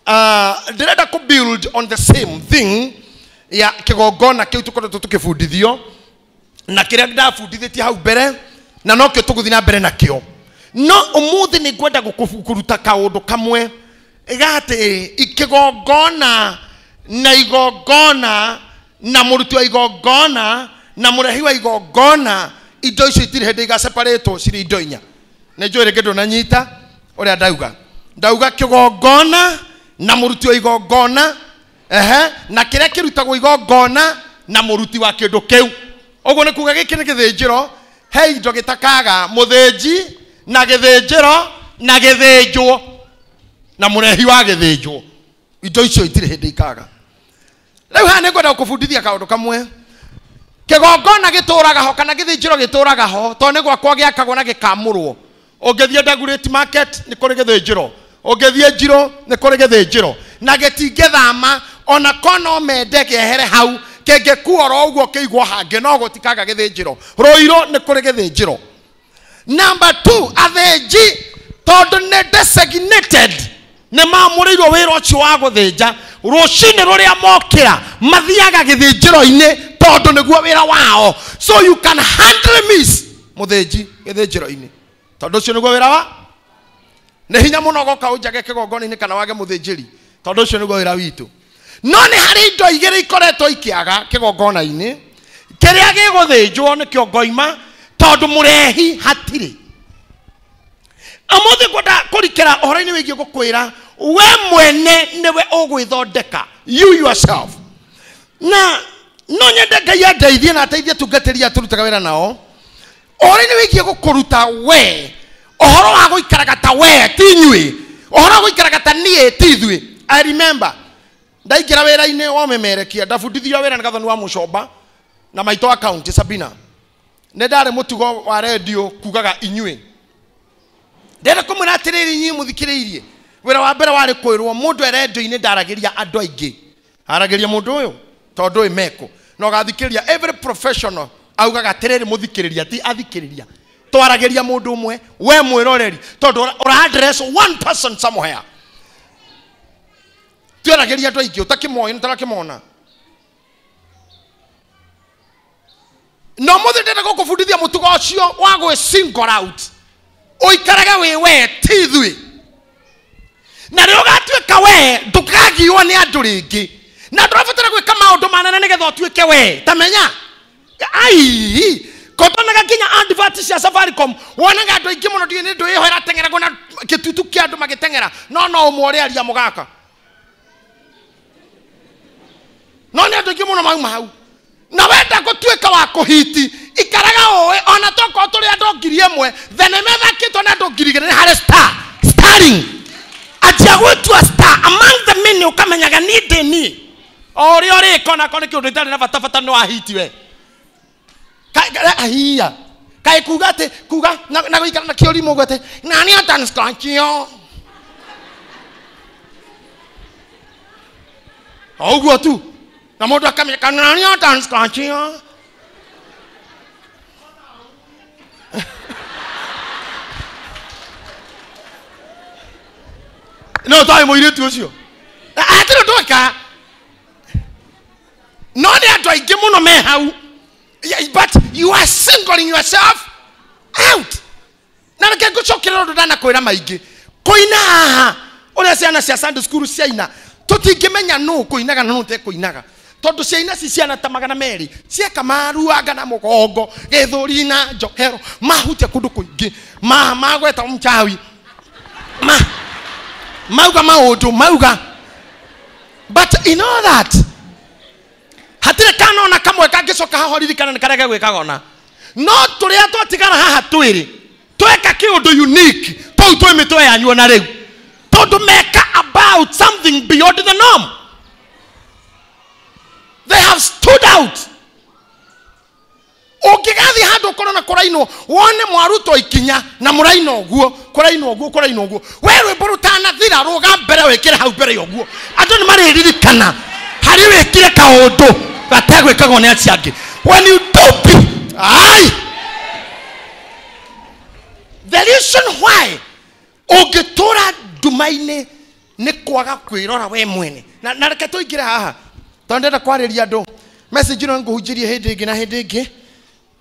Ndĩrenda kũ build on the same thing ya kĩgongona kĩu tũkoretwo tũkĩbundithio na kĩrĩa ndabundithĩtie hau mbere na nokĩo tũgũthiĩ na mbere nakĩo. No ũmũthĩ nĩ ngwenda kũruta kaũndũ kamwe gatĩ kĩgongona na igongona na mũruti wa igongona na mũrehi wa igongona, indo icio itirĩ hĩndĩ igaseparatwo, cirĩ indo inya. Nĩ njũĩ rĩngĩ ndũnanyita ũrĩa ndauga. Ndauga kĩgongona na mũruti wa igongona, ehe, na kĩrĩa kĩrutagwo igongona na mũruti wa kĩndũ kĩu. Ũguo nĩ kuga gĩkĩ nĩ gĩthĩnjĩro, he indo gĩtakaga mũthĩnji na gĩthĩnjĩro na gĩthĩnjwo na mũrehi wa gĩthĩnjwo. Indo icio itirĩ hĩndĩ ikaga. Rĩu haha nĩ ngwenda gũkũbundithia kaũndũ kamwe. Kĩgongona gĩtũraga ho kana gĩthĩnjĩro gĩtũraga ho tondũ nĩ gwakwa gĩakagwo na gĩkamũrwo. Ũngĩthiĩ Dagoretti Market nĩ kũrĩ gĩthĩnjĩro, ũngĩthiĩ Njirũ nĩ kũrĩ gĩthĩnjĩro, na gĩtingĩthama ona kono mende kĩehere hau, kĩngĩkua oro ũguo kĩigwo hangĩ no gũtikaga gĩthĩnjĩro. Rũirũ nĩ kũrĩ gĩthĩnjĩro. Number 2, athĩnji tondũ nĩ designated, nĩ mamũrĩirwo wĩra ũcio wa gũthĩnja. Rũcinĩ rũrĩa mokĩra mathiaga gĩthĩnjĩro-inĩ tondũ nĩguo wĩra wao. So you can hardly miss mũthĩnji gĩthĩnjĩro-inĩ tondũ ũcio nĩguo wĩra wa. Nĩ hinya mũno goka ũnjage kĩgongona-inĩ kana wage mũthĩnjĩri tondũ ũcio nĩguo wĩra witũ. No nĩ harĩ indo igĩrĩ ikoretwo ikĩaga kĩgongona-inĩ. Kĩrĩa gĩgũthĩnjwo nĩkĩo ngoima tondũ mũrehi hatirĩ. Ũmũthĩ ngwenda kũrikĩra ũhoro-inĩ wĩgiĩ gũkwĩra we mwene nĩwe ũgwĩthondeka, you yourself. Na no nyende Ngai andeithie na ateithie atungatĩri aya tũrutaga wĩra nao ũhoro-inĩ wĩgiĩ gũkũruta we ũhoro wa gũikaraga ta we ti inyuĩ, ũhoro wa gũikaraga ta niĩ ti ithuĩ. I remember ndaingĩra wĩra-inĩ wa ũmemerekia, ndabundithio wĩra nĩ Gathoni wa Mũcomba na maitũ wa county Sabina. Nĩ ndarĩ mũtugo wa redio kugaga inyuĩ. Ndĩrenda kũmwĩra atĩrĩrĩ inyuĩ mũthikĩrĩirie, wĩra wa mbere warĩ kwĩrwo mũndũ e redio-inĩ ndaragĩria andũ aingĩ, aragĩria mũndũ ũyũ tondũ ũyũ meko. Na ũgathikĩrĩria every professional augaga atĩrĩrĩ mũthikĩrĩria ti athikĩrĩria, twaragĩria mũndũ ũmwe we mwĩroreri tondũ ũra address one person somewhere. Twaragĩria andũ aingĩ ũtakĩmoĩ ũtarakĩmona. No mũthĩ ndĩrenda gũkũbundithia mũtugo ũcio wa gwĩ single out, ũikarage wĩ we ti ithuĩ. Na rĩrĩa ũgatuĩka we ndũkagiwo nĩ andũ rĩngĩ, na ndũrabatara gwĩka maũndũ manene nĩgetha ũtuĩke we. Ta menya ai kotonaga nginya advert cia Safaricom wonaga andũ aingĩ mũno, ndiũĩ nĩ ndũ ĩho ĩrateng'eragwo na gĩtutu kĩa andũ magĩteng'era, no no ũmwe ũrĩa aria mũgaka, no nĩ andũ aingĩ mũno mauma hau. Na wenda gũtuĩka wa kũhiti, ikaraga ũĩ ona tokorwo tũrĩ andũ 1000, thenema ĩthakĩtwo na andũ 2000 nĩ harĩ star starring. Anjia gwĩtua star among the many, ũkamenyaga niĩ ndĩ niĩ. O ũrĩa ũrĩka onakorwo nĩ kĩũndũ itarĩ na bata bata nĩ wahiti we. Ahiya kaĩ kuga atĩ kuga na gũikara na kĩũrimũ ũguo atĩ nani atanskanchio o ũguo tu, na mũndũ akamenya kana nani atanskanchio. No twarĩ mũirĩtu ũcio hatirĩ ũndũ eka, no nĩ andũ aingĩ mũno me hau. But you are singling yourself out. Na reke ngũcokerera ũndũ ndanakwĩra maingĩ. Kũina haha ũrĩa ciana cia Sunday school ciaina, tũtingĩmenya nũ kũinaga na nũ ũtekũinaga, tondũ ciaina ci ciana ta 200 cieka maruanga na mũgongo gĩthũri na njohero, mahutia kũndũ kũingĩ, magweta mchawi, mauga maũndũ mauga. But in all that hatirĩ kana ona kamwe kangĩcoka haha ririkana nĩ karĩa gegwĩkaga ona. No tũrĩa twatigara haha twĩrĩ tweka kĩũndũ unique tũu twĩ mĩtwe yanyu ona rĩu, tondũ meka about something beyond the norm. They have stood out. Ũngĩgathiĩ handũ ũkorwo na kũrainwo wone mwarutwo ikinya na mũraina ũguo kũrainwo ũguo kũrainwo ũguo, we rwĩmbo rũtanathira rũga mbere wĩkĩre hau mbere ũguo, andũ nĩ marĩririkana harĩ wĩkire kaũndũ gategwĩkagwo nĩ acio angĩ. When you do be ai, the reason why ũngĩtũra nduma-inĩ Nĩ kwaga kwĩrora we mwene. Na reke tũingĩre haha. Tondũ ndĩrenda kwarĩria andũ. Message ĩno ngũhunjĩrie hĩndĩ ĩngĩ na hĩndĩ ĩngĩ.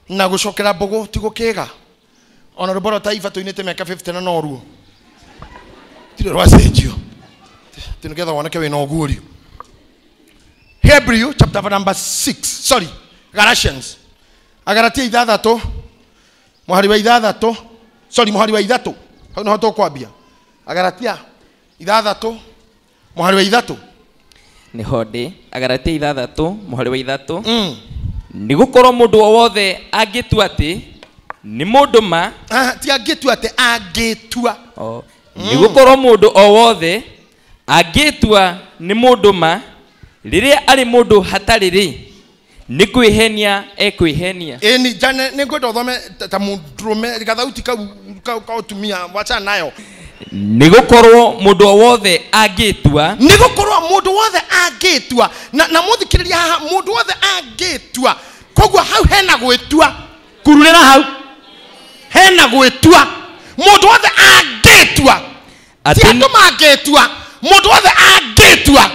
Na gũcokera mbũgũ ti gũkĩga. Ona rwĩmbo rwa Taifa tũinĩte mĩaka 50 na noruo. Tirĩ rwacenjio. Ti nĩgetha woneke wĩna ũguũrio. Hebrew chapter number 6. Sorry, Galatians. Agalatia 6. Mũhari wa 6. Sorry, mũhari wa 3. Hau nĩho tũkwambia. Agalatia 6. Mũhari wa 3. Nĩho ndĩ. Agalatia 6 mũhari wa 3. Nĩ gũkorwo mũndũ o wothe angĩtua atĩ nĩ mũndũ ma. Ti angĩtua atĩ angĩtua. Nĩ gũkorwo mũndũ o wothe angĩtua nĩ mũndũ ma rĩrĩa arĩ mũndũ hatarĩ rĩ nĩ kwĩhenia ekwĩhenia. Ĩni jane nĩ ngwenda ũthome ta mũndũrũme gathauti kau ka ũtumia wachana nayo. Nĩ gũkorwo mũndũ o wothe angĩtua. Nĩ gũkorwo mũndũ wothe angĩtua. Na mũthikĩrĩria haha mũndũ wothe angĩtua. Koguo hau hena gwĩtua. Kururĩra hau. Hena gwĩtua. Mũndũ wothe angĩtua. Ti andũ mangĩtua. Mũndũ wothe angĩtua.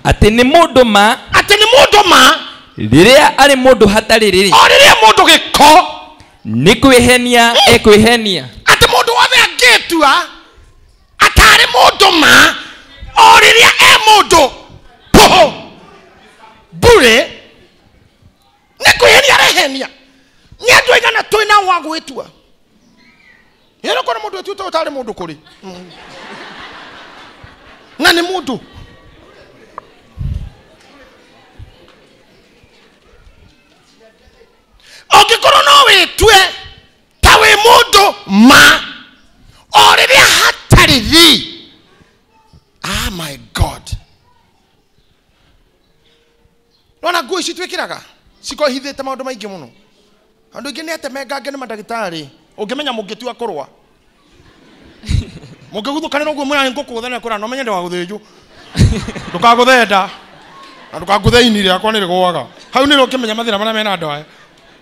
Atĩ nĩ mũndũ ma. Atĩ nĩ mũndũ ma. Rĩrĩa arĩ mũndũ hatarĩ rĩ. O rĩrĩa mũndũ gĩko. Nĩ kwĩhenia ekwĩhenia. Atĩ mũndũ wothe angĩtua atarĩ mũndũ ma o rĩrĩa e mũndũ pũhũ mbure nĩ kwĩhenia arehenia. Nĩ andũ aigana twĩna wa gwĩtua. Ĩno kũrĩ mũndũ wĩtuĩte ũtarĩ mũndũ kũrĩ. Na nĩ mũndũ. Ũngĩkorwo no wĩtue ta wĩ mũndũ ma o rĩrĩa hatarĩ rĩ. Ah my God. Nona nguo ici twĩkĩraga cikohithĩte maũndũ maingĩ mũno. Andũ aingĩ nĩ atemengange nĩ mandagĩtarĩ. Ũngĩmenya mũngĩtua kũrũa. Mũngĩguthũkanĩra ũguo mwĩra ngũkũgũtha nĩ kũra no menye ndĩwagũthĩnjwo. Ndũkagũthenda. Na ndũkangũthe ini rĩakwa nĩ rĩgũaga. Hau nĩrĩo ũngĩmenya mathĩna marĩa mena andũ aya.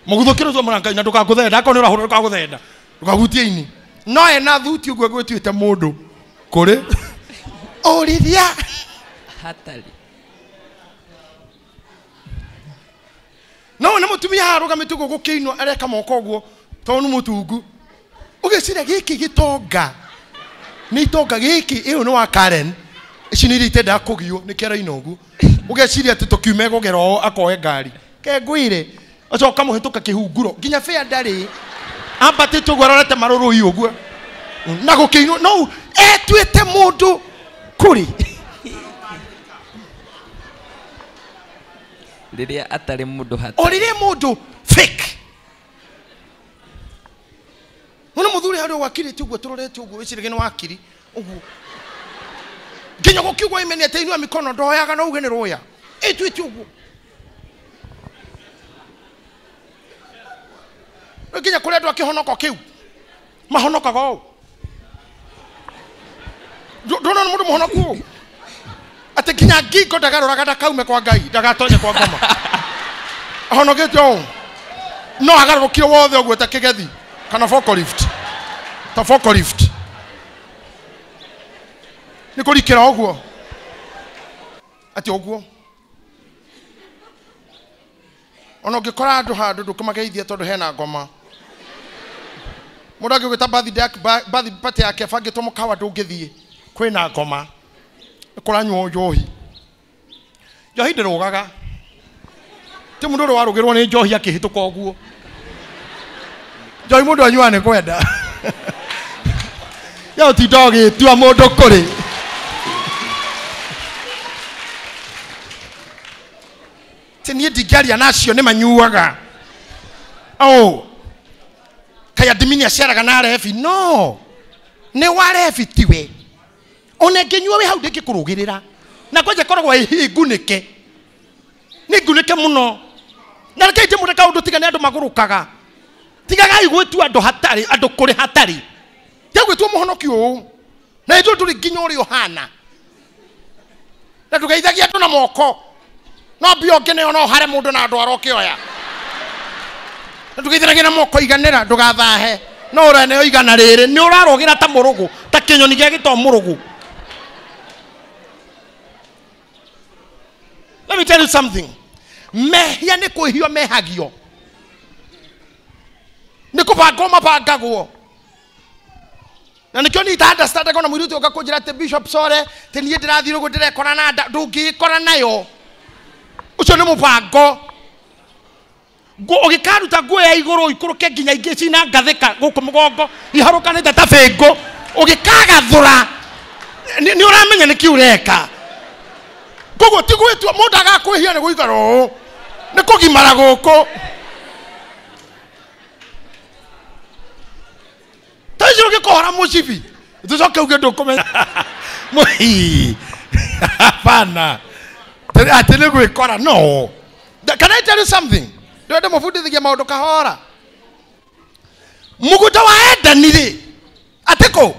Mũguthũkĩre ũcio mũra Ngai na ndũkangũthenda akorwo nĩ ũrahũra ndũkagũthenda. Ndũkahutie ini. No ena thuti ũguo gwĩtuĩte mũndũ kũrĩ o rĩrĩa hatarĩ. No nĩ mũtumia arũgamĩte ũguo gũkĩinwo areka moko ũguo tondũ nĩ mũtungu. Ũgĩciria gĩkĩ gĩtonga. Nĩ itonga gĩkĩ ĩyo nĩ wa Karen. Ici nĩ iria itendaga kũgio nĩ kĩaraina ũguo. Ũgeciria atĩ tũkiume gũgera ũũ akoe ngari. Kengwire. Acoka mũhĩtũka kĩhunguro nginya bĩa ndarĩ. Ambatĩte ũguo arorete marũrũi ũguo. Na gũkĩinwo no etuĩte mũndũ kũrĩ. Rĩrĩa atarĩ mũndũ hatarĩ. O rĩrĩa mũndũ fake. Mũno mũthuri harĩa wakirĩte ũguo tũrorete ũguo wĩciragia nĩ wakiri ũguo. Nginya gũkiugwo imeni atĩ inua mĩkono ndoyaga no uge nĩ rũya. Ĩtuĩte ũguo. Nginya kũrĩ andũ a kĩhonoko kĩu. Mahonokaga ũũ. Ndũrona mũndũ mũhonoku ũũ. Atĩ nginya ngingo ndagaroraga ndakaume kwa Ngai, ndagatonye kwa ngoma. Ahonokete ũũ. No agarũrũkio wothe ũguo ta kĩgethi kana forklift. Ta forklift. Nĩ kũrikĩra ũguo. Atĩ ũguo. Ona ũngĩkora andũ handũ ndũkũmageithia tondũ hena ngoma. Mũndũ angĩgwĩta birthday party yake bangĩtwo mũkawa ndũngĩthiĩ. Kwĩna ngoma. Kũranyuo njohi. Njohi ndĩrũgaga. Ti mũndũ ũrĩa warũgĩrwo nĩ njohi akĩhĩtũka ũguo. Njohi mũndũ anyuaga nĩ kwenda. Ya ũtinda ũgĩtua mũndũ kũrĩ. Ti niĩ ndingĩaria na acio nĩ manyuaga. Oh. Kaĩ admini aciaraga na rebi? No. Nĩ wa rebi tiwe. Ona ngĩnyua wĩ hau ndĩngĩkũrũgĩrĩra. Na kwanja ĩkoragwo ĩ ngunĩke. Nĩ ngunĩke mũno. Na reke ndĩmwĩre kaũndũ tiga nĩ andũ magũrũkaga. Tigagai gwĩtua andũ hatarĩ, andũ kũrĩ hatarĩ. Tiga gwĩtua mũhonoki ũũ. Na ithuĩ ndũrĩ nginya ũrĩa ũhana. Na ndũgeithagie andũ na moko. No mbia ũngĩneo no hare mũndũ na andũ arĩa ũkĩoya. Na ndũgeithanagie na moko iganĩra ndũgathahe. No ũraneo igana rĩrĩ nĩ ũrarũgĩra ta mũrũgũ, ta kĩnyoni gĩa gĩto mũrũgũ. me tell you something. Mehia nĩ kwĩhio mehagio. Nĩ kũbangwo mabangagwo. Na nĩkĩo niĩ ita-understandaga ona mũirĩtu ũka kũnjĩra atĩ Bishop sorry, atĩ niĩ ndĩrathiĩ ũguo ndĩrekora na nda, ndũngĩĩkora nayo. Ũcio nĩ mũbango. Ũgĩkaruta nguo ya igũrũ ikũrũke nginya ingĩ cina ngathĩka gũkũ mũgongo iharũkanĩte ta bĩngũ, ũgĩkagathũra nĩ ũramenya nĩkĩ ũreka. Koguo ti gwĩtua mũndũ agakwĩhia nĩ gũikara ũũ, nĩ kũgimara gũkũ. Ta icio ũngĩkohora mũcibi tũcoke uge ndũkũmenya. Hapana, atĩ nĩ gwĩkora. No. Can I tell you something? Ndĩrenda mũbundithagia maũndũ kahora. Mũgũnda wa Edeni rĩ, atĩ kũ?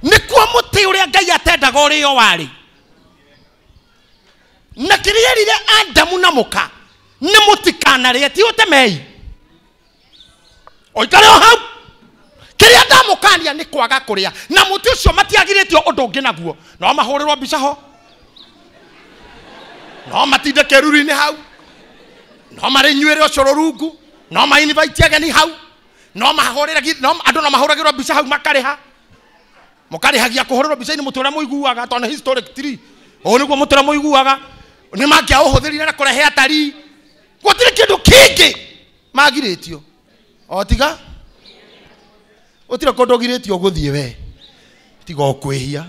Nĩkuo mũtĩ ũrĩa Ngai atendaga ũrĩo warĩ. Na kĩrĩa erire Adamu na mũka nĩ mũtikanarĩe, ti ũtemei. Ũikare o hau. Kĩrĩa ndamũkania nĩ kwaga kũrĩa, na mũtĩ ũcio matiagirĩtio ũndũ ũngĩ naguo. No mahũrĩrwo mbica ho, no matinde kĩruru-inĩ hau, no marĩnyuĩre ũcũrũ rungu, no ma-invite ageni hau, no mahũrĩre, no andũ no mahũragĩrwo mbica hau makarĩha. Mũkarĩhagia kũhũrĩrwo mbica-inĩ mũtĩ ũrĩa mũiguaga, tondũ nĩ historic tree. Ũũ nĩguo mũtĩ ũrĩa mũiguaga. Nĩ mangĩaũhũthĩrire na kũrehe atarii. Gũtirĩ kĩndũ kĩngĩ magirĩtio. O tiga gũtirĩ kũndũ ũgirĩtio gũthiĩ we, tiga o kwĩhia.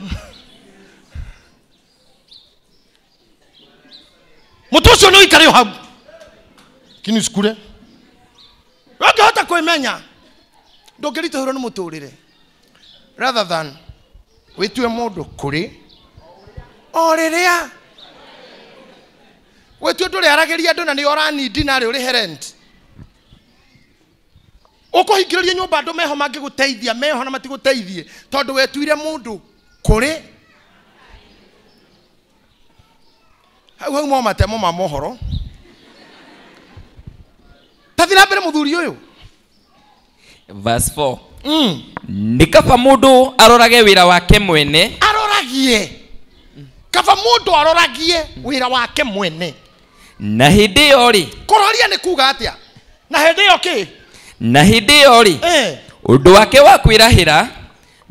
Mũtĩ ũcio nĩ ũikare o hau, lakini usikule. Ũngĩhota kwĩmenya ndũngĩritũhĩrwo nĩ mũtũrĩre, rather than wĩtue mũndũ kũrĩ o rĩrĩa wĩtue ndũrĩaragĩria andũ na nĩ ũranindi narĩ ũrĩhe rent. Ũkũhingĩrĩria nyũmba andũ meho mangĩgũteithia, meho na matigũteithie, tondũ wetuire mũndũ kũrĩ. Hau hau mo matemo ma mohoro. Tathiĩ na mbere mũthuri ũyũ. Verse 4. Nĩ kaba mũndũ arorage wĩra wake mwene. Aroragie. Kaba mũndũ aroragie wĩra wake mwene. Na hĩndĩ ĩyo rĩ. Kũroria nĩ kuga atĩa? Na hĩndĩ ĩyo kĩ? Na hĩndĩ ĩyo rĩ, ũndũ wake wa kwĩrahĩra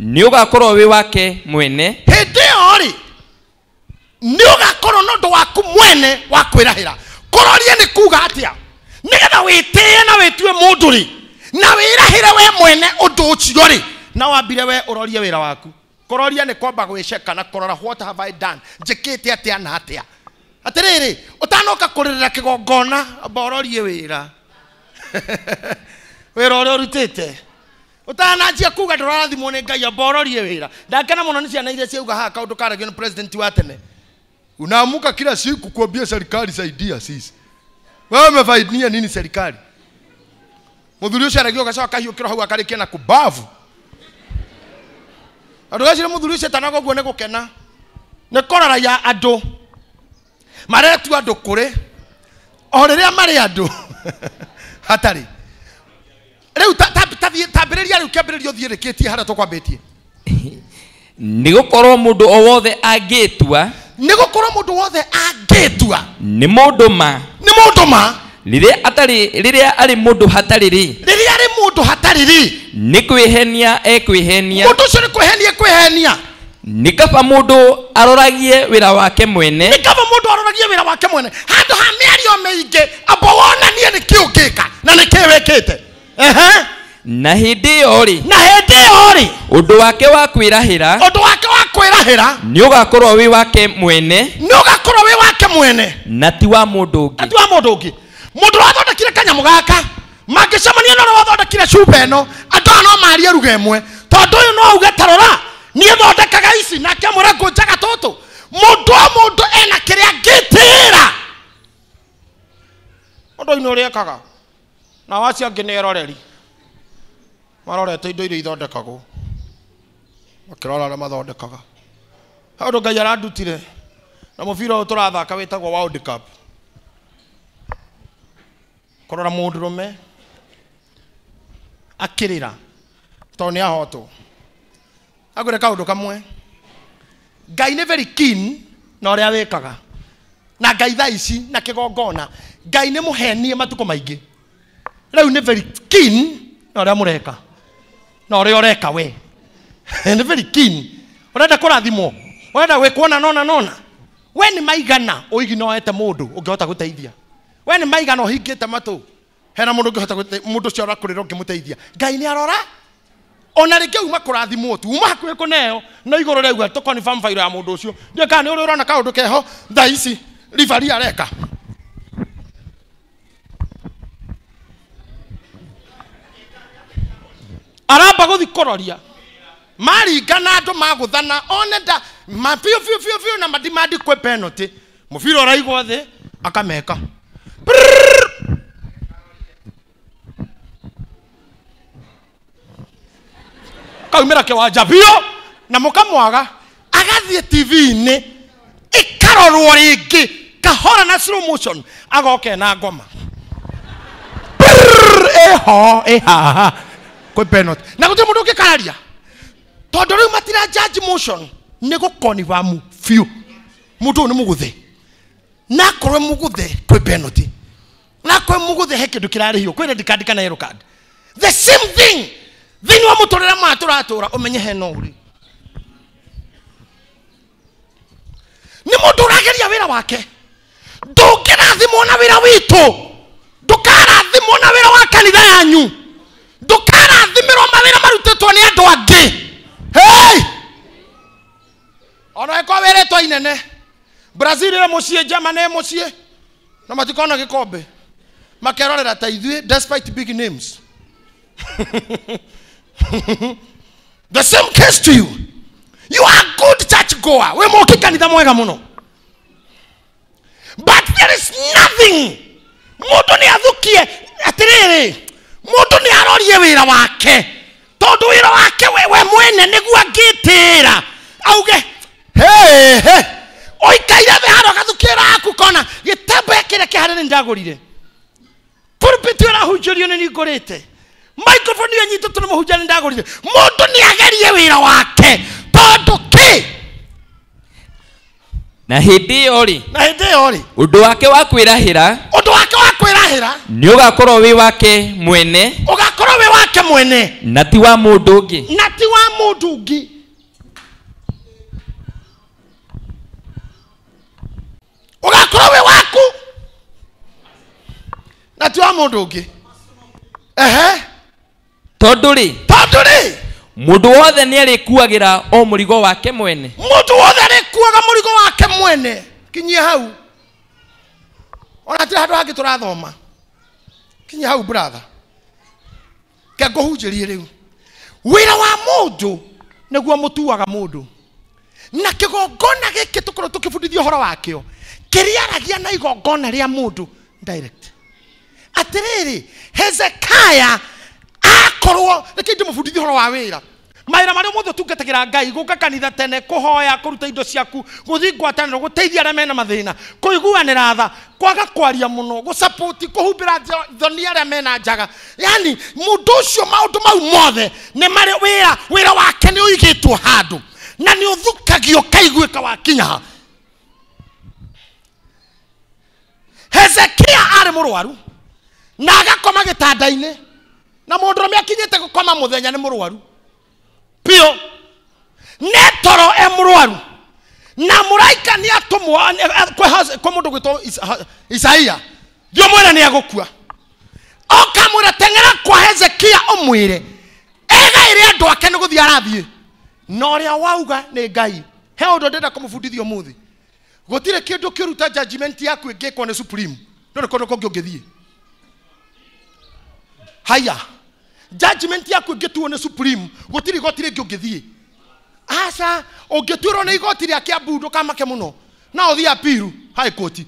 nĩ ũgakorwo wĩ wake mwene. Hĩndĩ ĩyo rĩ, nĩ ũgakorwo na ũndũ waku mwene wa kwĩrahĩra. Kũroria nĩ kuga atĩa? Nĩgetha wĩtĩe na wĩtue mũndũ rĩ, na wĩrahĩre we mwene ũndũ ũcio rĩ, na wambire we ũrorie wĩra waku. Kũroria nĩ kwamba gwĩceka na kũrora what have I done, njĩkĩte atĩa na atĩa. Atĩrĩrĩ, ũtanoka kũrĩrĩra kĩgongona, amba ũrorie wĩra. Wĩra ũrĩa ũrutĩte. Ũtananjia kuga ndũrarathimwo nĩ Ngai, amba ũrorie wĩra. Ndakena mũno nĩ ciana iria ciauga haha kaũndũ karagio nĩ president wa tene. Unaamuka kila siku kuambia serikali saidia sisi. Wewe umefaidia nini serikali? Mũthuri ũcio aragia ũgacoka akahiũkĩrwo hau akarĩkia na kũbavu. Andũ acio mũthuri ũcio etanaga ũguo nĩ gũkena. Nĩ kũraragia andũ. Maretua andũ kũrĩ o rĩrĩa marĩ andũ hatarĩ. Rĩu tambĩrĩria rĩu kĩambĩrĩria ũthiĩ rĩkĩtie harĩa tũkwambĩtie. Nĩ gũkorwo mũndũ o wothe angĩtua. Nĩ gũkorwo mũndũ wothe angĩtua. Nĩ mũndũ ma. Nĩ mũndũ ma. Rĩrĩa arĩ mũndũ hatarĩ rĩ. Rĩrĩa arĩ mũndũ hatarĩ rĩ. Nĩ kwĩhenia ekwĩhenia. Mũndũ ũcio nĩ kwĩhenia ekwĩhenia. Nĩ kaba mũndũ aroragie wĩra wake mwene. Nĩ kaba mũndũ aroragie wĩra wake mwene. Handũ ha mĩario mĩingĩ, amba wonanie nĩ kĩ ũngĩka na nĩ kĩ wĩkĩte. Na hĩndĩ ĩyo rĩ. Na hĩndĩ ĩyo rĩ. Ũndũ wake wa kwĩrahĩra. Ũndũ wake wa kwĩrahĩra. Nĩ ũgakorwo wĩ wake mwene. Nĩ ũgakorwo wĩ wake mwene. Na ti wa mũndũ ũngĩ. Na ti wa mũndũ ũngĩ. Mũndũ wathondekire kanyamũ gaka, mangĩcemania na ũrĩa wathondekire cuba ĩno, andũ aya no marie ruga ĩmwe. Tondũ ũyũ no auge ta rora, niĩ thondekaga ici, nake amwĩre ngũnjaga tũtũ. Mũndũ o mũndũ ena kĩrĩa angĩtĩĩra. Ũndũ ũyũ nĩ ũrĩa ekaga. Nao acio angĩ nĩ eroreri. Marorete indo iria ithondekagwo. Makĩrora arĩa mathondekaga. Hau ũndũ Ngai arandutire na mũbira ũyũ tũrathaka wĩtagwo World Cup. Kũrora mũndũrũme akĩrĩra tondũ nĩ ahotwo. Agwĩre kaũndũ kamwe. Ngai nĩ very keen na ũrĩa wĩkaga. Na Ngai thaa ici na kĩgongona, Ngai nĩ mũhenie matukũ maingĩ. Rĩu nĩ very keen na ũrĩa mũreka, na ũrĩa ũreka we. Nĩ very keen. Ũrenda kũrathimwo, ũrenda gwĩkwo na nona nona. We nĩ maigana ũiginoete mũndũ ũngĩhota gũteithia. We nĩ maigana ũhingĩte matũ. Hena mũndũ ũngĩhota mũndũ ũcio ũrakũrĩra ũngĩmũteithia. Ngai nĩ arora. Ona rĩngĩ uma kũrathimwo tu, uma hakuhĩ kũneo, no igũrũ rĩauga tũ confirm file ya mũndũ ũcio. Ndiũĩ kana nĩ ũrĩ ũrona kaũndũ keho thaa ici ribari areka. Aramba gũthi kũroria. Maringana andũ magũthana one nda ma biũ biũ biũ biũ na madimandi kwĩ penalty. Mũbira ũraigwo thĩ akameka. Kaumĩra kĩwanja biũ na mũkamwaga agathiĩ TV-inĩ ĩkarorwo rĩngĩ kahora na slow motion agoka na ngoma. Ĩho ĩhaha kwĩ penalty. Na gũtirĩ mũndũ ũngĩkararia. Tondũ rĩu matira judge motion nĩ gũkonivamu biũ. Mũndũ ũyũ nĩ mũgũthe. Na akorwo mũgũthe kwĩ penalty. Na akorwo mũgũthe he kĩndũ kĩrarĩhio kwĩ red card kana yellow card. The same thing. Thĩinĩ wa mũtũrĩre maya tũratũra ũmenye hena ũrĩ. Nĩ mũndũ ũrageria wĩra wake. Ndũngĩrathimwo na wĩra witũ. Ndũkarathimwo na wĩra wa kanitha yanyu. Ndũkarathimĩrwo mawĩra marutĩtwo nĩ andũ angĩ. Hey! Ona ĩkorwo wĩrĩtwo inene. Brazil ĩ mũciĩ, Germany ĩ mũciĩ. Na matikona gĩkombe. Makerorera ta ithuĩ despite big names. The same case to you. You are good church goer. We moki kanitha mwega mũno. But there is nothing. Mũndũ nĩ athukie atĩrĩrĩ. Mũndũ nĩ arorie wĩra wake. Tondũ wĩra wake we mwene nĩguo angĩtĩĩra. Auge he he. Oikaire thĩ harĩa ũgathukia wĩra waku kona gĩtambaya kĩrĩa kĩharĩ nĩ ndagũrire. Pulpit ĩrahunjĩrio nĩ ningũrĩte. Microphone ĩyo nyitĩtwo nĩ mũhunjia nĩ ndagũrire. Mũndũ nĩ agerie wĩra wake. Tondũ kĩ? Na hĩndĩ ĩyo rĩ, Na hĩndĩ ĩyo rĩ, ũndũ wake wa kwĩrahĩra, ũndũ wake wa kwĩrahĩra nĩ ũgakorwo wĩ wake mwene, ũgakorwo wĩ wake mwene, na ti wa mũndũ ũngĩ. Na ti wa mũndũ ũngĩ. Ũgakorwo wĩ waku na ti wa mũndũ ũngĩ. Ehe. Tondũ rĩ, Tondũ rĩ, mũndũ wothe nĩ arĩkuagĩra o mũrigo wake mwene. Mũndũ wothe arĩkuaga mũrigo wake mwene. Kinyia hau. Ona ti handũ hangĩ tũrathoma. Kinyia hau brother. Ke ngũhunjĩrie rĩu. Wĩra wa mũndũ nĩguo mũtuaga mũndũ. Na kĩgongona gĩkĩ tũkorwo tũkĩbundithio ũhoro wakĩo, kĩrĩaragia na igongona rĩa mũndũ direct. Atĩrĩrĩ, Hezekiah akorwo reke ndĩmũbundithie ũhoro wa wĩra. Mawĩra marĩa mothe ũtungatagĩra Ngai, gũka kanitha tene, kũhoya, kũruta indo ciaku, gũthiĩ ngwatanĩro, gũteithia arĩa mena mathĩna, kũiguanĩra tha, kwaga kwaria mũno, gũsupport, kũhumbĩra thoni arĩa mena njaga. Yaani mũndũ ũcio maũndũ mau mothe nĩ marĩ wĩra, wĩra wake nĩ ũigĩtwo handũ na nĩ ũthukagio ũkaiguĩka wakinya ha. Hezekia arĩ mũrwaru na agakoma gĩtanda-inĩ, na mũndũrũme akinyĩte gũkoma mũthenya nĩ mũrwaru biũ, nĩ toro e mũrwaru, na mũraika nĩ atũmwo kwĩ mũndũ gwĩtwo Isaia, thiĩ ũmwĩre nĩ egũkua. Okamwĩra teng'era kwa Hezekia ũmwĩre egaĩre andũ ake nĩ gũthiĩ arathiĩ, na ũrĩa wauga nĩ Ngai. He ũndũ ndĩrenda kũmũbundithia ũmũthĩ. Gũtirĩ kĩndũ kĩruta judgment yaku ĩngĩkwo nĩ Supreme, ndũrĩ kũndũ kũngĩ ũngĩthiĩ. Haya, judgment yaku ĩngĩtuo nĩ Supreme, gũtirĩ igoti rĩngĩ ũngĩthiĩ. Aca, ũngĩtuĩrwo nĩ igoti rĩa Kiambu ndũkamake mũno, no ũthiĩ appeal High Court.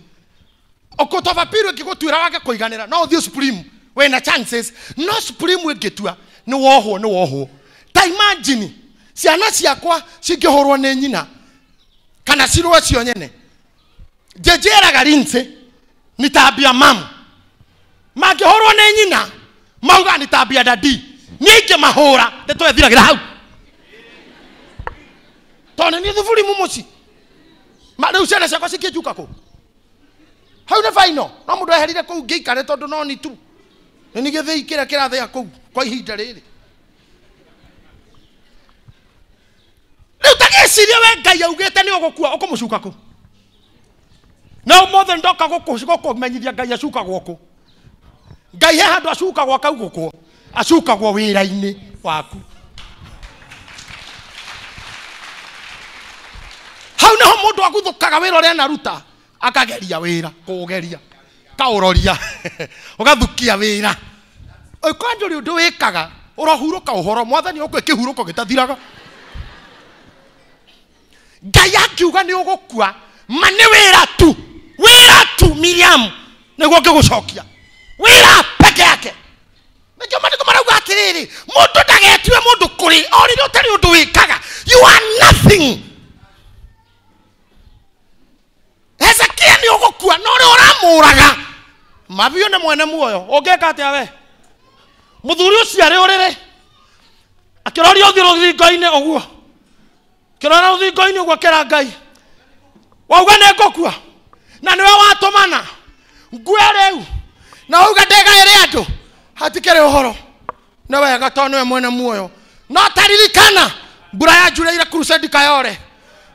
Court of Appeal ĩngĩgũtuĩra wage kũiganĩra, no ũthiĩ Supreme, wĩna chances. No Supreme ĩngĩtua nĩ wohwo, nĩ wohwo. Ta imagine ciana ciakwa cingĩhũrwo nĩ nyina kana cirũe cio nyene, njenjeraga rinse nitambia mamu. Mangĩhũrwo nĩ nyina mauga nitambia dadi, niĩ ingĩmahũra ndeto ĩthiragĩra hau, tondũ nĩ thuburi mũciĩ. Ma rĩu ciana ciakwa cikĩnjuka kũ? Hau nĩ final. No mũndũ eherire kũu ngĩikare tondũ no ni tu. Nĩ nĩ gĩthĩi kĩrĩa kĩrathĩa kũu kwa ihinda rĩrĩ. Rĩu ta gĩcirie we Ngai augĩte nĩ ũgũkua ũkũmũcuka kũ? Na ũmũthĩ ndoka gũkũmenyithia Ngai acukagwo kũ. Ngai he handũ acukagwo akaugũkwo. Acukagwo wĩra-inĩ waku. Hau nĩho mũndũ aguthũkaga wĩra ũrĩa anaruta akageria wĩra kũũgeria kaũroria ũgathukia wĩra. Ũkorwo ndũrĩ ũndũ wĩkaga ũrohurũka ũhoro mwathani ũkwe kĩhurũko gĩtathiraga. Ngai akiuga nĩ ũgũkua ma nĩ wĩra tu Miriam nĩguo ngĩgũcokia wĩra peke yake. Nĩkĩo maandĩko marauga atĩrĩrĩ mũndũ ndagetue mũndũ kũrĩ o rĩrĩa ũtarĩ ũndũ wĩkaga. You are nothing. Hezekia nĩ ũgũkua no ũrĩa ũramũraga mabiũ nĩ mwene muoyo. Ũngĩka atĩa we? Mũthuri ũcio arĩ ũrĩrĩ akĩroria ũthiũ rũthingo-inĩ ũguo, kĩrora rũthingo-inĩ ũguo akĩra Ngai wauga nĩ ngũkua na nĩwe watũmana ngue rĩu na wauga ndĩgaĩre andũ hatikĩrĩ ũhoro nĩ wega tondũ nĩwe mwene muoyo. No taririkana mbura yanjurĩire crusade Kayore,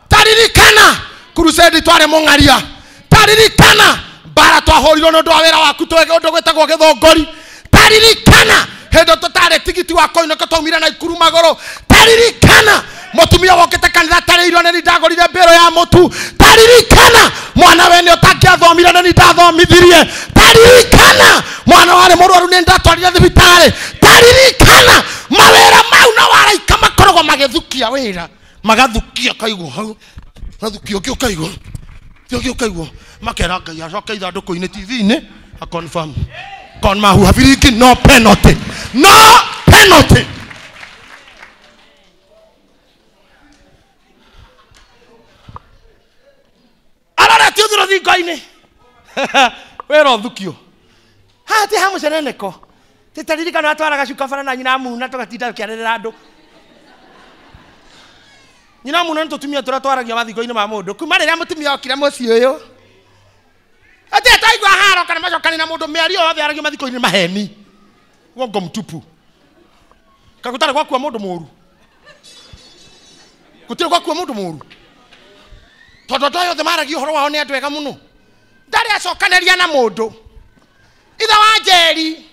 taririkana crusade twarĩ Mũng'aria, taririkana mbara twahũrirwo nĩ ũndũ wa wĩra waku ũndũ gwĩtagwo gĩthũngũri, taririkana hĩndĩ tũtarĩ tigiti wa kũinũka twaumire na ikuru magũrũ, taririkana mũtumia wokĩte kanitha atarĩirwo nĩ ndagũrire mbĩrũ ya mũtu, taririkana mwana wene ũtangĩathomire nĩ ndathomithirie, taririkana mwana warĩ mũrwaru nĩ ndatwarire thibitarĩ, taririkana mawĩra mau na waraika makoragwo magĩthukia wĩra magathukia kaigua hau gathukia ũngĩ ũkaigua ũngĩ ũkaigua makera Ngai acoke ithandũkũ-inĩ TV-inĩ a confirm kon mahu habiriki no penalty, no penalty. Arorete ũthiũ rũthingo-inĩ wĩra ũthukio haha ti ha mũceneneko titaririkana atwaraga cuka bara na nyina muna tũgatinda tũkĩarĩrĩra andũ. Nyina muna nĩ tũtumia tũrĩa twaragia mathiko-inĩ ma mũndũ kuma rĩrĩa mũtumia okire mũciĩ ũyũ atĩ taigua haro kana macokani na mũndũ mĩario yothe aragia mathiko-inĩ maheni wongo mtupu. Kagũtarĩ gwakua mũndũ mũru, gũtirĩ gwakua mũndũ mũru tondũ andũ aya othe maragia ũhoro wao nĩ andũ ega mũno. Ndarĩ acokanĩria na mũndũ. Ithe wa Njeri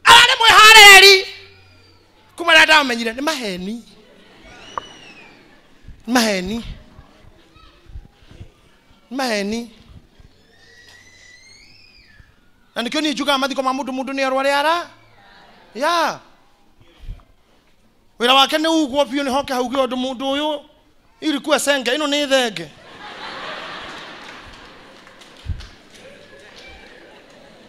ararĩ mwĩharĩrĩri kuma rĩrĩa ndamenyire nĩ maheni, nĩ maheni, nĩ maheni. Na nĩkĩo niĩ njugaga mathiko ma mũndũ mũndũ nĩ arware ara ya wĩra wake nĩ ugwo biũ nĩ hoke hauge ũndũ mũndũ ũyũ ilikuwa senge ĩno nĩ thenge.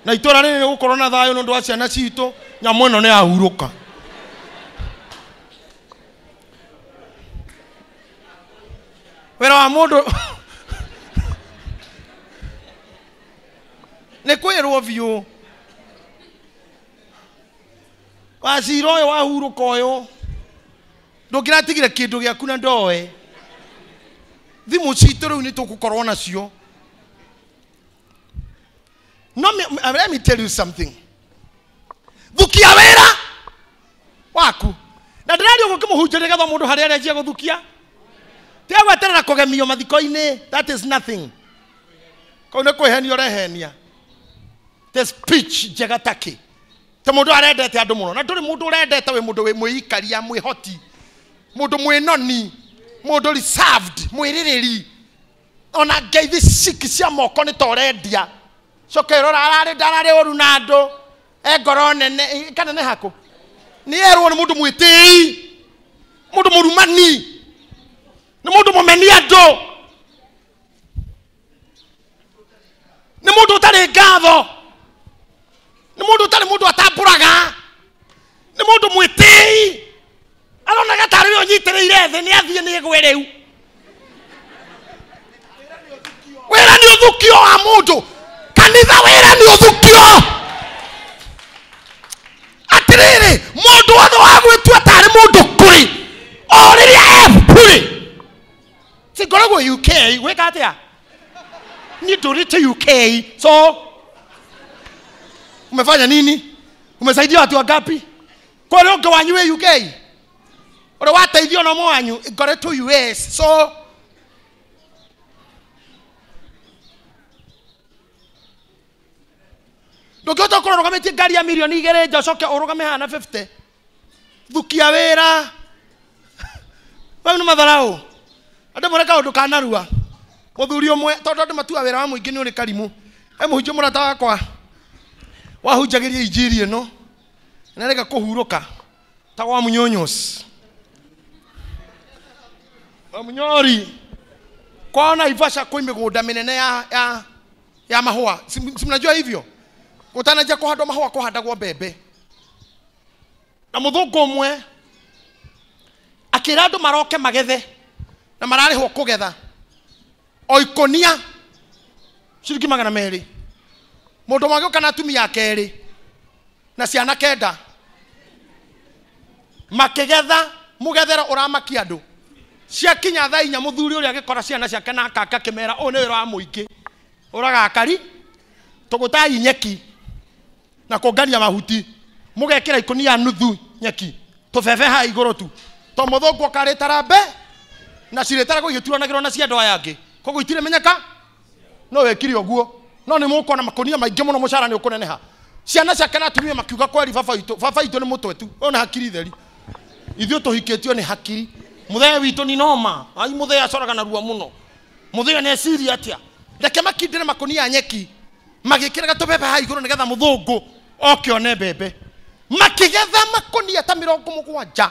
Na itũra rĩrĩ gũkorwo na thayũ nĩ ũndũ wa ciana citũ nyamũ ĩno nĩ yahurũka. Wĩra wa mũndũ nĩ kwĩrwo biũ wacira ũyũ wahurũka ũyũ ndũngĩratigire kĩndũ gĩaku na ndoe. Thimũ citũ rĩu nĩ tũgũkorwo nacio. No, let me tell you something. Thukia wĩra waku. Na ndĩraria ũguo ngĩmũhunjĩria nĩgetha mũndũ harĩa arenjia gũthukia. Tiga gweterera kũgemio mathiko-inĩ, that is nothing. Kũu nĩ kwĩhenia ũrehenia. The speech njega takĩ. Ta mũndũ arendete andũ mũno. Na ndũrĩ mũndũ ũrendete wĩ mũndũ wĩ mwĩikaria, mwĩhoti, mũndũ mwĩnoni, mũndũ reserved, mwĩrĩrĩri. Ona ngeithi ciki cia moko nĩ ta ũrendia. Coka ĩrora ararĩ ndararĩ ũru na andũ e ngoro nene kana nĩ hakũ nĩ erwo nĩ mũndũ mwĩtĩi, mũndũ mũrumani, nĩ mũndũ mũmeni andũ, nĩ mũndũ ũtarĩ ngatho, nĩ mũndũ ũtarĩ mũndũ atambũraga, nĩ mũndũ mwĩtĩi aronaga tarĩ we ũnyitĩrĩire thĩ nĩ athiĩ nĩ ĩgwe rĩu. Wĩra nĩ ũthukio wa mũndũ. Kanitha wĩra nĩ ũthukio. Atĩrĩrĩ mũndũ wothe wa gwĩtua tarĩ mũndũ kũrĩ o rĩrĩa e bũrĩ. Ti ngoragwo UK gwĩka atĩa? Ni ndũrĩte UK. So umefanya nini? Umesaidia watu wangapi? Kwa leo wanyu we UK. Ore wateithio no mwanyu ngoretwo US. So ndũngĩhota gũkorwo ũrũgamĩtie ngari ya mirioni 2 nja ũcoke ũrũgame haha na 50. Thukia wĩra. Mau nĩ matharau. Andũ mareka ũndũ kanarua. Mũthuri ũmwe tondũ andũ matua wĩra wa mũingĩ nĩ ũrĩ karimũ. He mũhunjia mũrata wakwa wahunjagĩria injiri ĩno na rega kũhurũka ta wa munyonyos. Wa munyori. Kwao Naivasha kwĩ mĩgũnda mĩnene ya mahũa. Si mnajua hivyo? Gũtananjia kũhandwo mahũa kũhandagwo mbembe. Na mũthũngũ ũmwe akĩra andũ maroke magethe na mararĩhwo kũgetha o ikonia ciringi 200. Mũndũ ũmwe agĩũka na atumia ake erĩ na ciana 9 makĩgetha mũgethero ũramakia andũ. Ciakinya thaa 4 mũthuri ũrĩa agĩkora ciana ciake na akaka akĩmera ũyũ nĩ wĩra wa mũingĩ ũragakari tũgũtai nyeki na kũngania mahuti mũgekĩra ikũnia nuthu nyeki tũbebe haha igũrũ tu to mũthũngũ okarĩtara mbe na cirĩtaragwo igĩturanagĩrwo na cia andũ aya angĩ koguo itirĩ menyeka no wekire ũguo no nĩ mũkuona makũnia maingĩ mũno mũcara nĩ ũkũneneha. Ciana ciake na atumia makiuga kweri baba witũ nĩ mũtwe tu ũyũ nĩ hakiri theri ithuĩ tũhikĩtio nĩ hakiri mũthee witũ ni noma ai mũthee acoraga narua mũno mũthee nĩ eciria atĩa reke makindĩre makũnia nyeki magĩkĩraga tũbebe haha igũrũ nĩgetha mũthũngũ oke one mbembe. Makĩgetha makũnia ta 70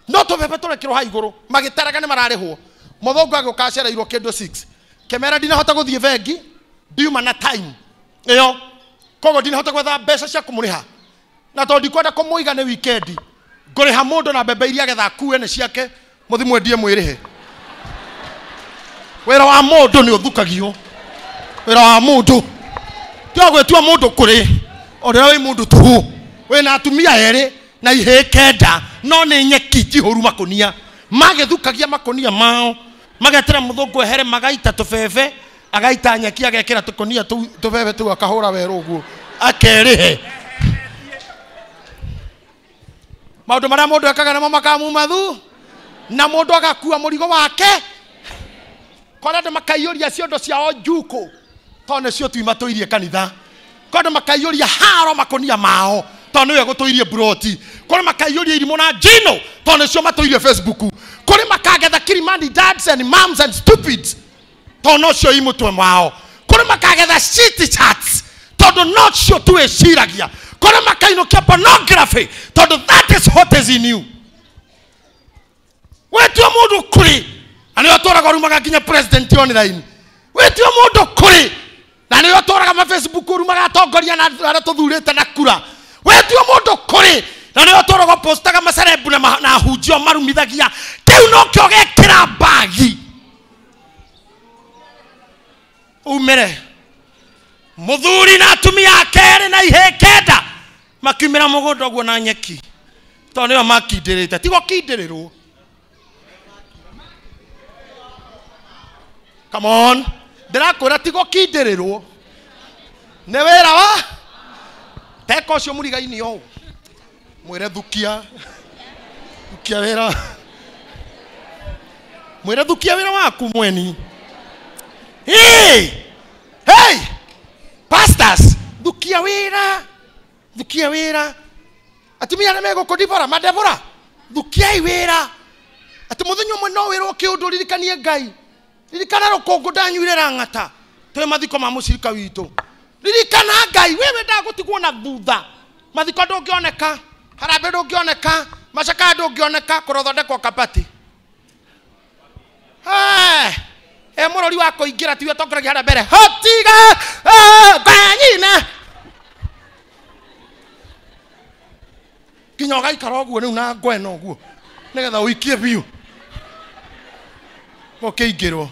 no tũbebe tũrekĩrwo haha igũrũ magĩtaraga nĩ mararĩhwo. Mũthũngũ agĩũka acereirwo kĩndũ 6 kĩmera ndinahota gũthiĩ bengi ndiuma na time ĩyo koguo ndinahota gwetha mbeca cia kũmũrĩha na tondũ ndikwenda kũmũiga nĩ wikendi ngũrĩha mũndũ na mbembe iria agetha akue nĩ ciake mũthi mwendie mwĩrĩhe. Wĩra wa mũndũ nĩ ũthukagio. Wĩra wa mũndũ tiga gwĩtua mũndũ kũrĩ ũrĩa wĩ mũndũ tũhũ wĩna atumia erĩ na ihĩĩ 9 no nĩ nyeki njihũru makũnia magĩthukagia makũnia mao magetera mũthũngũ ehere magaita tũbebe agaita nyeki agekĩra tũkũnia tũbebe tũu akahũra werũ ũguo akerĩhe. Maũndũ marĩa mũndũ ekaga namo makamuma thu na mũndũ agakua mũrigo wake kora andũ makaiyũria ciondo ciao njukũ tondũ nĩcio tuimatũirie kanitha kora andũ makaiyũria haro makũnia mao tondũ nĩwe gũtũirie buroti kũrĩ makaiyũria irimũ na njino tondũ nĩcio matũirie Facebook kũrĩ makagetha Kilimani dads and moms and stupids tondũ nocio i mũtwe wao kũrĩ makagetha shit chats tondũ nocio twĩciragia kũrĩ makainũkia pornography tondũ that is what is in you. Wetua mũndũ kũrĩ na nĩwe ũtũraga ũrumaga nginya president online. Wetua mũndũ kũrĩ na nĩwe ũtũraga ma Facebook ũrumaga atongoria na arĩa tũthurĩte na kura. Wetua mũndũ kũrĩ na nĩwe ũtũraga ũpostaga macerebu na ahunjia marumithagia kĩu nokĩo gekĩra mbagi umĩre. Mũthuri na atumia ake erĩ na ihĩĩ 9 makiumĩra mũgũnda ũguo na nyeki tondũ nĩo makindĩrĩte tigo kindĩrĩrwo. Come on. Ndĩrakwĩra tigo kindĩrĩrwo nĩ wĩra wa teka ũcio mũrigaini ũũ mwĩre thukia thukia wĩra mwĩre thukia wĩra waku mweni. Hey! Hey! Pastors, thukia wĩra thukia wĩra atumia arĩa megũkũ Dibora madebora thukiai wĩra atĩ mũthenya ũmwe no wĩrwo kĩũndũ ririkanie Ngai ririkana rũkũngũ ndanyuire rang'ata twĩ mathiko ma mũcirika witũ ririkana Ngai wewe wendaga gũtigwo na thutha mathiko ndũngĩoneka harambĩ ndũngĩoneka macakaya ndũngĩoneka kũrothondekwo kabati. E mũrori wa kũingĩra tiwe ũtongoragia harĩa mbere hotiga nganyina nginya ũgaikara ũguo rĩu na ngwena ũguo nĩgetha ũikie biũ ũkĩingĩrwo.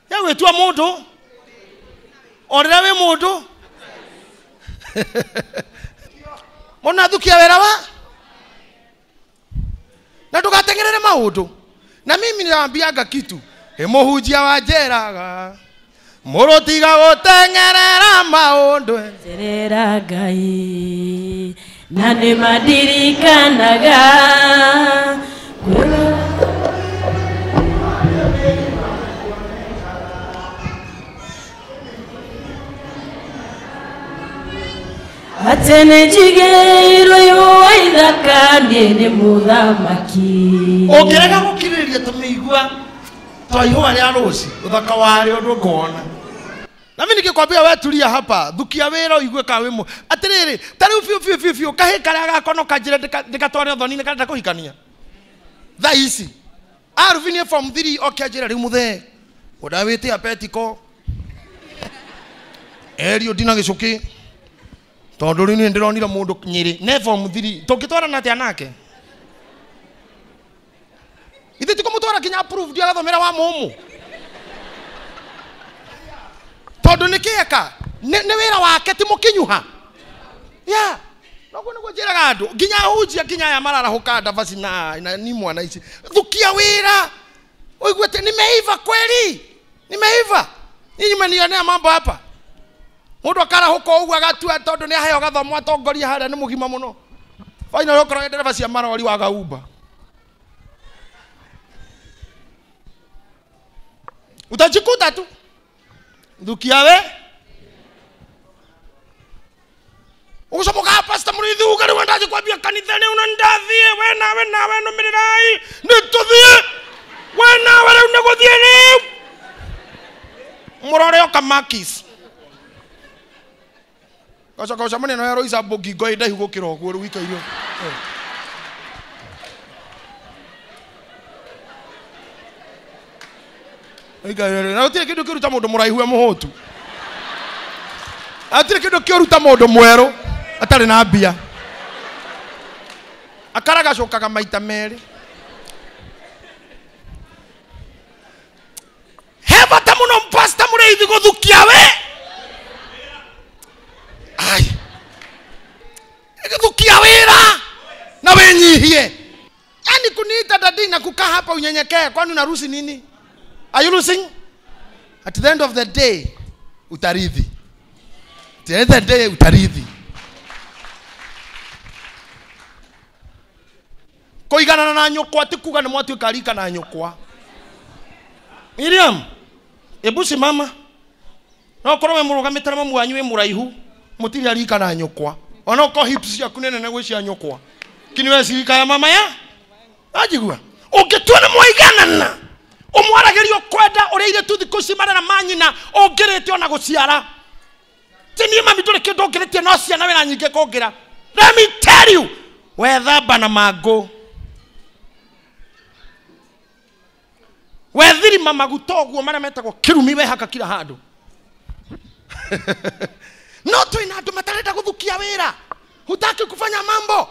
Ya wĩtua mũndũ o rĩrĩa wĩ mũndũ mũndũ athukia wĩra wa Maundu na mimi nĩwambianga kitu mũhunjia wa njeraga mũrũtiga gũteng'erera maũndũ Njerera Ngai na nĩ mandirikanaga atĩ nĩ njigĩirwo ihũa ithaka niĩ nĩ mũthamaki. Ũngĩrega gũkirĩrĩria tũmĩigua twa ihũa rĩa rũci ũthaka warĩo ndũngĩwona. Na mimi nikikwambia we tulia hapa thukia wĩra ũigue ka wĩ atĩrĩrĩ ta rĩu biũ biũ biũ biũ kahĩ karĩa gakonoka njĩra ndĩgatware ũthoni-inĩ karenda kũhikania thaa ici arubinie form 3 oke anjĩra rĩu mũthee ũndawĩtĩa petiko erio ndina gĩcũkĩ tondũ rĩu nĩ ndĩronire mũndũ Nyĩrĩ ne form 3 tũngĩtwarana atĩa nake ithe tikũmũtwara kinya approved agathomera wa mũmũ tondũ nĩ kĩeka nĩ wĩra wake ti mũkinyuha ya noguo nĩguo njĩraga andũ nginya ahunjia nginya aya mararahũka ndavaci na ni mwana ici thukia wĩra ũigue atĩ nimeiva kweli nimeiva ninyi mmenionea mambo hapa mũndũ akarahũka ũguo agatua tondũ nĩ aheo gathomo atongoria harĩa nĩ mũgima mũno finally ũkorwo ndereba cia marori waga Uber utajikuta tu thukia we ugucomoka pastor Muriithi uga riu ndathi kwambia kanitha ni una ndathie we nawe nawe numirirai ni tuthie we nawe riu ni guthie riu murore oka makis gacoka ucemania na Roisa ngingo ĩ ndaihu gũkĩra ũguo rĩu ikaire na gũtirĩ kĩndũ kĩruta mũndũ mũraihu e mũhũtu hatirĩ kĩndũ kĩruta mũndũ mwerũ atarĩ na mbia akaragacũkaga maita merĩ he bata mũno Pastor Mũrĩithi gũthukia we ai gũthukia wĩra na wĩnyihie yani kuniita dadi na kukaa hapa unyenyekee kwani unaruhusi nini? Are you losing? At the end of the day, utarithi. At the end of the day, utarithi. Kũiganana na nyũkwa ti kuga nĩ mwatuĩka rika na nyũkwa. Miriam, ebu simama. No ũkorwo wĩ mũrũgamĩte na mamu wanyu wĩ mũraihu, mũtirĩ rika na nyũkwa. Ona ũkorwo hips ciaku nĩ nene gwĩ cia nyũkwa. Lakini wewe si rika ya mama ya? Anjigua. Ũngĩtua nĩ mwaiganana ũmwaragĩrio kwenda ũrĩa airĩtu thikũ ici marera manyina ũngĩrĩte ona gũciara ti niĩ mami ndũrĩ kĩndũ ũngĩrĩtie no ciana wĩna nyingĩ kũngĩra. Let me tell you, wethamba na mangũ wethirima maguta ũguo marĩa metagwo kĩrumi wehaka kila handũ no twĩna andũ matarenda gũthukia wĩra hutaki kufanya mambo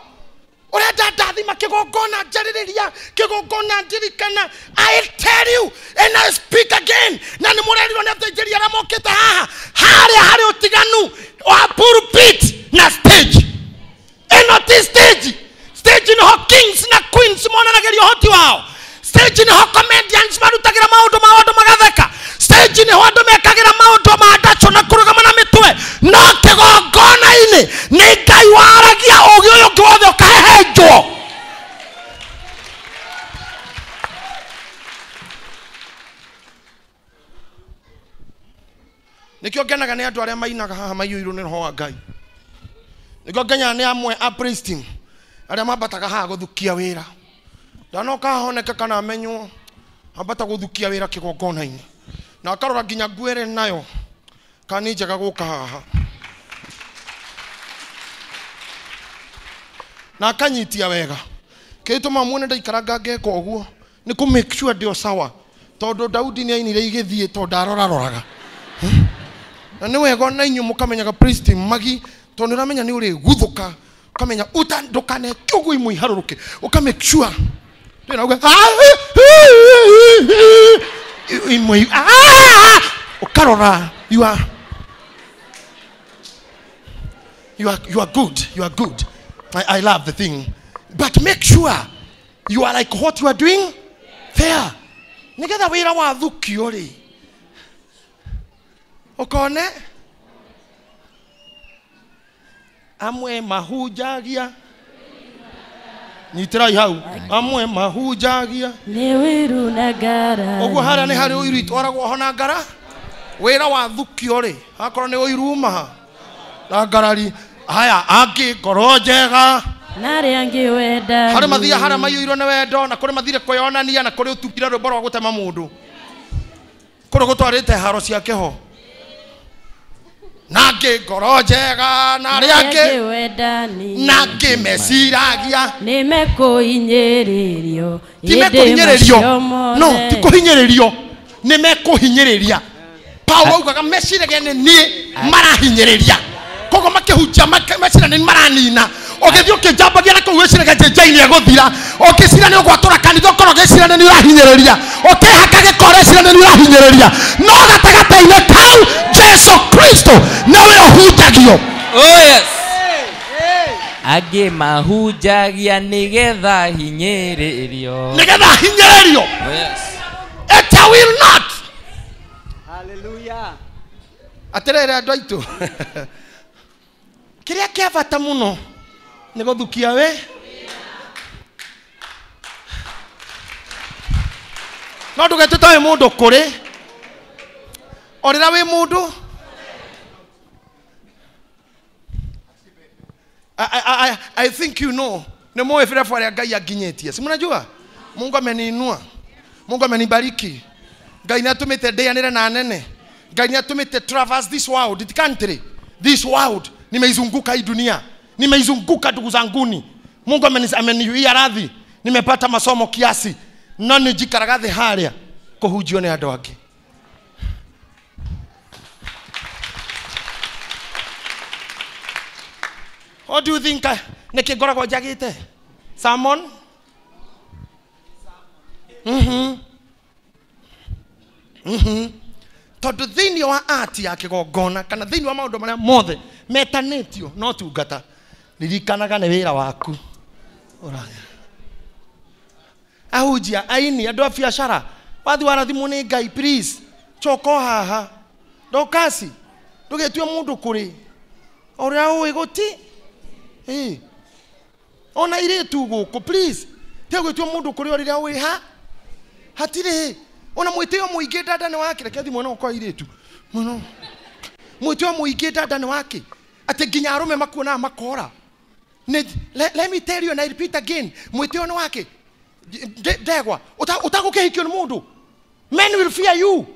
urenda ndathima kĩgongona njarĩrĩria kĩgongona ndirikana. I tell you and I speak again na nĩ mũrerirwo nĩ athĩnjĩri arĩa mokĩte haha harĩa harĩ ũtiganu wa pulpit na stage. Ĩno ti stage. Stage nĩho kings na queens monanagĩria ũhoti wao. Stage nĩho comedians marutagĩra maũndũ mao andũ magatheka. Stage nĩho andũ mekagĩra maũndũ ma ndaco na kũrũgama na mĩtwe. No kĩgongona-inĩ nĩ Ngai waragia ũũgĩ ũyũ ũngĩ wothe ũkahehenjwo. Nĩkĩo ngenaga nĩ andũ arĩa mainaga haha maiyũirwo nĩ roho wa Ngai. Nĩkĩo ngenaga nĩ amwe a praise team arĩa mambataga haha gũthukia wĩra. Ndanoka honeke kana amenywo ambata gũthukia wĩra kĩgongona-inĩ na akarora nginya nguo ĩrĩ nayo kana nĩ njega gũka haha na akanyitia wega kĩtũma muone ndaikaranga ngeka ũguo nĩ kũ make sure ndĩ o sawa tondũ Daudi nĩ ainire igĩthiĩ tondũ ndaroraroraga na nĩ wega ona inyuĩ mũkamenyaga praise team magi tondũ nĩ ũramenya nĩ ũrĩguthũka ũkamenya ndũkaneke ũguo imwe iharũrũke ũka make sure ndĩna uga imwe ukarora you are good, you are good. I love the thing, but make sure You are like what you are doing there. Nĩgetha wĩra wathukio rĩ, ũkone amwe mahunjagia, nyitĩrai hau, amwe mahunjagia nĩ wĩru na ngara. Ũguo harĩa nĩ harĩ ũiru itwaragwo ho na ngara. Wĩra wathukio rĩ, akorwo nĩ ũiru umaha na ngarari. Haya, angĩ ngoro njega na arĩa angĩ wendani. Harĩ mathia harĩa maiyũirwo nĩ wendo, na kũrĩ mathire kwĩyonania, na kũrĩ ũtungire rwĩmbo rwa gũtema mũndũ, kũrĩ gũtwarĩte haro ciake ho. Na angĩ ngoro njega na arĩa angĩ wendani, na angĩ meciragia nĩ mekũhinyĩrĩrio. Ti mekũhinyĩrĩrio, no ti kũhinyĩrĩrio, nĩ mekũhinyĩrĩria. Paulo augaga meciragia nĩ niĩ marahinyĩrĩria, koguo makĩhunjia meciragia nĩ maranina. Ũgĩthiĩ ũkĩnjambagia na kũu wĩciragia njenjai nĩ egũthira, ũkĩcira nĩ ũgwatũra kanitha ũkorwo ũgĩcira nĩ ũrahinyĩrĩria, ũkĩhaka gĩko ũrecira nĩ ũrahinyĩrĩria, no gatagatĩ-inĩ kau Jesu Kristo nĩwe ũhunjagio. Oh yes. Angĩ mahunjagia nĩgetha hinyĩrĩrio, nĩgetha hinyĩrĩrio. Oh yes. It will not. Hallelujah. Atĩrĩrĩ andũ aitũ, kĩrĩa kĩa bata mũno nĩ gũthukia we. No ndũgetue ta wĩ mũndũ kũrĩ, o rĩrĩa wĩ mũndũ. I think you know, nĩ mũĩ birebu arĩa Ngai anginyĩtie, si mnajua? Mungu ameniinua, Mungu amenibariki, Ngai nĩ atũmĩte ndĩanĩre na anene, Ngai nĩ atũmĩte traverse this world, it country, this world, nimeizunguka hii dunia, nimeizunguka ndugu zanguni. Mungu ameniwia radhi, nimepata masomo kiasi, no nĩnjikaraga thĩ harĩa kũhunjio nĩ andũ angĩ. What do you think nĩkĩ ngoragwo njagĩte? Salmon? Tondũ thĩinĩ wa art ya kĩgongona kana thĩinĩ wa maũndũ marĩa mothe metanĩtio no tungata, ririkanaga nĩ wĩra waku. Ahunjia, aini, andũ a biacara, wathi warathimwo nĩ Ngai, please coka haha, ndokasi ndũgetue mũndũ kũrĩ ũrĩa ũĩ gũti. Ona irĩtu gũkũ, please tiga gwĩtua mũndũ kũrĩ o rĩrĩa ũĩ ha hatirĩ. Ona mwĩtĩo mũingĩ dada nĩ wake, reke thiĩ mwena ũkwa irĩtu mũno. Mwĩtĩo mũingĩ dada nĩ wake, atĩ nginya arũme makuonaga makora. Let me tell you and I repeat again, mwĩtĩo nĩ wake ndegwa ũtagũkĩhikio nĩ mũndũ. Men will fear you,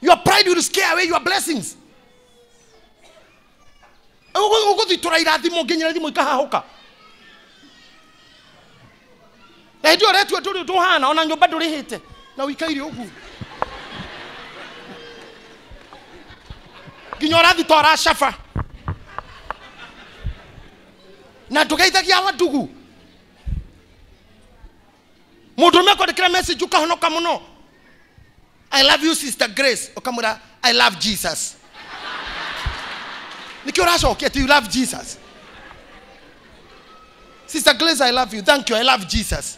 your pride will scare away your blessings. Ũgũthitũra irathimo nginya irathimo ikahahũka. Na hĩndĩ ĩyo ũretua ndũrĩ ũndũ ũhana, ona nyũmba ndũrĩhĩte na ũikaire ũguo, nginya ũrathi ta ũracaba na ndũgeithagia wa ndugu. Mũndũ ũmwe akwandĩkĩra message ũkahonoka mũno, I love you sister Grace, ũkamwĩra I love Jesus. Nĩkĩo ũracokia atĩ you love Jesus? Sister Grace, I love you. Thank you. I love Jesus.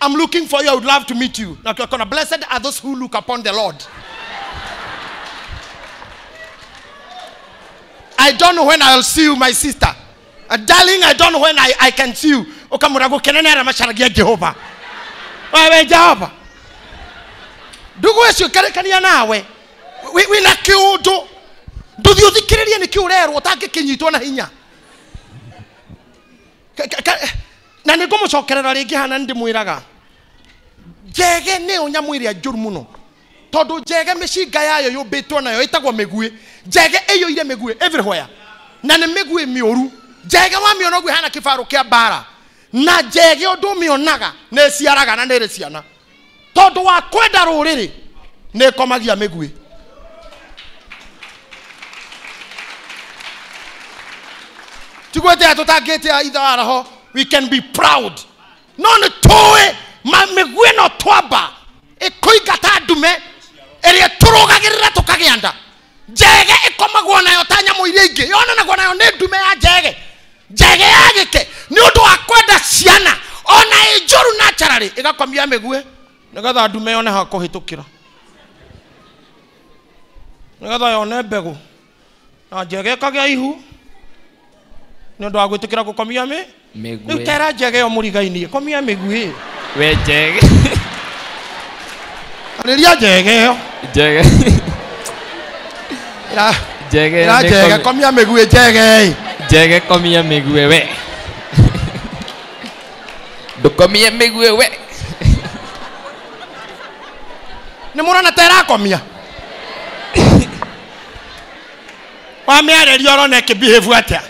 I'm looking for you. I would love to meet you. Now, blessed are those who look upon the Lord. I don't know when I'll see you, my sister. Darling, I don't know when I can see you. Ukamurago kenene ara macharagia Jehova. Wewe Jehova. Ndugu wecio karekania nawe. Wina kiundu. Nduthi uthikiririe ni kiurerwo utangikinyitwo na hinya. Na nĩngũmũcokerera rĩngĩ hana nĩndĩmwĩraga njege nĩyo nyamũ ĩrĩa njũru mũno, tondũ njege mĩcinga yayo yũmbĩtwo nayo ĩtagwo mĩguĩ. Njege ĩiyũire mĩguĩ everywhere, na nĩ mĩguĩ mĩũru. Njege wamĩona ũguo ĩhana kĩbarũ kĩa mbara, na njege ũndũ ũmĩonaga nĩ ĩciaraga na nĩ ĩrĩ ciana, tondũ wa kwenda rũrĩrĩ nĩ ĩkomagia mĩguĩ. Tigwĩtĩa tũtangĩtĩa ithe wa roho, we can be proud. No nĩ tũĩ mĩguĩ ĩno twamba ĩkũingata ndume ĩrĩa tũrũgagĩrĩra tũkagĩa nda. Njege ĩkomagwo nayo ta nyamũ iria ingĩ, yonanagwo nayo nĩ ndume ya njege, njege ya gĩke, nĩ ũndũ wa kwenda ciana. Ĩgakomia mĩguĩ nĩgetha ndume yone ha kũhĩtũkĩra, nĩgetha yone mbegũ. Na njege ĩkagĩa ihu nĩ ũndũ wa gwĩtĩkĩra gũkomia mĩguĩ. Rĩu tera njege ĩyo mũrigaini ĩkomia mĩguĩ. We njege. Arĩria njege ĩyo. Njege. Njege. Ĩra njege komia mĩguĩ njege. Njege komia mĩguĩ we. Ndũkomie mĩguĩ we. Nĩ mũrona ta ĩrakomia? Wamĩarĩria ũrona ĩkĩbehave atĩa?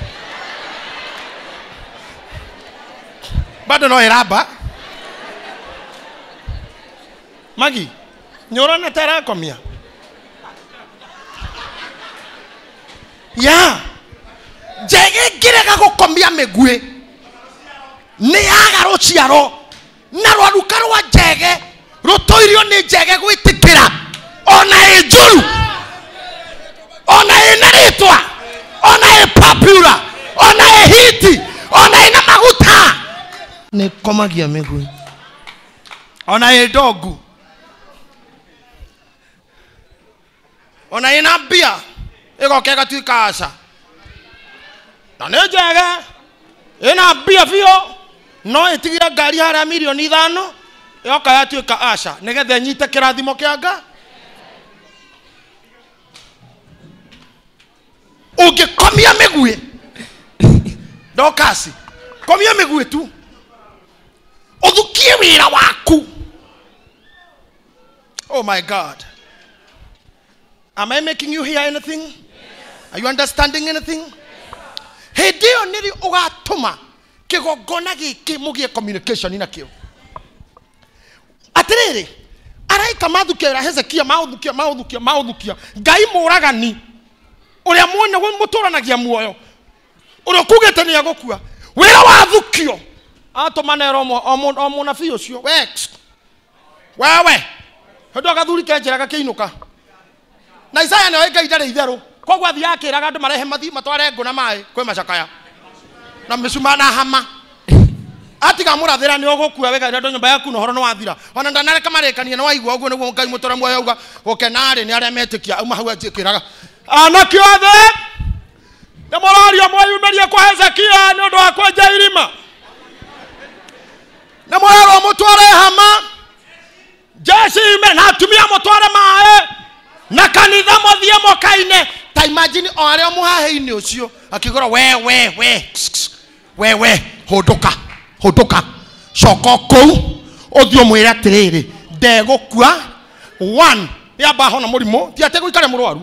Bado no ĩramba. Magi, nĩ ũrona ta ĩrakomia? Ya njege ĩngĩrega gũkomia mĩguĩ nĩ yaga rũciaro, na rwaruka rwa njege rũtũirio nĩ njege gwĩtĩkĩra ona ĩ njũru, ona ĩna rĩtwa, ona ĩ popular, ona ĩ hiti, ona ĩna maguta, nĩ komagia mĩguĩ. Ona ĩ ndongu, ona ĩna mbia, ĩgoka ĩgatuĩka aca. Na nĩ njege ĩna mbia biũ, no ĩtigire ngari harĩa 5 milioni yoka yatuĩka aca nĩgetha ĩnyite kĩrathimo kĩa Ngai. Ũngĩkomia mĩguĩ ndokasi, komia mĩguĩ tu, ũthukie wĩra waku. Oh my God. Am I making you hear anything? Yes. Are you understanding anything? Hĩndĩ ĩyo nĩrĩo ũgatũma kĩgongona gĩkĩ mũgĩe communication nakĩo. Atĩrĩrĩ, araika mathukia wĩra Hezekia, maũthukia maũthukia maũthukia. Ngai mũragani ũrĩa mwene mũtũranagia muoyo, ũrĩa ũkugĩte nĩ egũkua, wĩra wathukio atũmanera o mũnabii ũcio, we wewe hĩndĩ ĩyo gathuri kenjĩra gakĩinũka. Na Isaya nĩoĩ Ngai ndarĩ itherũ, koguo athiaga akĩraga andũ marehe mathiĩ matware ngũ na maĩ kwĩ macakaya na mĩcuma na hama. Atiga mũrathĩra nĩ ũgũkua wega andũ nyũmba yaku na ũhoro nĩ wathira. Ona ndanareka marĩkanie nĩ waigua ũguo nĩguo Ngai mũtũra muoyo auga gũkena-rĩ nĩ arĩa metĩkia. Auma hau anjĩkĩraga anake othe nĩ mũrario mweyumĩrie kwa Hezekia nĩ ũndũ wa kwenja irima, nĩ mũrerwo mũtware hama, jeshi ime na atumia mũtware maĩ na kanitha mũthiĩ mũkaine. Ta imagine o arĩa mũhahe-inĩ ũcio akĩgũra we we we we we, hũndũka hũndũka, coka kũu ũthiĩ ũmwĩre atĩrĩrĩ, ndegũkua. One, nĩamba hona mũrimũ, ti atĩ gũikare mũrwaru.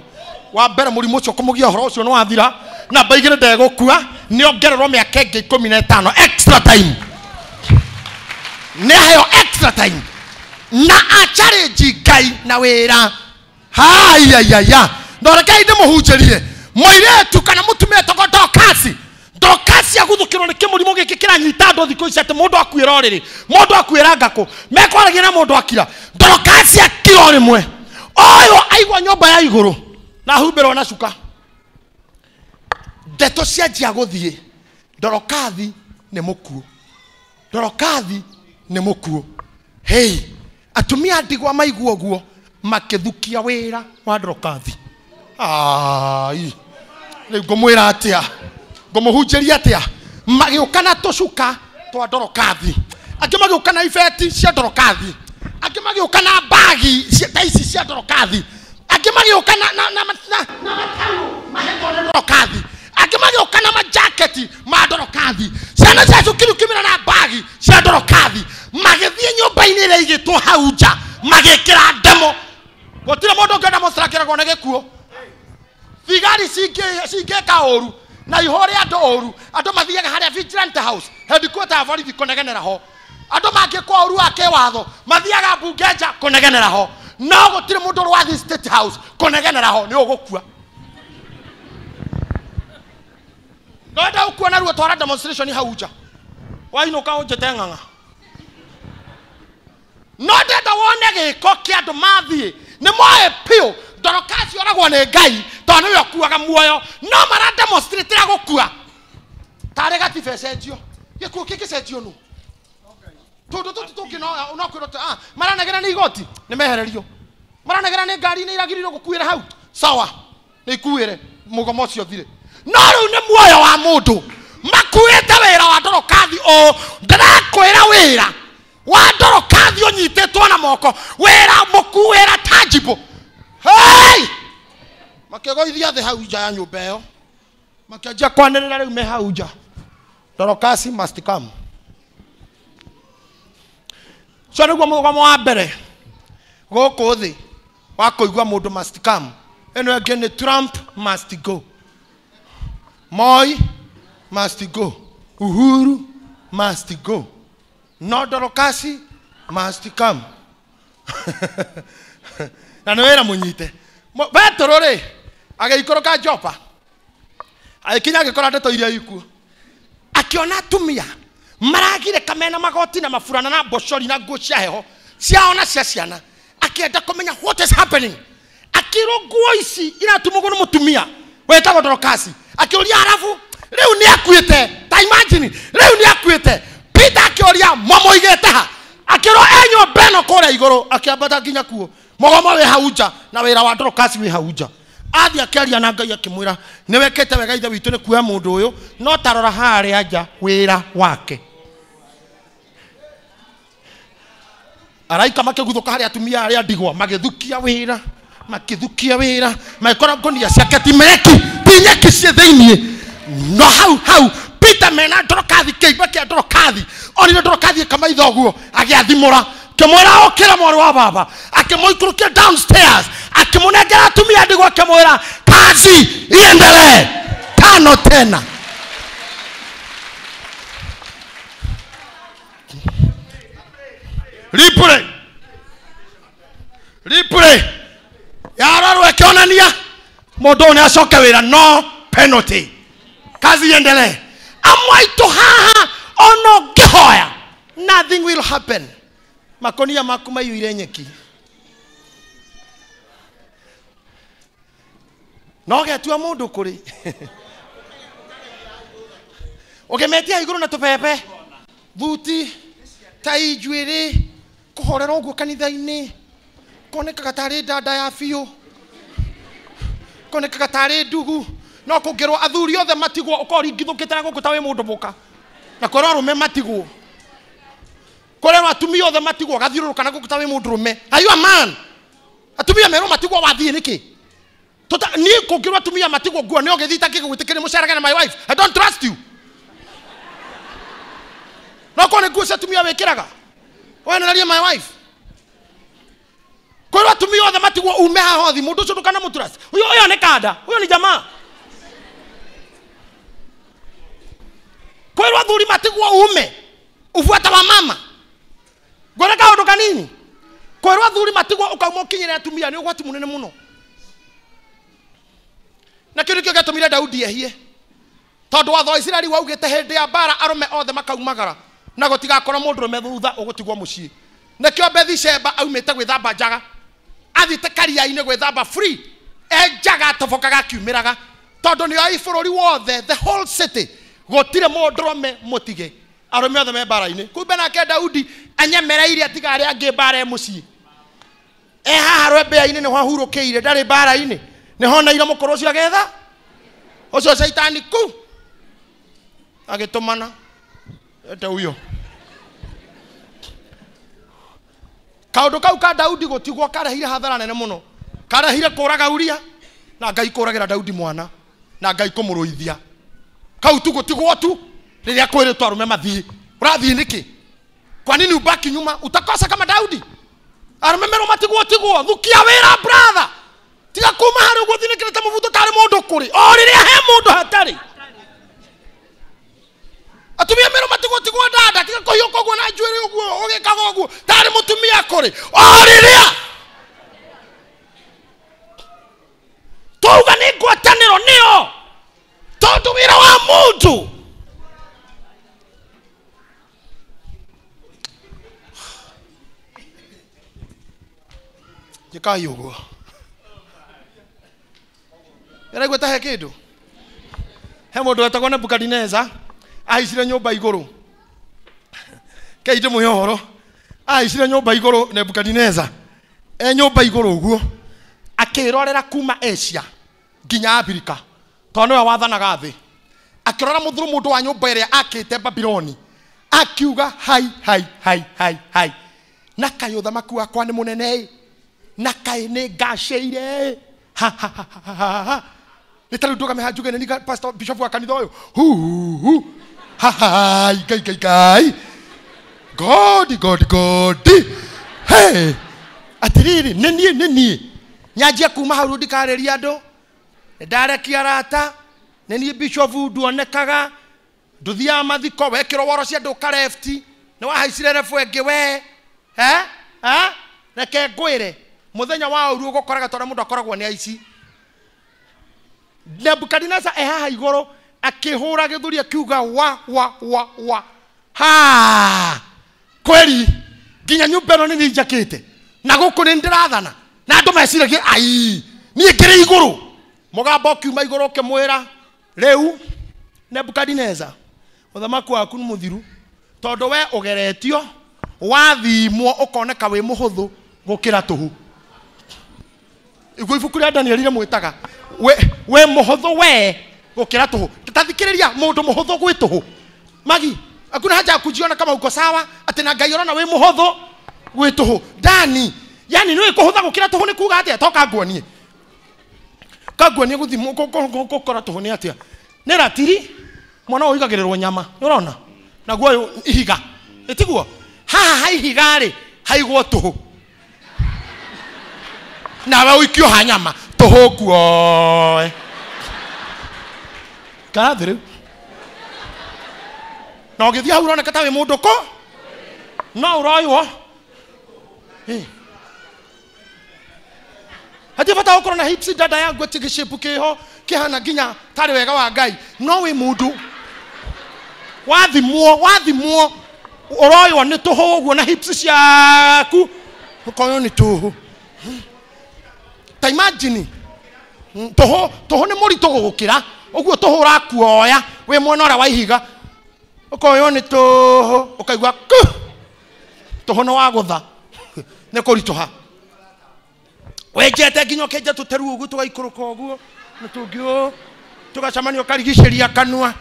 Wa mbere mũrimũ ũcio kũmũgia ũhoro ũcio nĩ wathira. Namba igĩrĩ ndegũkua, nĩongererwo mĩaka ĩngĩ 15 extra time, nĩ aheo extra time na achallenge Ngai na wĩra. Haiya, ndorekei ndĩmũhunjĩrie mũirĩtu kana mũtumia etagwo Dorcas. Dorcas aguthũkĩrwo nĩ kĩmũrimũ gĩkĩ kĩranyita andũ thikũ ici, atĩ mũndũ akuĩra ũrĩrĩ, mũndũ akuĩra ngakũ, mekwaragia na mũndũ akira. Dorcas akira o rĩmwe, ũyũ aigua nyũmba ya igũrũ na ahumbĩrwo na cuka, ndeto cianjia gũthiĩ, Dorokathi nĩ mũkuũ, Dorokathi nĩ mũkuũ. Hey, atumia ndigwa maigua ũguo makĩthukia wĩra wa Dorokathi. Ai, rĩu ngũmwĩra atĩa, ngũmũhunjĩria atĩa? Magĩũka na tũcuka twa Dorokathi, angĩ magĩũka na ibeti cia Dorokathi, angĩ magĩũka na mbagi ta ici cia Dorokathi, angĩ magĩũka na mataũ mahetwo nĩ Dorokathi, angĩ magĩũka na majaketi ma Dorokathi, ciana cia cukuru kimĩra na mbagi cia Dorokathi, magĩthiĩ nyũmba-inĩ ĩrĩa ĩigĩtwo hau nja magĩkĩra ndemo. Gũtirĩ mũndũ ũngĩenda mũcakĩragwo nĩ gĩkuũ. Thigari cingĩka ũru na ihũre andũ ũru, andũ mathiaga harĩa vigilante house, headquarter ya borithi kũnegenera ho. Andũ mangĩkwo ũru wa kĩwatho mathiaga mbunge nja kũnegenera ho, no gũtirĩ mũndũ ũrathiĩ state house kũnegenera ho, nĩ ũgũkua. Ndwenda ũkua narua, twara demonstration hau nja, wainũka ũnjĩte ng'ang'a. No ndenda wone gĩko kĩa andũ mathiĩ nĩ moĩ piũ Dorcas oragwo nĩ Ngai tondũ nĩwe ũkuaga muoyo, no mara demonstrate gũkua tarĩ gatiba ĩcenjio. Gĩkuũ kĩngĩcenjio nũ? Tũndũ tũtũ tũngĩ no kwĩrwo maranegera nĩ igoti nĩ mehererio. Maranegera nĩ ngari nĩ iragĩrĩirwo gũkuĩra hau. Sawa. Nĩ ikuĩre mũgomo ũcio thire. No rĩu nĩ muoyo wa mũndũ. Makuĩte wĩra wa Dorokathi o ndĩrakwĩra wĩra wa Dorokathi ũnyitĩtwo na moko wĩra mũkuĩra tangible. Hey! Makĩgũithia thĩ hau nja ya nyũmba ĩyo. Makĩanjia kwanĩrĩra rĩu me hau nja. Dorokasi must come. So nĩguo mũgomo wa mbere gũkũ thĩ wa kũigua mũndũ must come. Ĩno ĩngĩ nĩ Trump must go. Moi must go. Uhuru must go. No Dorokasi must come. Na nĩ wĩra mũnyite. Petero rĩ agĩikũrũka Jopa. Agĩkinya agĩkora ndeto iria ikuo. Akiona atumia maragire kamena magoti na maburana na mbocori na nguo cia heho ciao na cia ciana. Akĩenda kũmenya what is happening. Akĩrwo nguo ici iratumũgwo nĩ mũtumia wetagwo Dorokasi. Akĩũria arabu rĩu nĩ akuĩte. Ta imagine rĩu nĩ akuĩte. Peter akĩũria mamũigĩte ha. Akĩrwo e nyũmba ĩno kũrĩa igũrũ. Akĩambata nginya kuo. Mũgomo wĩ hau nja na wĩra wa Dorokasi wĩ hau nja. Athiĩ akĩaria na Ngai akĩmwĩra nĩ wekĩte wega ithe witũ nĩ kuoya mũndũ ũyũ no tarora harĩa nja wĩra wake. Araika makĩguthũka harĩa atumia arĩa ndigwa magĩthukia wĩra makĩthukia wĩra magĩkora ngonia ciake ti meki ti nyeki ciĩ thĩiniĩ. No hau hau Peter mena Dorokathi kĩimba kĩa Dorokathi onire Dorokathi ĩkamaitho ũguo agĩathimũra kĩmwĩra ũkĩra mwarĩ wa baba. Akĩmũikũrũkia downstairs akĩmũnengera atumia ndigwa akĩmwĩra kazi iendelee tano tena. Ripure ripure yarorwo ĩkĩonania mũndũ ũyũ nĩacoke wĩra no penalty. Kazi iendelee. Amwe aitũ haha ona ũngĩhoya nothing will happen. Makonia maku maiyũire nyeki. No getua mũndũ kũrĩ. Ũkĩmetia igũrũ na tũbebe thuti ta injuĩrĩ kũhorera ũguo kanitha-inĩ konekaga tarĩ ndanda ya biũ konekaga tarĩ ndugu no kũngĩrwo athuri othe matigwo ũkoringithũkĩte na gũkũ ta wĩ mũndũ mũka na kwĩrwo arũme matigwo kwĩrwo atumia othe matigwo gathiũrũrũka na gũkũ ta wĩ mũndũ rũme. Are you a man? Atumia merwo matigwo wathiĩ nĩkĩ? Niĩ kũngĩrwo atumia matigwo nguo nĩ ũgĩthiĩ itangĩgwĩtĩkĩria mũcerage na my wife. I don't trust you. No korwo nĩ nguo cia atumia wĩkĩraga wenererie my wife. Kwĩrwo atumia othe matigwo ume haha hothi mũndũ ũcio ndũkanamũtrust. Ũyũ nĩ kanda, ũyũ nĩ jamaa. Kwĩrwo athuri matigwo ume ubuata wa mama. Ngwĩre kaũndũ kanini. Kwĩrwo athuri matigwo ũkauma ũkinyĩre atumia nĩ ũgwati mũnene mũno. Na kĩu nĩkĩo gĩatũmire Daudi ehie. Tondũ watho wa Isiraeli waugĩte hĩndĩ ya mbara arũme othe makaumagara na gũtigakorwo mũndũrũme thutha ũgũtigwo mũciĩ. Nĩkĩo Bethsheba aumĩte gwĩthamba njaga. Athiĩte karia-inĩ gwĩthamba free. E njaga atobokaga akiumĩraga. Tondũ nĩoĩ bũrũri wothe the whole city gũtirĩ mũndũrũme mũtige. Arũme othe me mbara-inĩ. Kumbe nake Daudi anyemereire atiga arĩa angĩ mbara e mũciĩ. E haha rwembea-inĩ nĩho ahurũkĩire ndarĩ mbara-inĩ. Nĩho oneire mũkũrũ ũcio agetha ũcio caitani ku agĩtũmana ete uyo. Kaũndũ kau ka Daudi gũtigwo karehire hathara nene mũno. Karehire kũraga Uria na Ngai kũragĩra Daudi mwana na Ngai kũmũrũithia. Kau tu gũtigwo tu rĩrĩa kwĩrĩtwo arũme mathiĩ. Ũrathiĩ nĩkĩ? Kwa nini ubaki nyuma? Utakosa kama Daudi. Arũme merwo matigwo tigwo thukia wĩra brother. Tiga kuma harĩ ũguo thinĩkĩrĩte mũbuto tarĩ mũndũ kũrĩ o rĩrĩa he mũndũ hatarĩ. Atumia merwo matigwo tigwo dada tiga kũhiũka ũguo na njuĩrĩ ũguo ũgĩkaga ũguo tarĩ mũtumia kũrĩ o rĩrĩa twauga nĩ ngwatanĩro nĩyo tondũ wĩra wa mũndũ. Njĩkai ũguo. Ndĩraigua ta he kĩndũ. He mũndũ wetagwo Nebukadineza ahaicire nyũmba igũrũ. Kei ndĩmũhe ũhoro. Ahaicire nyũmba igũrũ Nebukadineza. E nyũmba igũrũ ũguo. Akĩrorera kuma Asia nginya Afrika. Tondũ nĩwe wathanaga thĩ. Akĩrora mũthuru mũndũ wa nyũmba ĩrĩa akĩte Babiloni. Akiuga hai hai hai hai hai. Na kaĩ ũthamaki wakwa nĩ mũnene. Na kaĩ nĩ ngacĩire. Ha ha ha ha ha. Nĩ ta rĩu ndũgame haha njuge nĩ pastor bishop wa kanitha ũyũ. Hu hu. Ha ha ngai ngai ngai. God God God. Hey. Atiriri nĩ niĩ nĩ niĩ. Nyanjia kuma hau ndikarĩria andũ. Ndarekia arata. Nĩ niĩ bishop nduonekaga. Nduthiaga mathiko wekĩrwo woro cia andũ karefti. Nĩ wahaicire rebu ĩngĩ we. Eh? Eh? Reke ngwĩre. Mũthenya wa ũru ũgũkoraga tondũ mũndũ akoragwo nĩ aici. Nebukadineza e haha igũrũ akĩhũra gĩthũri akiuga wa wa wa wa. Ha! Kweli nginya nyũmba ĩno nĩ niĩ njakĩte. Na gũkũ nĩ ndĩrathana. Na andũ meciragia ai niĩ ngĩrĩ igũrũ. Mũgambo ũkiuma igũrũ ũkĩmwĩra rĩu Nebukadineza ũthamaki waku nĩ mũthiru tondũ we ũgeretio wathimwo ũkoneka wĩ mũhũthũ gũkĩra tũhu. Iguo ibuku rĩa Danieli rĩmwĩtaga we mũhũthũ we gũkĩra tũhũ. Tathikĩrĩria mũndũ mũhũthũ gwĩ tũhũ. Magi hakuna haja ya kujiona kama uko sawa ati na Ngai ũrona wĩ mũhũthũ gwĩ tũhũ. Dani yani nĩ kũhũtha gũkĩra tũhũ nĩ kuga atĩa? Toka nguonie. Kanguonie gũthimwo gũkora tũhũ nĩ atĩa? Nĩ ratiri mwana ũyũ ũigagĩrĩrwo nyama nĩ ũrona naguo ũyũ ihiga ĩtiguo haha ha ihiga rĩ haigwo tũhũ nawe ũikio ha nyama tũhũ kuoe karathĩ rĩu na ũgĩthiĩ hau ũroneka ta wĩ mũndũ kũ no ũroywo. Hatirĩ bata gũkorwo na hips dada yangu atĩ gĩcĩpu kĩho kĩhana nginya tarĩ wega wa Ngai no wĩ mũndũ wathimwo wathimwo ũroywo nĩ tũhũ ũguo na hips ciaku ũkoywo nĩ tũhũ. Ta imagine tũhũ tũhũ nĩ mũritũ gũgũkĩra ũguo tũhũ ũrakuoya wĩ mwena ũrĩa wa ihiga ũkoywo nĩ tũhũ ũkaigua ku tũhũ nĩ wagũtha nĩ kũritũha. Wenjete nginya ũkenja tũteru ũguo tũgaikũrũka ũguo na tũngĩ ũũ tũgacemania ũkarigicĩria kanua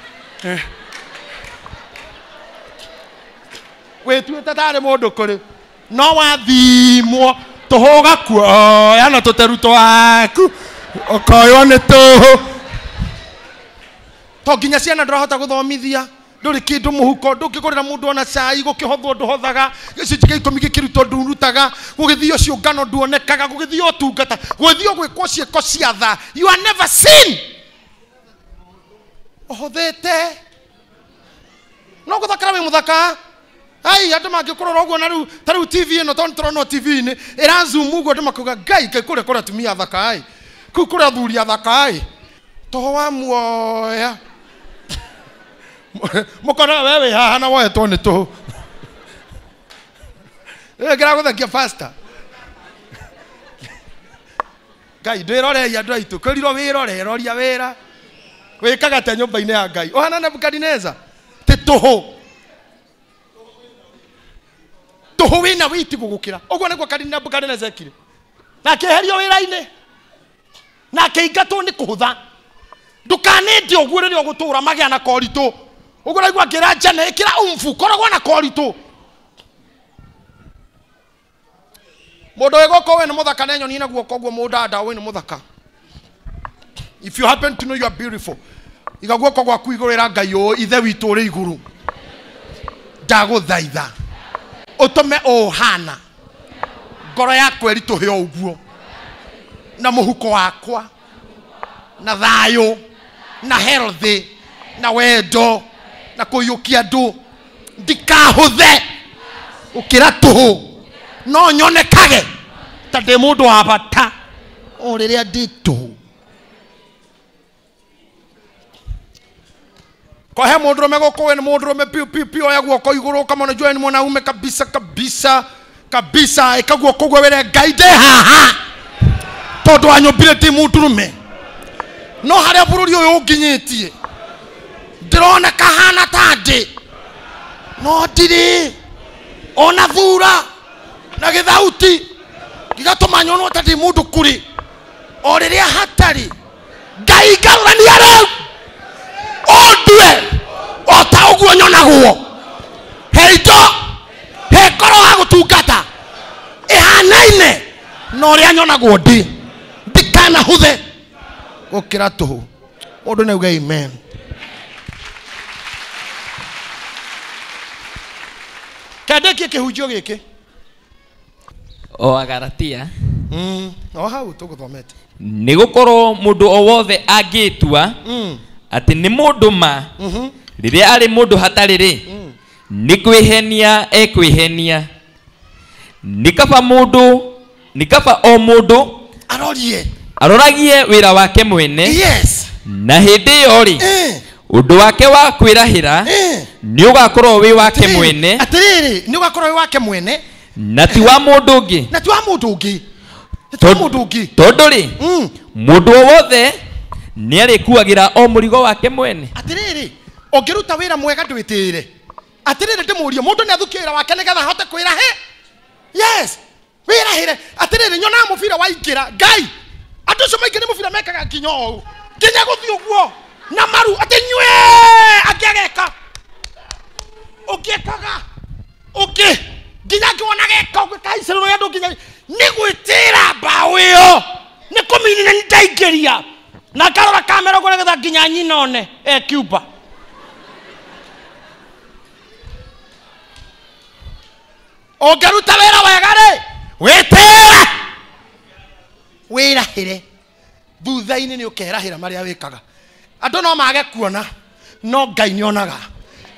wĩtuĩte tarĩ mũndũ kũrĩ no wathimwo tũhũ ũgakuoya na tũteru twaku ũkoywo nĩ tũhũ. To nginya ciana ndũrahota gũthomithia ndũrĩ kĩndũ mũhuko ndũngĩgũrĩra mũndũ ona cai gũkĩhothwo ndũhothaga gĩcunjĩ kĩa ikũmi gĩkĩrutwo ndurutaga gũgĩthio ciũngano nduonekaga gũgĩthio ũtungata gũgĩthio gwĩkwo ciĩko cia tha. You are never seen. Ũhũthĩte no gũthakara wĩ mũthaka. Ai andũ mangĩkũrora ũguo na rĩu ta rĩu TV ĩno tondũ tũrona TV-inĩ ĩrazoom ũguo andũ makauga Ngai kaĩ kũrĩa kũrĩ atumia athaka ĩ kũu kũrĩ athuri athaka ĩ tũhũ wa muoya mũkonaga we wĩ haha na woetwo nĩ tũhũ. Rĩu kĩragũthekia pastor. Ngai ndwĩrorei andũ aitũ kwĩrirwo wĩrore roria wĩra wĩkaga atĩa nyũmba-inĩ ya Ngai ũhana Nebukadineza ti tũhũ tũhũ wĩna wĩiti gũgũkĩra ũguo nĩguo Nebukadineza ekire na akĩeherio wĩra-inĩ na akĩingatwo nĩ kũhũtha. Ndũkanĩndie ũguo rĩrĩa ũgũtũra magĩa na koritũ ũguo ũraigua ngĩra njane ĩkĩra umbu koragwo na koritũ. Mũndũ wĩ gũkũ we nĩ mũthaka nĩ nyoni na guoko ũguo mũndanda we nĩ mũthaka. If you happen to know you are beautiful iga guoko gwaku igũrũ ĩra Ngai ũũ ithe witũ ũrĩ igũrũ ndagũthaitha ũtũme ũhana ngoro yakwa ĩritũhe o ũguo na mũhuko wakwa na thayũ na healthy na wendo na kũiyũkia andũ ndikahũthe gũkĩra tũhũ no nyonekage ta ndĩ mũndũ wa bata o rĩrĩa ndĩ tũhũ. Kwa he mũndũrũme gũkũ we nĩ mũndũrũme piu piu piu oya guoko igũrũ ũkamona jua ni mwanaume kabisa kabisa kabisa ĩka guoko ũguo wĩre Ngai ndĩ haha tondũ wanyũmbire ndĩ mũndũrũme no harĩa bũrũri ũyũ ũnginyĩtie ndĩroneka hana ta ndĩ no ndirĩ. Ona thura na gĩthauti gĩgatũma nyonwo ta ndĩ mũndũ kũrĩ o rĩrĩa hatarĩ. Ngai ngarũrania rĩu ũndue o ta ũguo nyonagwo. He indo, he ngoro ya gũtungata ĩhanaine na ũrĩa nyonagwo ndĩ, ndikanahũthe gũkĩra tũhũ. Mũndũ nĩ auge amen. Kandĩkie kĩhunjio gĩkĩ O Agalatia. O hau tũgũthomete. Nĩ gũkorwo mũndũ o wothe angĩtua atĩ nĩ mũndũ ma rĩrĩa arĩ mũndũ hatarĩ rĩ, nĩ kwĩhenia ekwĩhenia. Nĩ kaba mũndũ, nĩ kaba o mũndũ arorie aroragie wĩra wake mwene. Yes. Na hĩndĩ ĩyo rĩ, ũndũ wake wa kwĩrahĩra nĩ ũgakorwo wĩ wake mwene. Atĩrĩrĩ, nĩ ũgakorwo wĩ wake mwene na ti wa mũndũ ũngĩ. Na ti wa mũndũ ũngĩ. Ti wa mũndũ ũngĩ. Tondũ rĩ, mũndũ o wothe nĩ arĩkuagĩra o mũrigo wake mwene. Atĩrĩrĩ, ũngĩruta wĩra mwega ndwĩtĩĩre. Atĩrĩrĩ, ndĩmũrie, mũndũ nĩ athukie wĩra wake nĩgetha ahote kwĩrahe. Yes, wĩrahĩre. Atĩrĩrĩ, nyonaga mũbira waingĩra. Ngai, andũ acio maingĩ nĩ mũbira mekaga nginya ũũ, nginya gũthiĩ ũguo na maru atĩ nyue, angĩ ageka ũngĩkaga ũngĩ nginya ngĩwona geka ũguo kahaicĩrĩrwo nĩ andũ nginya nĩ gwĩtĩra mbaũ ĩyo, nĩ kũminina nĩ ndaingĩria na ngarora kamera ũguo nĩgetha nginya nyina one e Cuba. Ũngĩruta wĩra wega rĩ, wĩtĩre, wĩrahĩre. Thutha-inĩ nĩ ũkerahĩra marĩa wĩkaga. Andũ no mage kuona, no Ngai nĩonaga.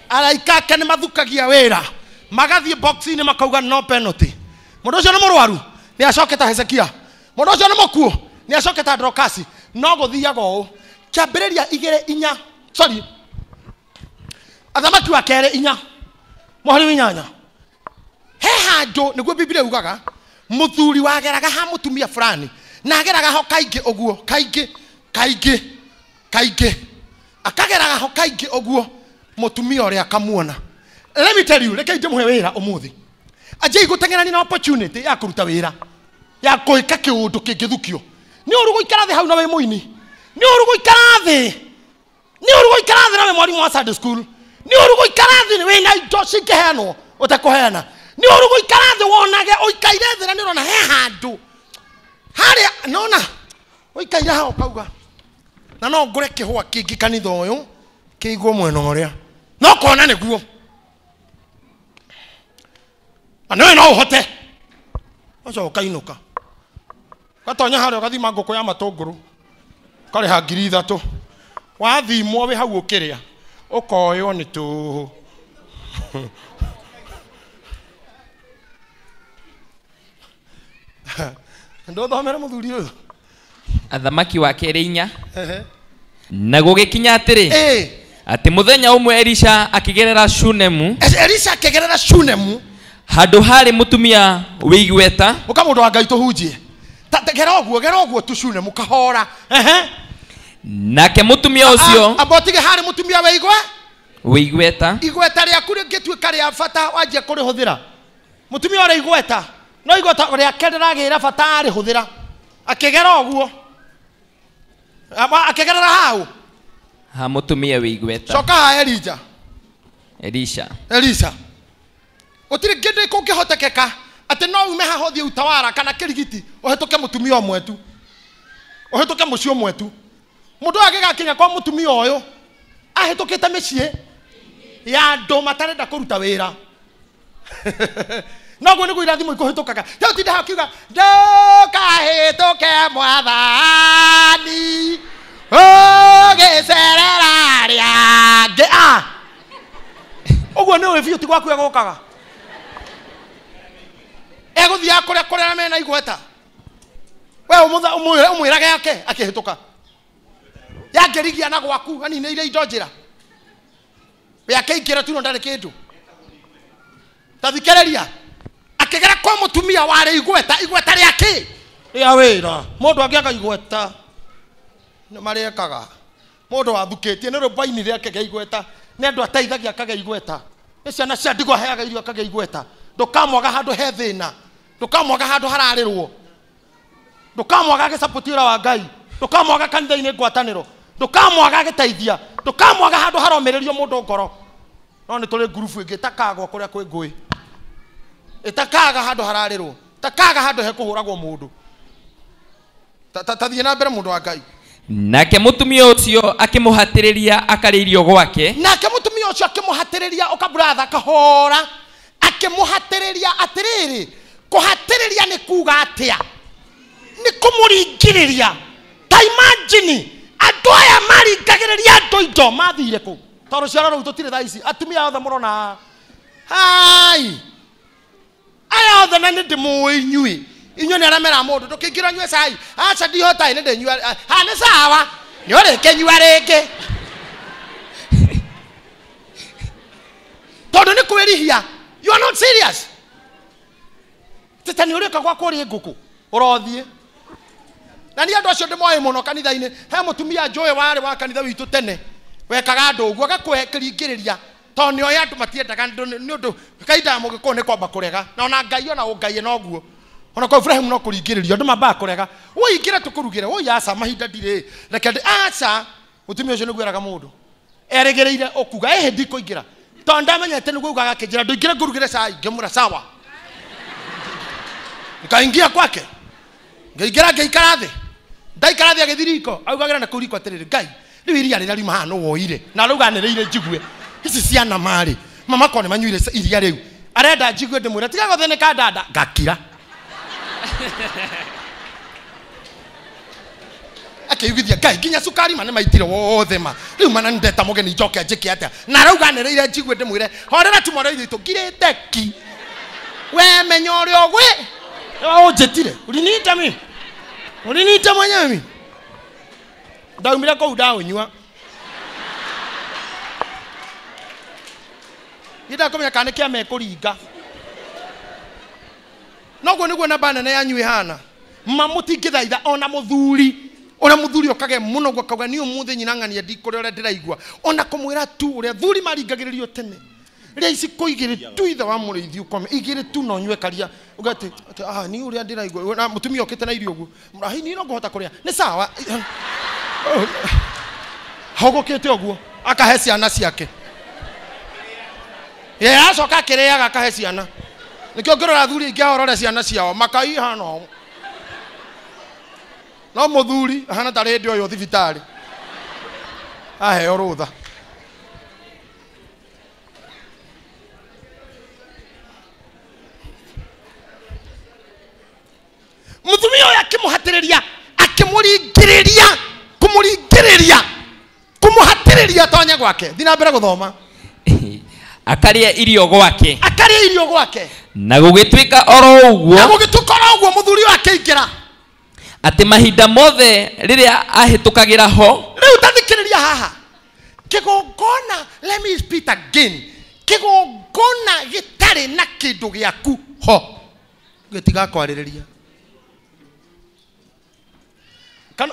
Araika ake nĩ mathukagia wĩra, magathiĩ box-inĩ makauga no penalty. Mũndũ ũcio nĩ mũrwaru, nĩ acoke ta Hezekia. Mũndũ ũcio nĩ mũkuũ, nĩ acoke ta Dorokasi. No gũthiaga ũũ. Kĩambĩrĩria igĩrĩ inya, sorry, Athamaki wa kerĩ inya mũhari wa inyanya. He handũ nĩguo Biblia yugaga mũthuri wageraga ha mũtumia fulani na ageraga ho kaingĩ ũguo, kaingĩ kaingĩ kaingĩ, akageraga ho kaingĩ ũguo, mũtumia ũrĩa akamuona. Let me tell you, reke ndĩmũhe wĩra ũmũthĩ. Anjai gũteng'erania na opportunity ya kũruta wĩra, ya gwĩka kĩũndũ kĩngĩthukio. Nĩ ũru gũikara thĩ hau na wĩ mũini, nĩ ũru gũikara thĩ, nĩ ũru gũikara thĩ na wĩ mwarimũ wa Sunday school, nĩ ũru gũikara thĩ wĩna indo cingĩheanwo ũtekũheana, nĩ ũru gũikara thĩ wonage ũikaire thĩ na nĩ ũrona he handũ harĩa nona ũikaire hau ũkauga na no ngũre kĩhũa kĩngĩ kanitha ũyũ kĩigwo mwena ũrĩa, no kona nĩguo na nĩwe no ũhote. Ũcoka ũkainũka ũgatonya harĩa ũgathima ngũkũ ya matũngũrũ ũkarĩha 3,000, wathimwo wĩ hau ũkĩrĩa ũkoywo nĩ tũhũ. Ndũthomere mũthuri ũyũ. Athamaki wa kerĩ inya. Na gũgĩkinya atĩrĩ, atĩ mũthenya ũmwe Elisha akĩgerera Shunemu. Elisha akĩgerera Shunemu handũ harĩ mũtumia wĩ igweta. Ũka mũndũ wa Ngai tũhunjie. Gera ũguo, gera ũguo tu Shunemu kahora. Nake mũtumia ũcio amba ũtige harĩ mũtumia wĩ igwe wĩ igweta. Igweta rĩaku rĩngĩtuĩka rĩa bata wanjia kũrĩhũthĩra. Mũtumia ũrĩa igweta no igweta rĩake rĩragĩra bata arĩhũthĩra. Akĩgera ũguo, akĩgerera hau ha mũtumia wĩ igweta. Coka ha Elija. Elisha. Elisha. Gũtirĩ kĩndũ kũngĩhotekeka atĩ no ume haha ũthiĩ Utawala kana Kĩrigiti ũhĩtũke mũtumia ũmwe tu, ũhĩtũke mũciĩ ũmwe tu. Mũndũ ũyũ angĩgakinya kwa mũtumia ũyũ ahĩtũkĩte mĩciĩ ya andũ matarenda kũruta wĩra. Noguo nĩguo irathimo ikũhĩtũkaga. Rĩu ũtinde hau ũkiuga ndũkahĩtũke mwathani ũgĩcerera arĩa angĩ. Ũguo nĩ ũĩ biũ ti gwaku egũkaga. Egũthiaga kũrĩa kũrĩa mena igweta. We ũmwĩrage yake akĩhĩtũka. Yangĩrigia na gwaku aninĩire indo njĩra. We akĩingĩra tu no ndarĩ kĩndũ. Ta thikĩrĩria. Akĩgera kwa mũtumia warĩ igweta, igweta rĩa kĩ? Rĩa wĩra. Mũndũ angĩaga igweta nĩ marĩekaga. Mũndũ wathukĩtie nĩ rũmba-inĩ rĩake gĩa igweta, nĩ andũ ateithagia akagĩa igweta, nĩ ciana cia ndigwa aheaga irio akagĩa igweta. Ndũkamwaga handũ he thĩna. Ndũkamwaga handũ hararĩrwo. Ndũkamwaga agĩcapoti wĩra wa Ngai. Ndũkamwaga kanitha-inĩ ngwatanĩro. Ndũkamwaga agĩteithia. Ndũkamwaga handũ haromĩrĩrio mũndũ ngoro. No nĩ tũrĩ ngurubu ĩngĩ ĩtakagwo kũrĩa kwĩ ngũĩ. Ĩtakaga handũ hararĩrwo. Takaga handũ hekũhũragwo mũndũ. Tathiĩ na mbere mũndũ wa Ngai. Nake mũtumia ũcio akĩmũhatĩrĩria akarĩa irio gwake. Nake mũtumia ũcio akĩmũhatĩrĩria ũkaburatha kahora. Akĩmũhatĩrĩria atĩrĩrĩ, kũhatĩrĩria nĩ kuga atĩa? Nĩ kũmũringĩrĩria. Ta imagine andũ aya maringagĩrĩria andũ indo mathire kũ? Tondũ ciara rũu tũtirĩ thaa ici. Atumia othe mũrona hai. Aya othe na nĩ ndĩmũĩ inyuĩ. Inyuĩ nĩ arĩa mera mũndũ ndũkĩingĩra nyue cai. Aca ndihota nĩ ndĩnyua. Ha nĩ sawa. Nĩ ũrĩkĩnyua rĩngĩ. Tondũ nĩ kwĩrihia. You are not serious. Tete nĩ ũrĩka gwakwa ũrĩe ngũkũ. Ũrothiĩ. Na niĩ andũ acio ndĩmoĩ mũno kanitha-inĩ. He mũtumia njũĩ warĩ wa kanitha witũ tene. Wekaga andũ ũguo agakũringĩrĩria. Tondũ nĩoĩ andũ matiendaga nĩ ũndũ kahinda mũgĩkũyũ nĩ kwamba kũrega. Na ona Ngai ona ũngai noguo. Ona kwa Ibrahim no kũringĩrĩrio andũ mambaga kũrega. Ũingĩre tũkũrugĩre. Ũi aca mahinda ndirĩ. Reke ndĩ aca. Mũtumia ũcio nĩguo eraga mũndũ. Erĩgĩrĩire ũkuga ĩhĩ ndikũingĩra. Tondũ ndamenyete nĩguo ugaga akĩnjĩra ndũingĩre ngũrugĩre cai. Ngĩmwĩra sawa. Nikaingia kwake. Ngĩingĩra ngĩikara thĩ. Ndaikara thĩ agĩthiĩ riko. Augagĩra na kũu riko atĩrĩrĩ Ngai. Rĩu iria rĩrĩa riuma haha nũ woire. Na arauga anĩrĩire njigue. Ici ciana marĩ. Mama korwo nĩ manyuire iria rĩu. Arenda njigue ndĩmwĩre tiga gũthĩnĩka dada. Ngakira. Akĩiguithia Ngai nginya cukari ma nĩ maitire wothe ma. Rĩu mana nĩndeta mũgeni njoke njĩke atĩa. Na arauga anĩrĩire njigue ndĩmwĩre horera tu mwana witũ ngirĩte ki. We menya ũrĩa ũgwĩ. Ũnjĩtire. Uliniita mimi. Uliniita mwenyewe mimi. Ndaumire kũu ndaũnyua. Ndakũmenya kana nĩ kĩa mekũringa. Noguo nĩguo namba nene yanyu ĩhana. Ma mũtingĩthaitha ona mũthuri. Ũrĩa mũthuri okage mũno ũguo akauga niĩ ũmũthĩ nyina ng'ania ndikũrĩa ũrĩa ndĩraigua. Ona kũmwĩra tu ũrĩa thuri maringagĩrĩrio tene. Rĩa ici kũ igĩrĩ tu ithe wa mũrĩithi ũkome. Igĩrĩ tu no nyue karia. Uga atĩ ah niĩ ũrĩa ndĩraigua. Na mũtumia okĩte na irio ũguo. Hi niĩ no ngũhota kũrĩa. Nĩ sawa. Hogokĩte ũguo. Akahe ciana ciake. Ye acoka akĩrĩaga akahe ciana. Nĩkĩo ngĩrora athuri aingĩ ahorore ciana ciao makaihana ũũ. No mũthuri ahana ta rĩndĩ ũyũ thibitarĩ. Aheo rũtha. Mũtumia ũyũ akĩmũhatĩrĩria, akĩmũringĩrĩria, kũmũringĩrĩria, kũmũhatĩrĩria atonye gwake. Thiĩ na mbere gũthoma. Akarĩa irio gwake. Akarĩa irio gwake. Na gũgĩtuĩka oro ũguo. Na gũgĩtuĩka oro ũguo mũthuri ũyũ akĩingĩra. Atĩ mahinda mothe rĩrĩa ahĩtũkagĩra ho. Rĩu tathikĩrĩria haha. Kĩgongona, let me speak again. Kĩgongona gĩtarĩ na kĩndũ gĩaku ho. Gĩtigakwarĩrĩria.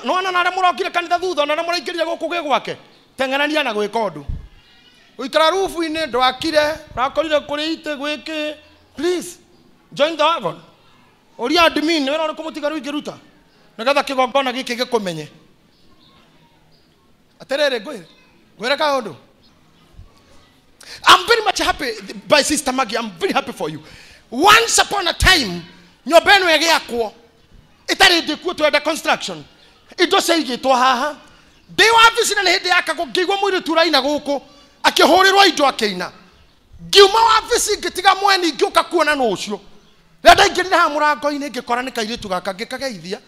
No ona arĩa mũrokire kanitha thutha ona arĩa mũraingĩrire gũkũ gwĩ gwake. Teng'erania na gwĩka ũndũ. Ũikara rubu-inĩ ndwakire, ũrakorire kũrĩ itĩ gwĩkĩ. Please, join the wagon. Ũria admin wĩra ũrĩkũ mũtigaru ingĩruta. Nĩgetha kĩgongona gĩkĩ gĩkũmenye. Atĩrĩrĩ ngwĩre. Ngwĩre kaũndũ. I'm very much happy by Sister Maggie. I'm very happy for you. Once upon a time, nyũmba ĩno ĩgĩakwo ĩtarĩ ndĩkuo twenda construction. Indo ciaigĩtwo haha. Ndĩ wabici na nĩ hĩndĩ yakagwo ngĩigua mũirĩtu ũraina gũkũ akĩhũrĩrwo indo akĩina. Ngiuma wabici ngĩtiga mweni ngĩũka kuona nũ ũcio. Rĩrĩa ndaingĩrire haha mũrango-inĩ ngĩkora nĩ kairĩtu gaka ngĩkageithia.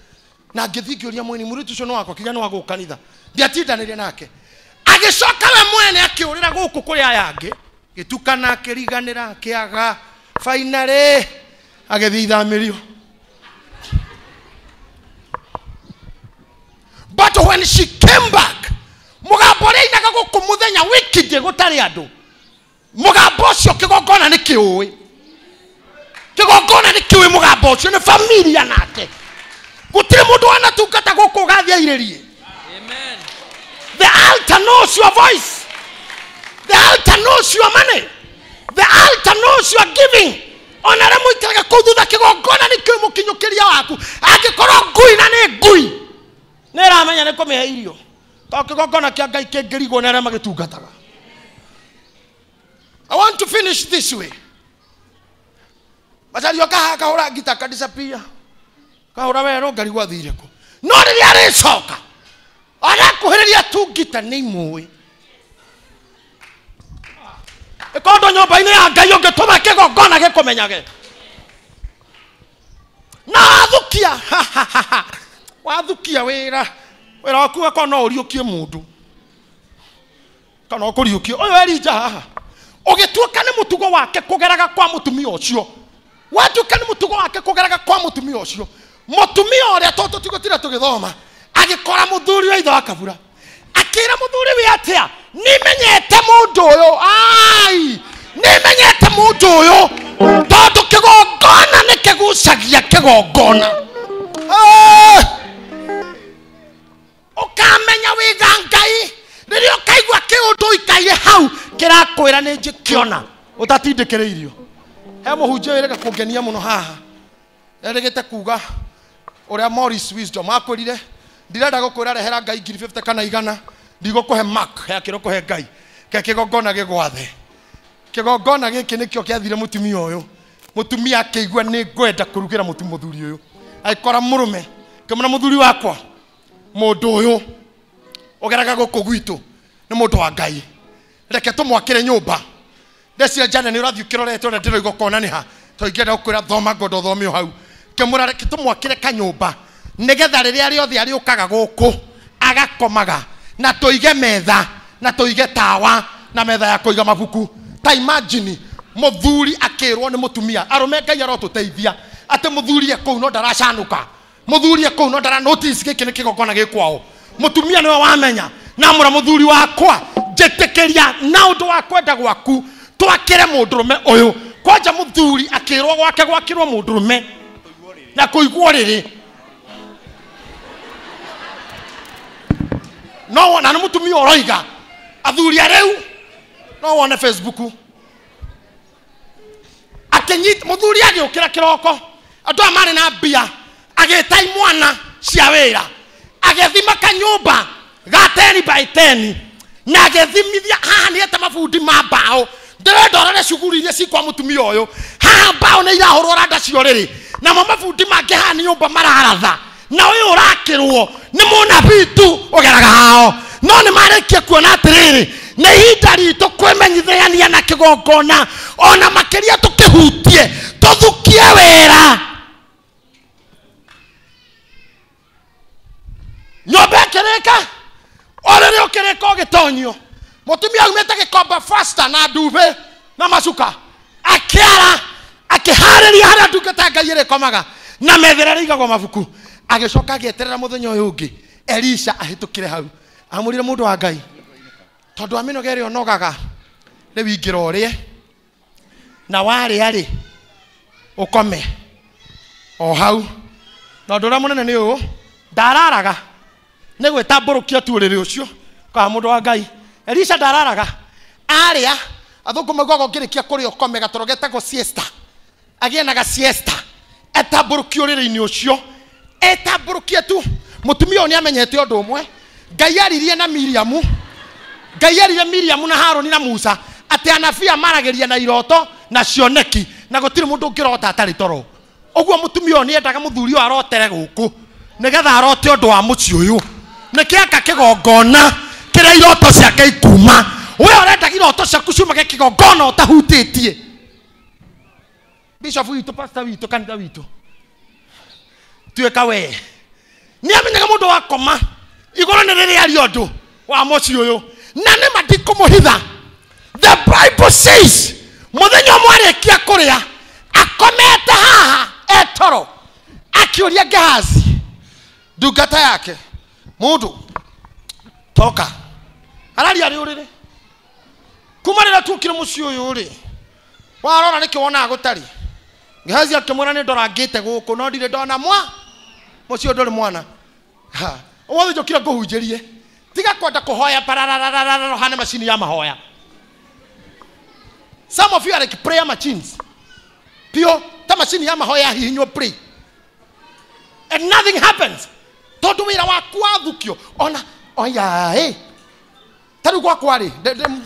Na ngĩthiĩ ngĩũria mweni mũirĩtu ũcio nĩ wakwa kinya nĩ wa gũkũ kanitha. Ndiatindanĩire nake. Agĩcoka we mwene akĩũrĩra gũkũ kũrĩ aya angĩ. Gĩtukana akĩriganĩra akĩaga. Finally agĩthiĩ ithamĩrio. But when she came back, mũgambo ũrĩa ainaga gũkũ mũthenya wiki gũtarĩ andũ. Mũgambo ũcio kĩgongona nĩ kĩũĩ. Kĩgongona nĩ kĩũĩ mũgambo ũcio nĩ familia nake. Gũtirĩ mũndũ wanatungata gũkũ ũgathiĩ airĩrie. Amen. The altar knows your voice. The altar knows your money. The altar knows your giving. Ona arĩa mũikaraga kũu thutha kĩgongona nĩkĩo mũkinyũkĩria waku. Angĩkorwo ngui na nĩ ngui nĩ ĩramenya nĩ kũmĩhe irio, tondũ kĩgongona kĩa Ngai kĩngĩrigwo nĩ arĩa magĩtungataga. I want to finish this way. Macario kaha kahũra ngita kadisappear. Kahũra werũ ngarigwo athire kũ. No rĩrĩa arĩcoka arakuhĩrĩria tu ngita nĩ imũĩ. Ĩkondo nyũmba-inĩ ya Ngai ũngĩtũma kĩgongona gĩkũmenyage. Na wathukia wathukia wĩra wĩra waku akorwo no ũriũkie mũndũ kana ũkũriũkie ũyũ Elija haha ũgĩtuĩka nĩ mũtugo wake kũgeraga kwa mũtumia ũcio. Watuĩka nĩ mũtugo wake kũgeraga kwa mũtumia ũcio. Mũtumia ũrĩa tondũ tũtigũtira tũgĩthoma agĩkora mũthuri wa ithe wa Kabura akĩra mũthuri we atĩa, nĩmenyete mũndũ ũyũ, ai nĩmenyete mũndũ ũyũ tondũ kĩgongona nĩ kĩgucagia kĩgongona. Ũkamenya wĩga Ngai rĩrĩa ũkaigua kĩũndũ ũikaire hau kĩrakwĩra nĩ njĩkĩona ũtatindĩkĩrĩirio. He mũhunjia wĩrĩga kũngenia mũno haha erĩgĩte kuga ũrĩa Morris Wisdom akwĩrire ndirenda gũkwĩra rehera Ngai 50 kana 100 ndigũkũhe mark yakĩrwo kũhe Ngai ke kĩgongona gĩgwathe. Kĩgongona gĩkĩ nĩkĩo kĩathire mũtumia ũyũ. Mũtumia akĩigua nĩ ngwenda kũrugĩra mũthuri ũyũ. Agĩkora mũrũme kĩmũra mũthuri wakwa mũndũ ũyũ ũgeraga gũkũ gwitũ nĩ mũndũ wa Ngai, reke tũmwakĩre nyũmba. Ndeciria jana nĩ ũrathiĩ ũkĩrorete ũrĩa ndĩroiga ũkona nĩ ha to ingĩenda gũkwĩra thoma ngwenda ũthome o hau. Kĩmũra reke tũmwakĩre kanyũmba nĩgetha rĩrĩa rĩothe arĩũkaga gũkũ agakomaga, na tũige metha na tũige tawa na metha ya kũiga mabuku. Ta imagine mũthuri akĩrwo nĩ mũtumia, arũme Ngai arotũteithia atĩ mũthuri e kũu no ndaracanũka, mũthuri e kũu no ndara notice gĩkĩ nĩ kĩgongona gĩ kwao. Mũtumia nĩwe wamenya na mũra mũthuri wakwa njĩtĩkĩria na ũndũ wa kwenda gwaku twakĩre mũndũrũme ũyũ. Kwanja mũthuri akĩrwo gwake gwakĩrwo mũndũrũme na kũigwo rĩrĩ no wona nĩ mũtumia ũroiga athuri a rĩu no wone Facebook akĩnyita mũthuri agĩũkĩra kĩroko andũ aya marĩ na mbia agĩta imwana cia wĩra agĩthima kanyũmba ga 10 by 10 na agĩthimithia haha nĩ eta mabundi ma mbaũ. Ndĩrenda ũrore cuguri iria ci kwa mũtumia ũyũ haha mbaũ nĩ irahũrwo randa cio rĩrĩ namo mabundi mangĩ haha nĩ nyũmba mararatha na ũyũ ũrakĩrwo nĩ mũnabii tu ũgeraga hao. No nĩ marĩkia kuona atĩrĩrĩ nĩ ihinda ritũ kwĩmenyithania na kĩgongona ona makĩria tũkĩhutie tũthukie wĩra. Nyũmba ĩkĩrĩka ũrĩrĩ ũkĩrĩka ũgĩtonyio mũtumia aumĩte gĩkomba faster na ndube na macuka akĩara akĩharĩria harĩa ndungata ya Ngai ĩrĩkomaga na metha ĩrĩa ĩigagwo mabuku. Agĩcoka agĩeterera mũthenya ũyũ ũngĩ Elisha ahĩtũkĩre hau amũrire mũndũ wa Ngai tondũ wa mĩnoga ĩrĩa ũnogaga rĩu ingĩra ũrĩe na warĩa rĩ ũkome o hau. Na ũndũ ũrĩa mũnene nĩ ũyũ ndararaga nĩ gwĩtambũrũkia tu ũrĩrĩ ũcio kwa mũndũ wa Ngai. Elisha ndararaga arĩa athũngũ maugaga ũngĩrĩkia kũrĩa ũkome gatoro getagwo siesta agĩe na ga siesta etambũrũkie ũrĩrĩ-inĩ ũcio etambũrũkie tu. Mũtumia ũyũ nĩ amenyete ũndũ ũmwe Ngai aririe na Miriamu, Ngai aririe Miriamu na Harũni na Musa atĩ anabii maragĩria na iroto na cioneki na gũtirĩ mũndũ ũngĩrota atarĩ toro. Ũguo mũtumia ũyũ nĩendaga mũthuri ũyũ arotere gũkũ nĩgetha arote ũndũ wa mũciĩ ũyũ nĩkĩaka kĩgongona kĩrĩa iroto ciake ikuma. We ũrenda iroto ciaku ciumage kĩgongona ũtahutĩtie. Bishop witũ, pastor witũ, kanitha witũ tuĩka we nĩ amenyaga mũndũ wakoma igũrũ nĩ rĩrĩa aria ũndũ wa mũciĩ ũyũ na nĩ ma ndikũmũhitha. The Bible says mũthenya ũmwe arĩkia kũrĩa akomete haha etoro akĩũria Gehazi ndungata yake mũndũ toka araria arĩ ũrĩrĩ kuma rĩrĩa tuokire mũciĩ ũyũ rĩ warora nĩkĩ wonaga gũtarĩ. Gehazi akĩmwĩra nĩ ndorangĩte gũkũ no ndirĩ ndona mwa mũciĩ ũyũ ndũrĩ mwana. Ũmũthĩ njũkire ngũhunjĩrie tiga kwenda kũhoya pararararara hane macini ya mahoya. Some of you are like prayer machines. Pio ta macini ya mahoya hihinywo pray and nothing happens. Tondu wira waku wathukio ona oya ĩ ta rĩu gwakwa rĩ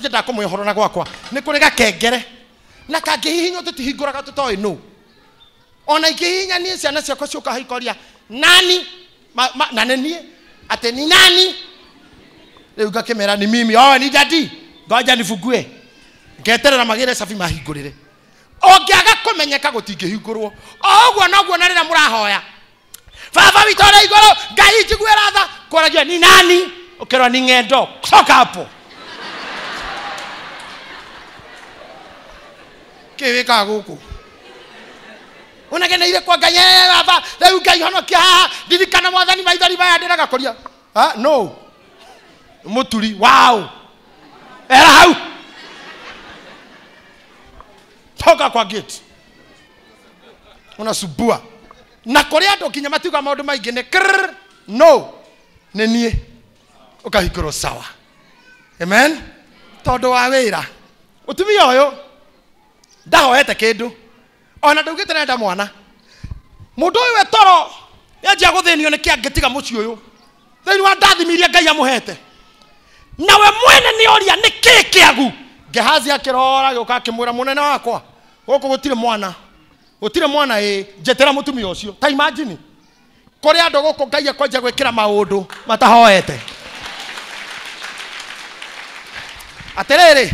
nyendaga kũmũhe ũhoro na gwakwa nĩ kũrĩ gakengere na kangĩhihinywo tũtihingũraga tũtoĩ nũ. Ona ingĩhihinya niĩ ciana ciakwa ciũka ikoria nani na nĩ niĩ atĩ ni nani. Rĩu ngakĩmera ni mimi. Oh, ni daddy, ngoja nifungue. Ngeterera magĩre cabi mahingũrĩre. Ũngĩaga kũmenyeka gũtingĩhingũrwo. O ũguo noguo na rĩrĩa mũrahoya Baba witũ ũrĩ igũrũ, Ngai njiguĩra tha, kũragio ni nani, ũkerwo ni ng'endo. Coka hapo. Kĩ wĩkaga gũkũ? Ũnegeneire kwa Ngai, baba, rĩu Ngai honokia haha, ndirikana mwathani maithori maya ndĩraga kũria. Ah, no. Mũturi, wow. Era hau. Toka kwa gate. Unasubua. Na kũrĩ andũ nginya matiuga maũndũ maingĩ nĩ krrr, no nĩ niĩ ũkahingũrwo sawa. Amen. Tondũ wa wĩra mũtumia ũyũ ndahoete kĩndũ ona ndaugĩte nenda mwana. Mũndũ ũyũ etoro nĩanjia gũthĩnio nĩ kĩangĩtiga mũciĩ ũyũ thĩinĩ wa ndathimi iria Ngai amũhete. Nawe mwene nĩ oria nĩ kĩĩ kĩagu. Gehazi akĩrora agĩũka akĩmwĩra mũnene wakwa gũkũ gũtirĩ mwana. Gũtirĩ mwana ĩ njetera mũtumia ũcio. Ta imagine kũrĩ andũ gũkũ Ngai akwanjia gwĩkĩra maũndũ matahoete. Atĩrĩrĩ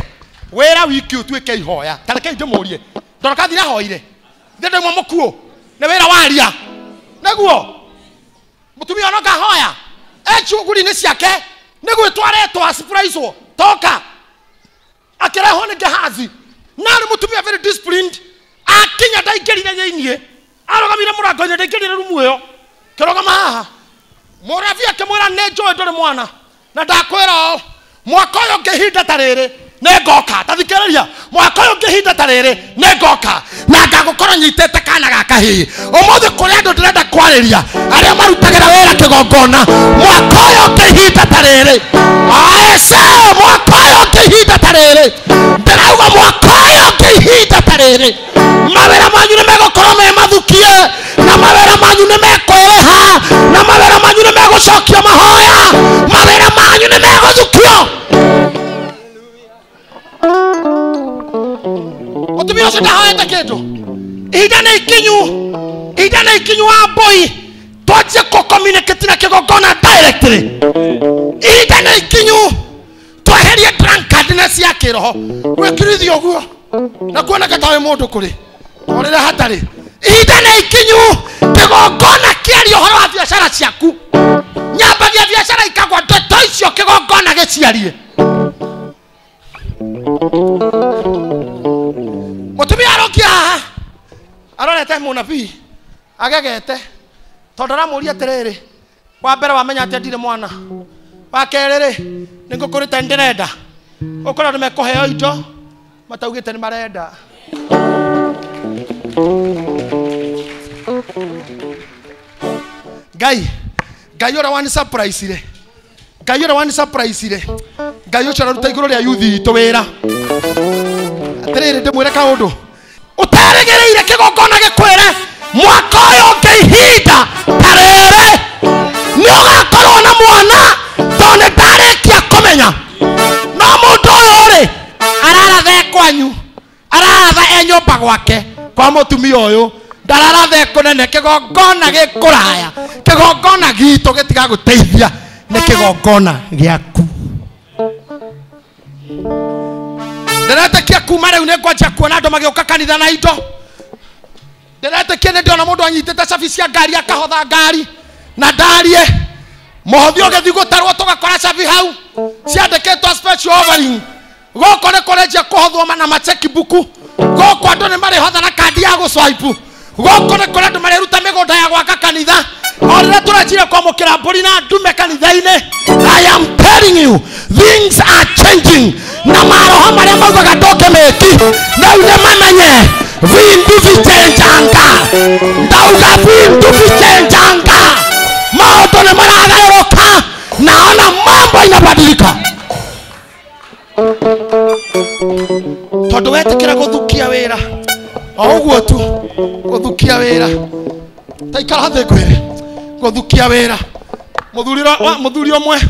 wĩra wiki ũtuĩke ihoya. Ta reke ndĩmũrie Ndorokathi nĩahoire thĩ ndauma mũkuũ nĩ wĩra waria nĩguo mũtumia ono ngahoya e shughuli-inĩ ciake nĩguo twaretwo asurprise-wo toka akĩrehwo nĩ Gehazi. Na arĩ mũtumia very disciplined. Akinya ndaingĩrire thĩiniĩ arũgamire mũrango-inĩ ndaingĩrire rumu ĩyo kĩrũgama haha. Mũrabi akĩmwĩra nĩ njũĩ ndũrĩ mwana na ndakwĩra ũũ mwaka ũyũ ũngĩ ihinda ta rĩrĩ nĩ ngoka. Ta thikĩrĩria mwaka ũyũ ũngĩ ihinda ta rĩrĩ nĩ ngoka na ngagũkorwo nyitĩte kana ga kahĩĩ. Ũmũthĩ kũrĩ andũ ndĩrenda kwarĩria arĩa marutagĩra wĩra kĩgongona mwaka ũyũ ũngĩ ihinda ta rĩrĩ aece mwaka ũyũ ũngĩ ihinda ta rĩrĩ ndĩrauga mwaka ũyũ ũngĩ ihinda ta rĩrĩ mawĩra manyu nĩ megũkorwo me mathukie na mawĩra manyu nĩ mekwĩrĩha na mawĩra manyu nĩ megũcokia mahoya mawĩra manyu nĩ megũthukio. Mũtumia ũcio ndahoete kĩndũ. Ihinda nĩ ikinyu, ihinda nĩ ikinyu wa mbũi twanjie kũ-communicate na kĩgongona directly. Ihinda nĩ ikinyu tweherie drunkardness ya kĩroho gwĩkirithia ũguo na kuoneka ta wĩ mũndũ kũrĩ orĩra hatarĩ. Ihinda nĩ ikinyu kĩgongona kĩaria ũhoro wa biacara ciaku. Nyambagia biacara ikagwa ndeto icio kĩgongona gĩciarie. Mũtumia arokia haha arorete mũnabii agegete tondũ aramũria atĩrĩrĩ wa mbere wamenya atĩa ndirĩ mwana wa kerĩ rĩ nĩ ngũkũrĩte nĩndĩrenda ũkorwo andũ mekũheo indo mataugĩte nĩ marenda. Ngai Ngai ũrĩa wani surprise rĩ Ngai ũrĩa wani surprise rĩ Ngai ũcio araruta igũrũ rĩa yuthi itũ wĩra. Atĩrĩrĩ ndĩmwĩre kaũndũ ũterĩgĩrĩire kĩgongona gĩkwĩre mwaka ũyũ ũngĩ ihinda ta rĩrĩ nĩ ũgakorwo na mwana tondũ nĩ ndarĩkia kũmenya. No mũndũ ũyũ rĩ araratha e kwanyu araratha e nyũmba gwake kwa mũtumia ũyũ ndararatha e kũnene. Kĩgongona gĩkũraya kĩgongona gitũ gĩtigagũteithia nĩ kĩgongona gĩaku. Ndĩretĩkia kuma rĩu nĩ ngwanjia kuona andũ magĩũka kanitha na indo. Ndĩretĩkia nĩ ndĩrona mũndũ anyitĩte cabi cia ngari akahotha ngari na ndarie mũhothi ũgĩthiĩ gũtarwo tũgakora cabi hau ciandĩkĩtwo special offering. Gũkũ nĩ kũrĩnjia kũhothwo na macheki buku. Gũkũ andũ nĩ marĩhotha na kandi ya gũswipe. Gũkũ nĩ kũrĩ andũ marĩruta mĩgũnda ya gwaka kanitha. O rĩrĩa tũranjire kwamũkĩra mbũri na ndume kanitha-inĩ, I am telling you things are changing. Na maroho marĩa maugaga ndũngĩmĩki rĩu nĩ mamenye vindu vichenjanga. Ndauga vindu vichenjanga. Maũndũ nĩ maragarũrũka naona mambo inabadilika. Tondũ wetĩkĩra gũthukia wĩra O ũguo tu gũthukia wĩra. Ta ikara thĩ ngwĩre. Gũthukia wĩra. Mũthuri ũmwe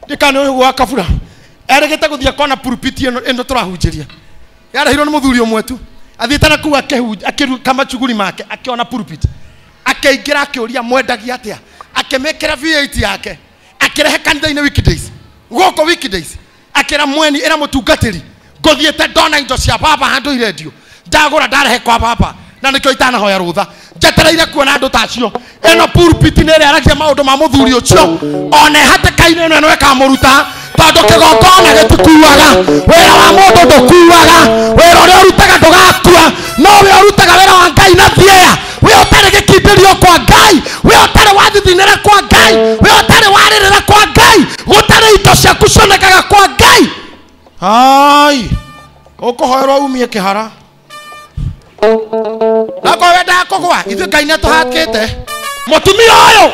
ndikana ũyũ wa kabura. Erĩgĩte gũthiĩ kona pulpit ĩno tũrahunjĩria. Yarehirwo nĩ mũthuri ũmwe tu. Athiĩte na kũu akĩruta machuguri make akĩona pulpit. Akĩingĩra akĩũria mwendagia atĩa. Akĩmĩkĩra V8 yake. Akĩrehe kanitha-inĩ weekdays. Gũkũ weekdays. Akĩra mweni ĩra mũtungatĩri. Ngũthiĩte ndona indo cia baba handũ irendio. Ndagũra ndarehe kwa baba. Na nĩkĩo itanahoya rũtha. Njetereire kuona andũ ta acio. Ĩno pulpit nĩ ĩrĩa aragia maũndũ ma mũthuri ũcio. Ona hatĩka-inĩ ĩno ĩno ĩkamũruta. Tondũ kĩgongona gĩtikuaga. Wĩra wa mũndũ ndũkuaga. Wĩra ũrĩa ũrutaga ndũgakua. No we ũrutaga wĩra wa Ngai na thieya. We ũtarĩ gĩkindĩrio kwa Ngai. We ũtarĩ wathithinĩra kwa Ngai. We ũtarĩ warĩrĩra kwa Ngai. Gũtarĩ indo ciaku cionekaga kwa Ngai. Hai. Ũkũhoerwo umie kĩhara. Nakorwo wendaga kũgũa, ithuĩ Ngai nĩatũhakĩte. Mũtumia ũyũ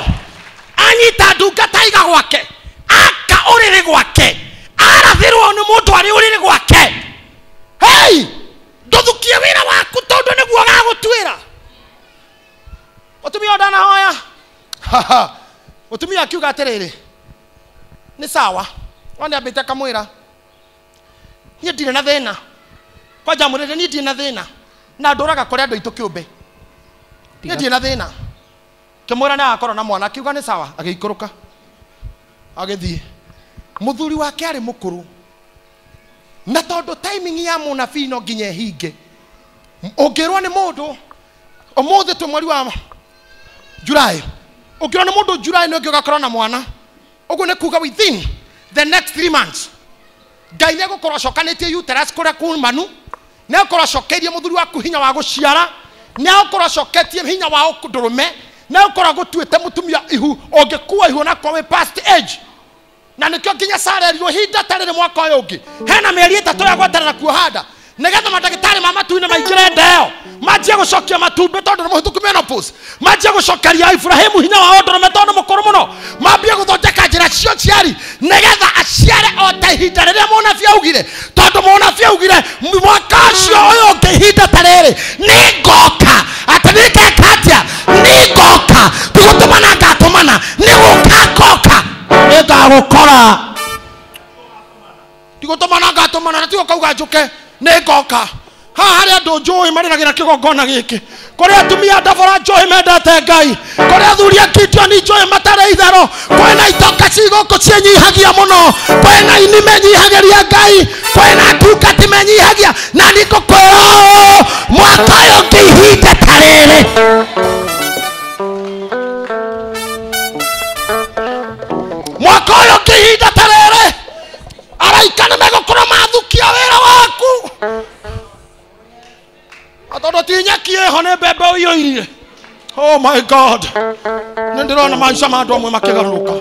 anyita ndungata iga gwake. Aka ũrĩrĩ gwake. Arathĩrwo nĩ mũndũ arĩ ũrĩrĩ gwake. Hey! Ndũthukie wĩra waku tondũ nĩguo ũgagũtuĩra. Mũtumia ũyũ ndanahoya. Mũtumia akiuga atĩrĩrĩ, nĩ sawa. No nĩambĩte akamwĩra, niĩ ndirĩ na thĩna. Kwanja mwĩrĩre niĩ ndirĩ na thĩna. Na ndũraga kũrĩ andũ aitũ kĩũmbe. Niĩ ndirĩ na thĩna. Kĩmwĩra nĩ agakorwo na mwana, akiuga nĩ sawa, agĩikũrũka. Agĩthiĩ. Mũthuri wake arĩ mũkũrũ. Na tondũ timing ya mũnabii no nginya ĩhinge. Ũngĩrwo nĩ mũndũ ũmũthĩ twĩ mweri wa July. Ũngĩrwo nĩ mũndũ July nĩ ũngĩ ũgakorwo na mwana. Ũguo nĩ kuga within the next 3 months. Ngai nĩ egũkorwo acokanĩtie uterus kũrĩa kumanu. Nĩ egũkorwo acokeirie mũthuri waku hinya wa gũciara. Nĩ egũkorwo acoketie hinya wa ndũrũme. Nĩ egũkorwo agũtuĩte mũtumia ihu ũngĩkua ihu onakorwo wĩ past age. Na nĩkĩo nginya Sara erirwo ihinda ta rĩrĩ mwaka ũyũ ũngĩ. Hena mĩeri 3 ya gweterera kuoha nda. Nĩgetha mandagĩtarĩ ma matu-inĩ maingĩre nda ĩyo. Manjie gũcokia matumbĩ tondũ nĩ mũhĩtũku menopause. Manjie gũcokeria Ibrahimu hinya wa ndũrũme tondũ nĩ mũkũrũ mũno. Mambie gũthondeka njĩra cia ũciari nĩgetha aciare o ta ihinda rĩrĩa mũnabii augire. Tondũ mũnabii augire mwaka ũcio ũyũ ũngĩ ihinda ta rĩrĩ nĩ ngoka. Atĩ nĩ ngeka atĩa? Nĩ ngoka. Ti gũtũmana ngatũmana, nĩ gũka ngoka. Nĩ ngagũkora. Ti gũtũmana ngatũmana na ti gũkauga njũke. Nĩ ngoka. Haha harĩ andũ njũĩ marĩragĩra kĩgongona gĩkĩ. Kũrĩ atumia ndabora njũĩ mendete Ngai. Kũrĩ athuri a Gideoni njũĩ matarĩ itherũ. Kwĩna itonga ci gũkũ ciĩnyihagia mũno. Kwĩna ini menyihagĩria Ngai. Kwĩna ndungati menyihagia. Na nĩ ngũkwĩra ũũ, mwaka ũyũ ũngĩ ihinda ta rĩrĩ. Mwaka ũyũ ũngĩ ihinda ta rĩrĩ. Araika nĩ megũkorwo mathukia wĩra waku. Tondũ ti nyeki ĩho nĩ mbembe ũiyũirie. Oh my God. Nĩ ndĩrona maica ma andũ amwe makĩgarũrũka.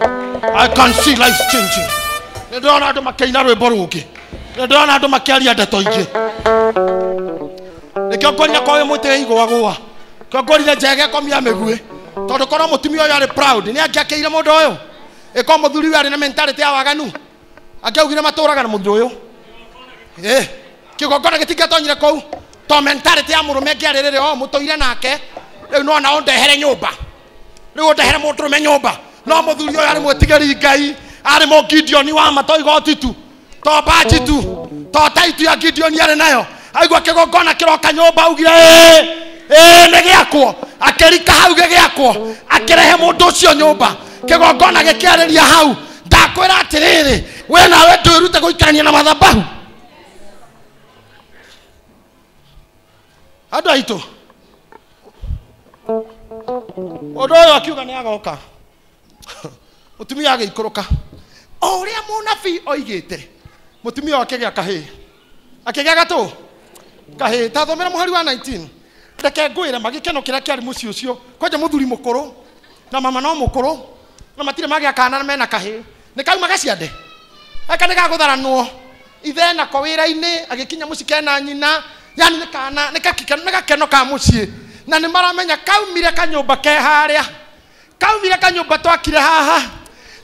I can see life changing. Nĩ ndĩrona andũ makĩina rwĩmbo rũngĩ. Nĩ ndĩrona andũ makĩaria ndeto ingĩ. Nĩkĩo ngorire kwa wĩ mũtĩ igũagũa. Nĩkĩo ngorire njege komia mĩguĩ. Tondũ korwo mũtumia ũyũ arĩ proud nĩ angĩakĩire mũndũ ũyũ. Ĩkorwo mũthuri ũyũ arĩ na mentality ya waganu. Angĩaugire matũraga na mũthuri ũyũ. Kĩgongona gĩtingĩatonyire kũu. To mentality ya mũrũme ĩngĩarĩ rĩrĩ o mũtũire nake. Rĩu no na ũndehere nyũmba. Rĩu ũndehere mũndũrũme nyũmba. No mũthuri ũyũ arĩ mwĩtigĩri Ngai, arĩ mũgideoni wa ma to igoti tu. To baji tu. To taitu ya Gideoni arĩ nayo. Aigua kĩgongona kĩroka nyũmba augire ĩĩ nĩ gĩakwo. Akĩrika hau gĩgĩakwo. Akĩrehe mũndũ ũcio nyũmba. Kĩgongona gĩkĩarĩria hau. Ndakwĩra atĩrĩrĩ, we nawe ndwĩrute gũikarania na mathabahu. Andũ aitũ, mũndũ ũyũ akiuga nĩ agoka. Mũtumia agĩikũrũka. O ũrĩa mũnabii oigĩte, mũtumia ũyũ akĩgĩa kahĩĩ. Akĩgĩa gatũ? Kahĩĩ. Ta thomera mũhari wa 19. Reke ngwĩre magĩkeno kĩrĩa kĩarĩ mũciĩ ũcio. Kwanja mũthuri mũkũrũ na mama no mũkũrũ na matirĩ magĩa kana mena kahĩĩ. Nĩ kauma gaciande. Aka nĩ gagũtharanwo. Ithe nako wĩra-inĩ agĩkinya mũciĩ kena nyina. Yani nĩ kana nĩ gakeno ka mũciĩ. Na nĩ maramenya kaumire kanyũmba ke harĩa. Kaumire kanyũmba twakire haha.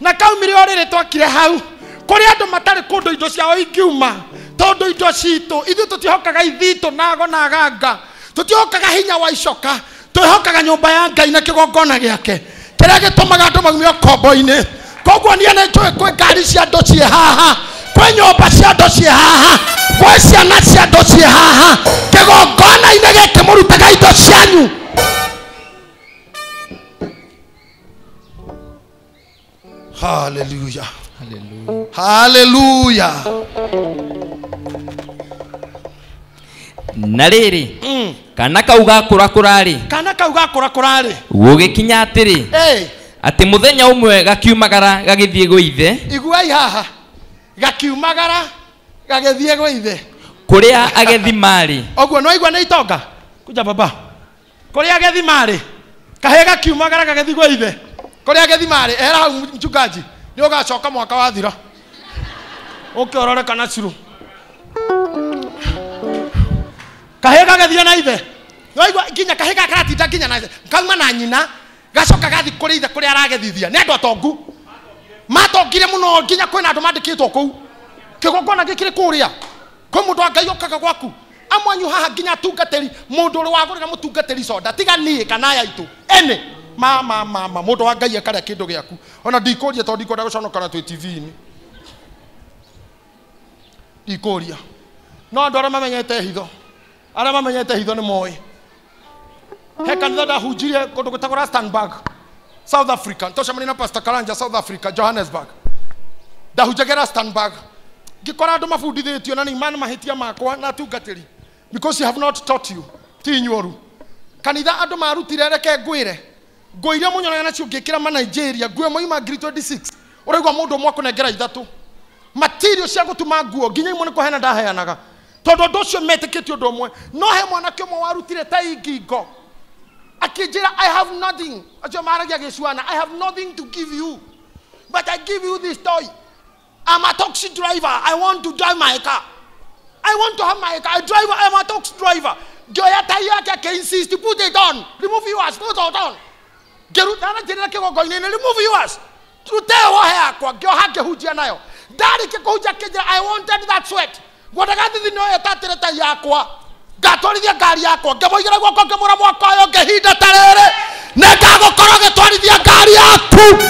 Na kaumire o rĩrĩ twakire hau. Kũrĩ andũ matarĩ kũndũ indo ciao ingiuma. Tondũ indo citũ ithuĩ tũtihokaga ithitũ nago na ganga. Tũtihokaga hinya wa icoka, twĩhokaga nyũmba ya Ngai na kĩgongona gĩake kĩrĩa gĩtũmaga andũ maume ũkombo-inĩ. Koguo niĩ nĩ njũĩ kwĩ ngari cia andũ ciĩ haha, kwĩ nyũmba cia andũ ciĩ haha, kwĩ ciana cia andũ ciĩ haha. Kĩgongona-inĩ gĩkĩ mũrutaga indo cianyu. Hallelujah. Hallelujah. Na rĩrĩ, kana kau gakũrakũra-rĩ, kana kau gakũrakũra-rĩ, gũgĩkinya atĩrĩ, atĩ mũthenya ũmwe gakiumagara gagĩthiĩ gwĩ ithe. Iguai haha, gakiumagara gagĩthiĩ gwĩ ithe kũrĩa agethi marĩ. Ũguo nĩwaigua nĩ itonga kuja baba, kũrĩa agethi marĩ, kahĩĩ gakiumagara gagĩthiĩ gwĩ ithe kũrĩa agethi marĩ. Ehera hau mchungaji, nĩ ũgacoka mwaka wathira ũke ũrore kana cirũ. Kahĩĩ gagĩthiĩ na ithe, nĩwaigua nginya kahĩĩ gaka karatinda nginya na ithe, kauma na nyina gacoka gathiĩ kũrĩ ithe kũrĩa aragethithia. Nĩ andũ atongu matongire mũno, nginya kwĩna andũ mandĩkĩtwo kũu. Kĩgongona gĩkĩrĩ kũrĩa, kwĩ mũndũ wa Ngai ũkaga gwaku. Amwe anyu haha nginya atungatĩri, mũndũ ũrĩ wagũrĩra mũtungatĩri soda, tiga niĩ kana aya aitũ ene ma ma ma ma, mũndũ wa Ngai akarĩa kĩndũ gĩaku. Ona ndikũria tondũ ndikwenda gũconokana twĩ TV-inĩ, ndikũria. No andũ arĩa mamenyete hitho, arĩa mamenyete hitho nĩ moĩ. He kanitha ndahunjirie kũndũ gwĩtagwo Rustenburg, South Africa. Nĩtwacemania na Pastor Karanja, South Africa, Johannesburg. Ndahunjagia Rustenburg, ngĩkora andũ mabundithĩtio na nĩ imani mahĩtia makwa na atungatĩri, because you have not taught you, ti inyuoru. Kanitha andũ marutire, reke ngwĩre, nguo iria mũnyonaga nacio ngĩkĩra ma Nigeria, nguo ĩmwe ima ngiri 26, ũraigua mũndũ ũmwe akũnengera ithatũ. Material cia gũtuma nguo nginya imwe nĩ kũheana ndaheanaga, tondũ ũndũ ũcio metĩkĩtie ũndũ ũmwe. No he mwanake ũmwe warutire tai ngingo akĩnjĩra, I have nothing. Acio maragia gĩcuana, I have nothing to give you, but I give you this toy. I'm a taxi driver. I want to drive my car. I want to have my car. I drive, I'm a taxi driver. Ngĩoya tai yake akĩ-insist, put it on, remove yours, put it on. Ngĩruta na njĩrĩra kĩgongo-inĩ, remove yours, rute wohe yakwa. Ngĩoha ngĩhunjia nayo. Ndarĩkia kũhunjia akĩnjĩra, I wanted that sweat. Ngwendaga thithi no ĩtatĩre tai yakwa, ngatwarithia ngari yakwa. Ngĩmũigĩra guoko ngĩmũra mwaka ũyũ ngĩhinda ta rĩrĩ nĩngagũkorwo ngĩtwarithia ngari yaku.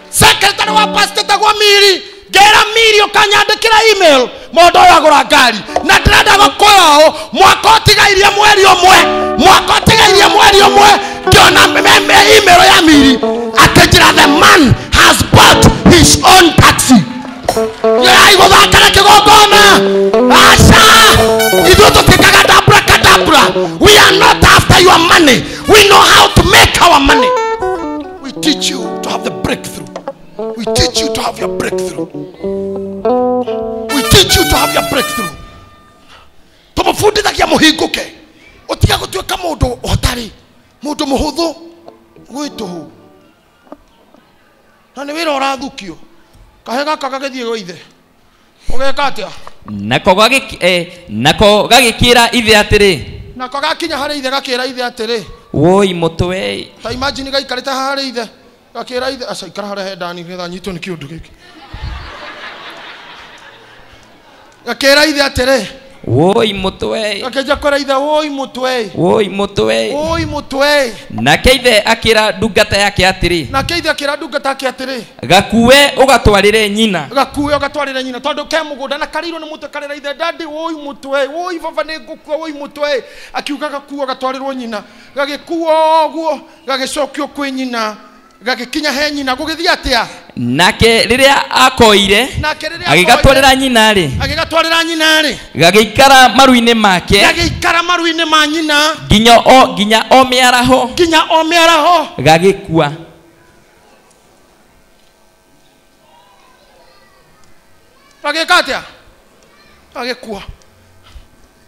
Secretary wa pastor etagwo Miri, ngĩra Miri ũkanyandĩkĩra email, mũndũ ũyũ agũra ngari na ndĩrenda gũkwĩra ũũ, mwaka ũtigairie mweri ũmwe, mwaka ũtigairie mweri ũmwe, ngĩona email ya Miri akĩnjĩra, the man has bought his own taxi. Gũthaka na kĩgongona, aca, ithuĩ tũtiĩkaga dabra kadabra. We are not after your money. We know how to make our money. We teach you to have the breakthrough. We teach you to have your breakthrough. We teach you to have your breakthrough. Tũmũbundithagia mũhingũke, ũtige gũtuĩka mũndũ ũtarĩ mũndũ mũhũthũ gwĩ tũhũ, na nĩ wĩra ũrathukio. Kahĩĩ gaka gagĩthiĩ gwĩ ithe, ũgeka atĩa? Nako gagĩkĩra ithe atĩrĩ, nako gakinya harĩ ithe gakĩra ithe atĩrĩ, woi mũtwe. Ta imagine gaikarĩte haha harĩ ithe gakĩra ithe, aca ikara harĩa he ndani nĩgetha nyitwo nĩ kĩũndũ gĩkĩ. Gakĩra ithe atĩrĩ, woi mũtwe. Gakĩanjia kwĩra ithe, woi mũtwe, woi mũtwe, woi mũtwe. Nake ithe akĩra ndungata yake atĩrĩ, nake ithe akĩra ndungata yake atĩrĩ, gakue ũgatwarĩre nyina, gakue ũgatwarĩre nyina, tondũ ke mũgũnda na karĩirwo nĩ mũtwe. Karĩra ithe, daddy woi mũtwe, woi baba nĩ ngũkua, woi mũtwe. Akiuga gakue ũgatwarĩrwo nyina, gagĩkuo ũguo gagĩcokio kwĩ nyina, gagĩkinya he nyina. Gũgĩthiĩ atĩa? Nake rĩrĩa akoire agĩgatwarĩra nyina rĩ, agĩgatwarĩra nyina rĩ, gagĩikara maru-inĩ make, gagĩikara maru-inĩ ma nyina nginya o mĩaraho, nginya o mĩaraho gagĩkua. Gagĩka atĩa? Gagĩkua.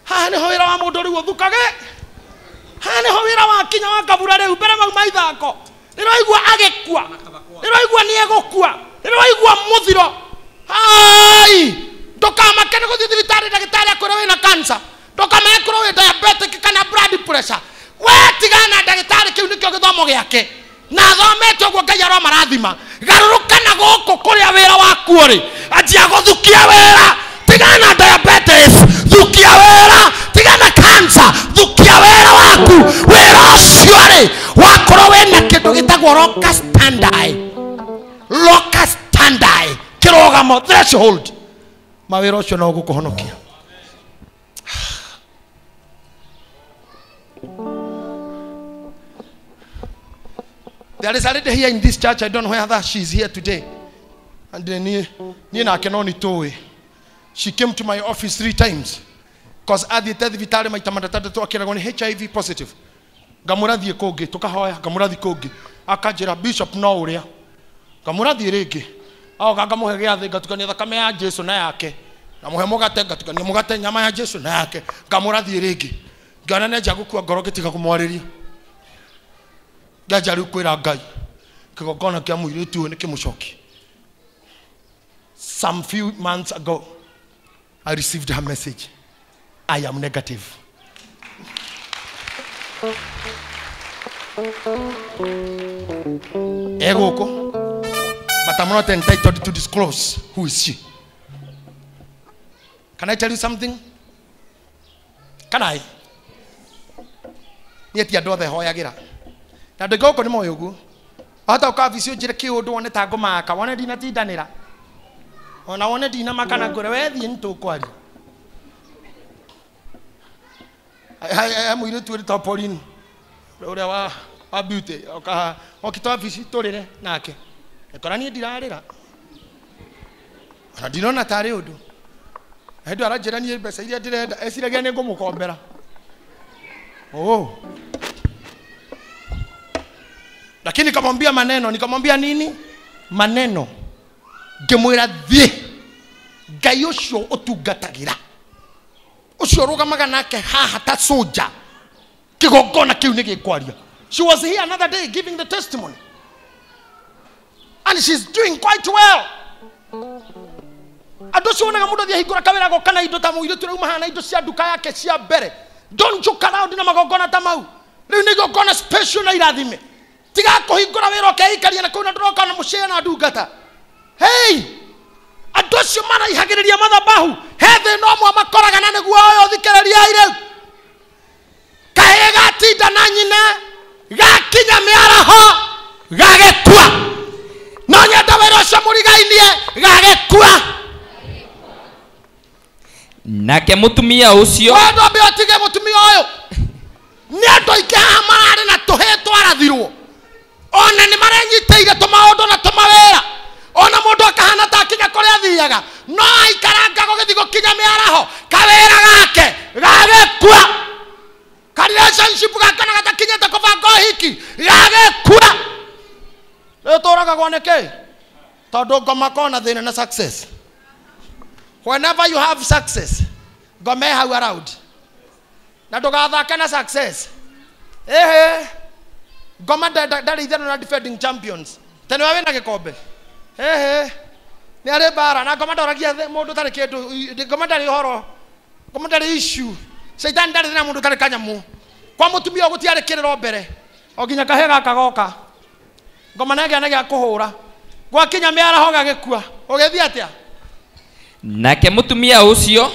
Haha nĩho wĩra wa mũndũ rĩu ũthukage. Haha nĩho wĩra wa kinya wa kabura rĩu mbere mauma ithako. Nĩraigua agĩkua, nĩraigua nĩ egũkua, nĩraigua mũthiro. Hai, ndũkamake nĩ gũthiĩ thibitarĩ ndagĩtarĩ akwĩre wĩna cancer, ndũkamake kwĩrwo wĩ diabetic kana blood pressure. We tigana na ndagĩtarĩ, kĩu nĩkĩo gĩthomo gĩake na athomete ũguo Ngai aromarathima. Garũrũka na gũkũ kũrĩa wĩra waku ũrĩ, anjia gũthukia wĩra. Tigana na diabetes, thukia wĩra. Tigana na cancer, thukia Gĩtagwo locus standi. Locus standi. Kĩrũgamo threshold. Mawĩra ũcio no gũkũhonokia. There is a lady here in this church. I don't know whether she's here today. And then she came to my office 3 times. Because athiĩte thibitarĩ maita matatũ akĩragwo nĩ HIV positive. Ngamũrathiĩ kũngĩ tũkahoya, ngamũrathiĩ kũngĩ. Akanjĩra bishop no ũrĩa. Ngamũrathiĩ rĩngĩ. Aoka ngamũhe gĩathĩ ngatukania thakame ya Jesu na yake. Ngamũhe mũgate ngatukania mũgate nyama ya Jesu na yake. Ngamũrathiĩ rĩngĩ. Ngĩona nĩanjia gũkua ngoro ngĩtiga kũmwarĩria. Ngĩanjia rĩu kwĩra Ngai kĩgongona kĩa mũirĩtu ũyũ nĩ kĩmũcokie. Some few months ago, I received her message. I am negative. Egoko, but I'm not entitled to disclose who is she. Can I tell you something? Can I? Niĩ ti andũ othe hoyagĩra. Na ndĩngĩgũkũ nĩ moĩ ũguo. Wahota gũka wabici ũnjĩre kĩũndũ wone ta ngũmaka, wone ndinatindanĩra. Ona wone ndinamaka na ngwĩre we thiĩ nĩtũkwaria. He mũirĩtu wĩtagwo Pauline ũrĩa wa beauty okĩte wabici tũrĩre nake. Ngĩkora niĩ ndirarĩra. Ona ndinona tarĩ ũndũ. Hĩndĩ ĩyo aranjĩra niĩ mbeca iria ndĩrenda eciragia nĩ ngũmũkombera. Oh. Lakini nikamwambia maneno, nikamwambia nini? Maneno. Ngĩmwĩra thiĩ. Ngai ũcio ũtungatagĩra. Ũcio ũrũgamaga nake haha ta soldier. Kĩgongona kĩu nĩ gĩkwaria. She was here another day giving the testimony. And she's doing quite well. Andũ acio wonaga mũndũ athiĩ ahingũra kawĩra goka na indo ta mũirĩtu ũrĩa auma haha na indo cia nduka yake cia mbere. Don't joke around na magongona ta mau. Rĩu nĩ igongona special na irathime. Tiga kũhingũra wĩra ũkeikaria na kũu na ndũroka na mũcĩe na ndungata. Hey! Andũ acio maraihagĩrĩria mathabahu he thĩna ũmwe makoraga na nĩguo ũyũ thikĩrĩriai rĩu. Kahĩĩ gatinda na nyina gakinya mĩaraho gagĩkua. No nyenda wĩra ũcio mũrigainie gagĩkua. Nake mũtumia ũcio wendo ambe ũtige mũtumia ũyũ. Nĩ andũ aingĩ haha mararĩ na tũhĩĩ twarathirwo. Ona nĩ marenyitĩire tũmaũndũ na tũmawĩra. Ona mũndũ akahana ta akinya kũrĩa athiaga no aikaranga gũgĩthiĩ gũkinya mĩaraho kawĩra gake gagĩkua. Ka relationship gake ona gatakinyĩte kũbanga ũhiki gagĩkua. Rĩu tũragagwo nĩkĩ? Tondũ ngoma kona thĩna na success. Whenever you have success, ngoma ĩ hau around. Na ndũgathake na success. Ehe. Ngoma ndarĩ itherũ na defending champions. Tene we wĩna gĩkombe. Ehe. Nĩ arĩ mbara na ngoma ndoragia mũndũ ũtarĩ kĩndũ, ngoma ndarĩ ũhoro, ngoma ndarĩ issue. Caitani ndarĩ thĩna mũndũ ũtarĩ kanyamũ. Kwa mũtumia ũyũ gũtiarĩ kĩrĩro mbere. O nginya kahĩĩ gaka goka. Ngoma nĩagĩa na gĩa kũhũra. Gwakinya mĩaraho gagĩkua. Ũgĩthiĩ atĩa? Nake mũtumia ũcio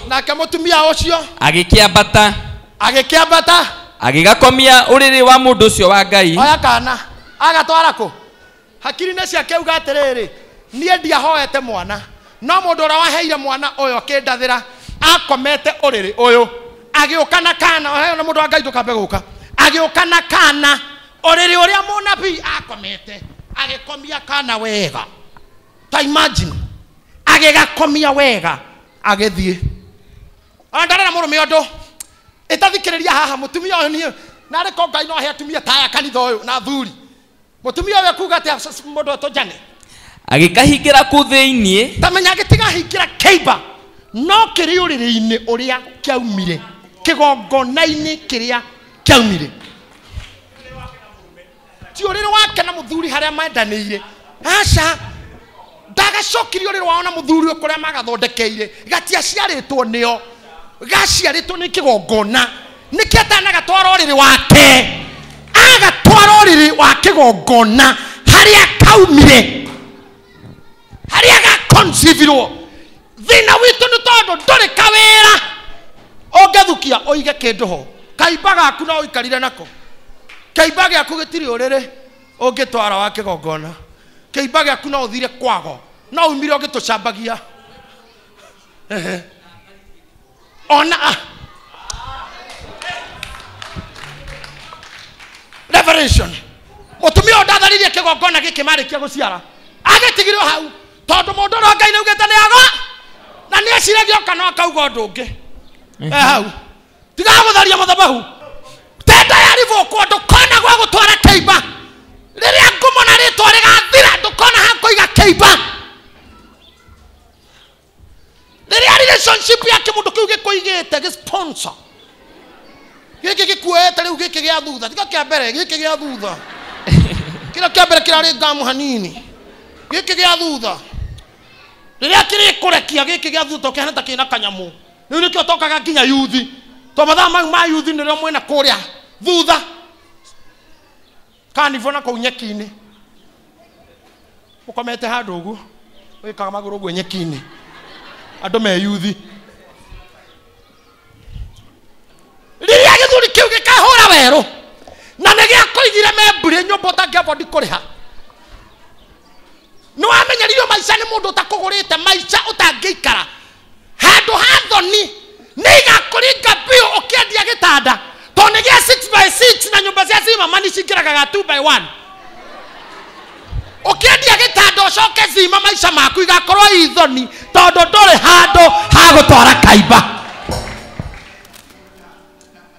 agĩkĩambata agĩgakomia ũrĩrĩ wa mũndũ ũcio wa Ngai. Oya kana agatwara kũ? Hakiri-inĩ ciake auga atĩrĩrĩ, niĩ ndiahoete mwana no mũndũ ũrĩa waheire mwana ũyũ akĩndathĩra akomete ũrĩrĩ ũyũ agĩũka na kana. Oya na mũndũ wa Ngai ndũkambe gũka. Agĩũka na kana ũrĩrĩ ũrĩa mũnabii akomete agĩkomia kana wega. Ta imagine agĩgakomia wega agĩthiĩ. Ona ndarĩ na mũrũme ũndũ ĩtathikĩrĩria haha mũtumia ũyũ niĩ narĩ ko Ngai no ahe atumia ta aya kanitha ũyũ na athuri. Mũtumia ũyũ ekuga atĩa mũndũ ũyũ Jane? Agĩkahingĩra kũu thĩinĩ. Ta menya gĩtigahingĩra kĩimba no kĩrĩ ũrĩrĩ-inĩ ũrĩa kĩaumire, kĩgongona-inĩ kĩrĩa kĩaumire. Ti ũrĩrĩ wake na mũthuri harĩa mendanĩire. Aca. Ndagacokirie ũrĩrĩ wao na mũthuri ũyũ kũrĩa magathondekeire. Gatiaciarĩtwo nĩo. Gaciarĩtwo nĩ kĩgongona. Nĩkĩ atanagatwara ũrĩrĩ wake? Agatwara ũrĩrĩ wa kĩgongona harĩa kaumire. Harĩa gaconceivirwo. Thĩna witũ nĩ tondũ ndũrĩ kawĩra. Ũngĩthukia ũige kĩndũ ho. Kaimba gaku no ũikarire nako. Kaimba gĩaku gĩtirĩ ũrĩrĩ. Ũngĩtwara wa kĩgongona kĩimba gĩaku no ũthire kwago no umire ũgĩtũcambagia. Ona Revelation mũtumia ũyũ ndatharirie kĩgongona gĩkĩ marĩkia gũciara agĩtigirwo hau tondũ mũndũ ũrĩa Ngai nĩaugĩte nĩaga na nĩeciragia oka no akauga ũndũ ũngĩ. Hau tigaga gũtharia mũthabahu tenda ya ribũkwo ndũkona gwa gũtwara kĩimba rĩrĩa ngumo na rĩtwa rĩgathira ndũkona ha kũiga kĩimba rĩrĩa relationship ya kĩmũndũ kĩu gĩkũigĩte gĩ sponsor gĩkĩ gĩkuoete rĩu gĩkĩ gĩa thutha tiga kĩa mbere gĩkĩ gĩa thutha kĩrĩa kĩa mbere kĩrarĩ ngamu hanini gĩkĩ gĩa thutha rĩrĩa kĩrĩkũrekia gĩkĩ gĩa thutha ũkĩhana ta kĩna kanyamũ rĩu nĩkĩo tokaga nginya yuthi to mathaa mau ma yuthi nĩrĩo mwĩna kũrĩa thutha kanivo na kũu nyeki-inĩ mũkomete handũ ũguo wĩkaga magũrũ ũguo nyeki-inĩ andũ me yuthi rĩrĩa gĩthuri kĩu gĩkahũra werũ na nĩ gĩakũigire membure nyũmba ũtangĩabodi kũrĩha nĩ wamenyeririo maica nĩ mũndũ ũtakũgũrĩte maica ũtangĩikara handũ ha thoni nĩ igakũringa biũ ũkĩendia gĩtanda tondũ nĩ gĩa 6x6 na nyũmba cia cimama nĩ cingĩragaga 2x1 ũkĩendia gĩtanda ũcoke cima maica maku igakorwo i thoni tondũ ndũrĩ handũ ha gũtwara kaimba.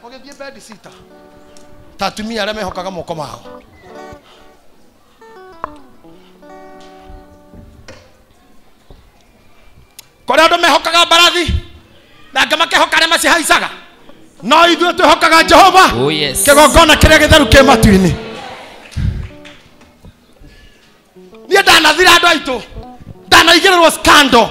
Ũgĩthiĩ bendi sita ta atumia arĩa mehokaga moko mao kũrĩ andũ mehokaga mbarathi na angĩ makehoka arĩa macihaicaga no ithuĩ twĩhokaga Jehova. Oh, yes. Kĩgongona kĩrĩa gĩtheru kĩ matu-inĩ. Niĩ ndanathira andũ aitũ ndanaigĩrĩrwo scandal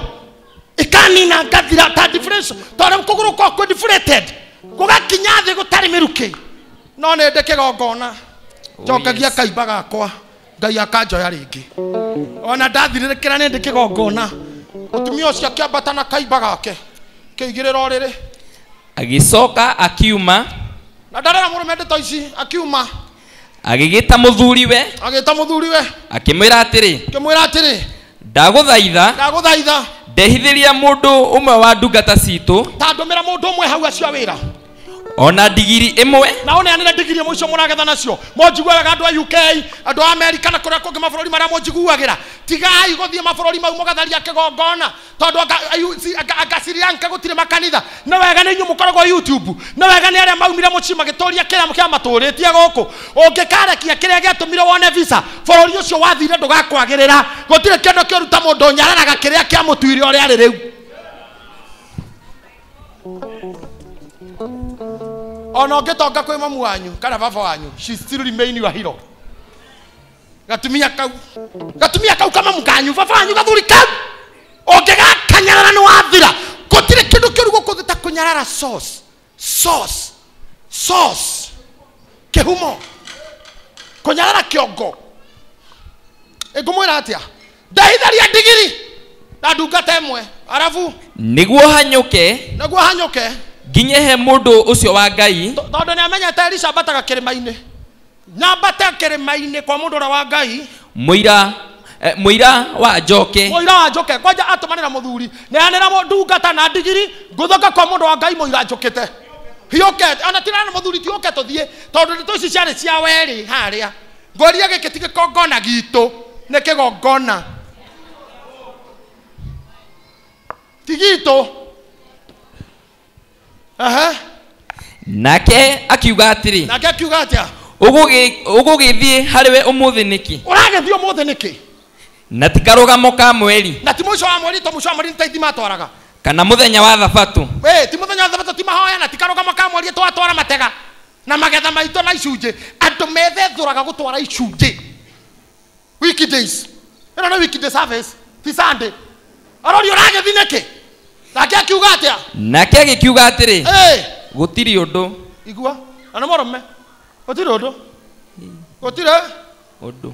ikanina ngathira ta deflation tondũ kũgũrũ kwa kwĩ deflated gũgakinya thĩ gũtarĩ mĩrukĩ no nĩ ndĩ kĩgongona njokagia yes. kaimba gakwa Ngai akanjoya rĩngĩ ona ndathirĩrĩkĩra nĩ ndĩ kĩgongona mũtumia ũcio akĩambata na kaimba gake kĩigĩrĩra ũrĩrĩ Agĩcoka akiuma na ndarera mũrũme ndeto ici akiuma agĩgĩta mũthuriwe agĩta mũthuriwe akĩmwĩra atĩrĩ akĩmwĩra atĩrĩ ndagũthaitha ndagũthaitha ndehithĩria mũndũ ũmwe wa ndungata citũ ta ndũmĩra mũndũ ũmwe hau acio a wĩra ona ndigiri ĩmwe na ũneanĩre ndigiri ĩmwe icio mũragetha nacio mũnjiguaga andũ a UK andũ a America na kũrĩa kũngĩ mabũrũri marĩa mũnjiguagĩra tigai gũthiĩ mabũrũri mau mũgatharia kĩgongona tondũ anga Sri Lanka gũtirĩ makanitha nĩ wega nĩ inyuĩ mũkoragwo YouTube nĩ wega nĩ arĩa maumire mũciĩ magĩtũria kĩrĩa kĩamatũrĩtie gũkũ ũngĩkarekia kĩrĩa gĩatũmire wone visa bũrũri ũcio wathire ndũgakwagĩrĩra gũtirĩ kĩndũ kĩũru ta mũndũ ũnyararaga kĩrĩa kĩamũtuire ũrĩa arĩ rĩu. Ona ũngĩtonga kwĩ mamu wanyu kana baba wanyu she still remain your hero. Gatumia kau kamamu kanyu baba wanyu gathuri kau ũngĩgakanyarara nĩ wathira gũtirĩ kĩndũ kĩũru gũkũ thĩ ta kũnyarara source source source kĩhumo kũnyarara kĩongo. Ĩngũmwĩra atĩa ndehitharia ndigiri na ndungata ĩmwe arabu nĩguo hanyũke nginye he mũndũ ũcio wa Ngai tondũ nĩamenyete Elisha ambataga kĩrĩma-inĩ nyambate kĩrĩma-inĩ kwa mũndũ ũrĩa wa Ngai mũira wa njoke kwanja atũmanĩra mũthuri neanĩra ndungata na ndigiri ngũthũka kwa mũndũ wa Ngai mũira njũkĩte hiũke ona tirana mũthuri ti ũke tũthiĩ tondũ ndeto ici ciarĩ cia werĩ harĩa ngũria gĩkĩ ti gĩkongona gitũ nĩ kĩgongona ti gitũ. Nake akiuga atĩrĩ nake akiuga atĩa ũgũgĩthiĩ harĩ we ũmũthĩ nĩkĩ ũragĩthiĩ ũmũthĩ nĩkĩ na ti karũgamo ka mweri na ti mũico wa mweri to mũico wa mweri nĩ taithi matwaraga kana mũthenya wa thabatũ ti mũthenya wa thabatũ ti mahoya na ti karũgamo ka mweri twatwara matega na magetha maitũ na icunjĩ andũ methethũraga gũtwara icunjĩ weekdays ĩno nĩ weekday service ti Sunday arori ũragĩthiĩ nĩkĩ nake akiuga atĩa nake agĩkiuga atĩrĩ gũtirĩ ũndũ igua na nĩ mũrũme gũtirĩ ũndũ gũtirĩ ũndũ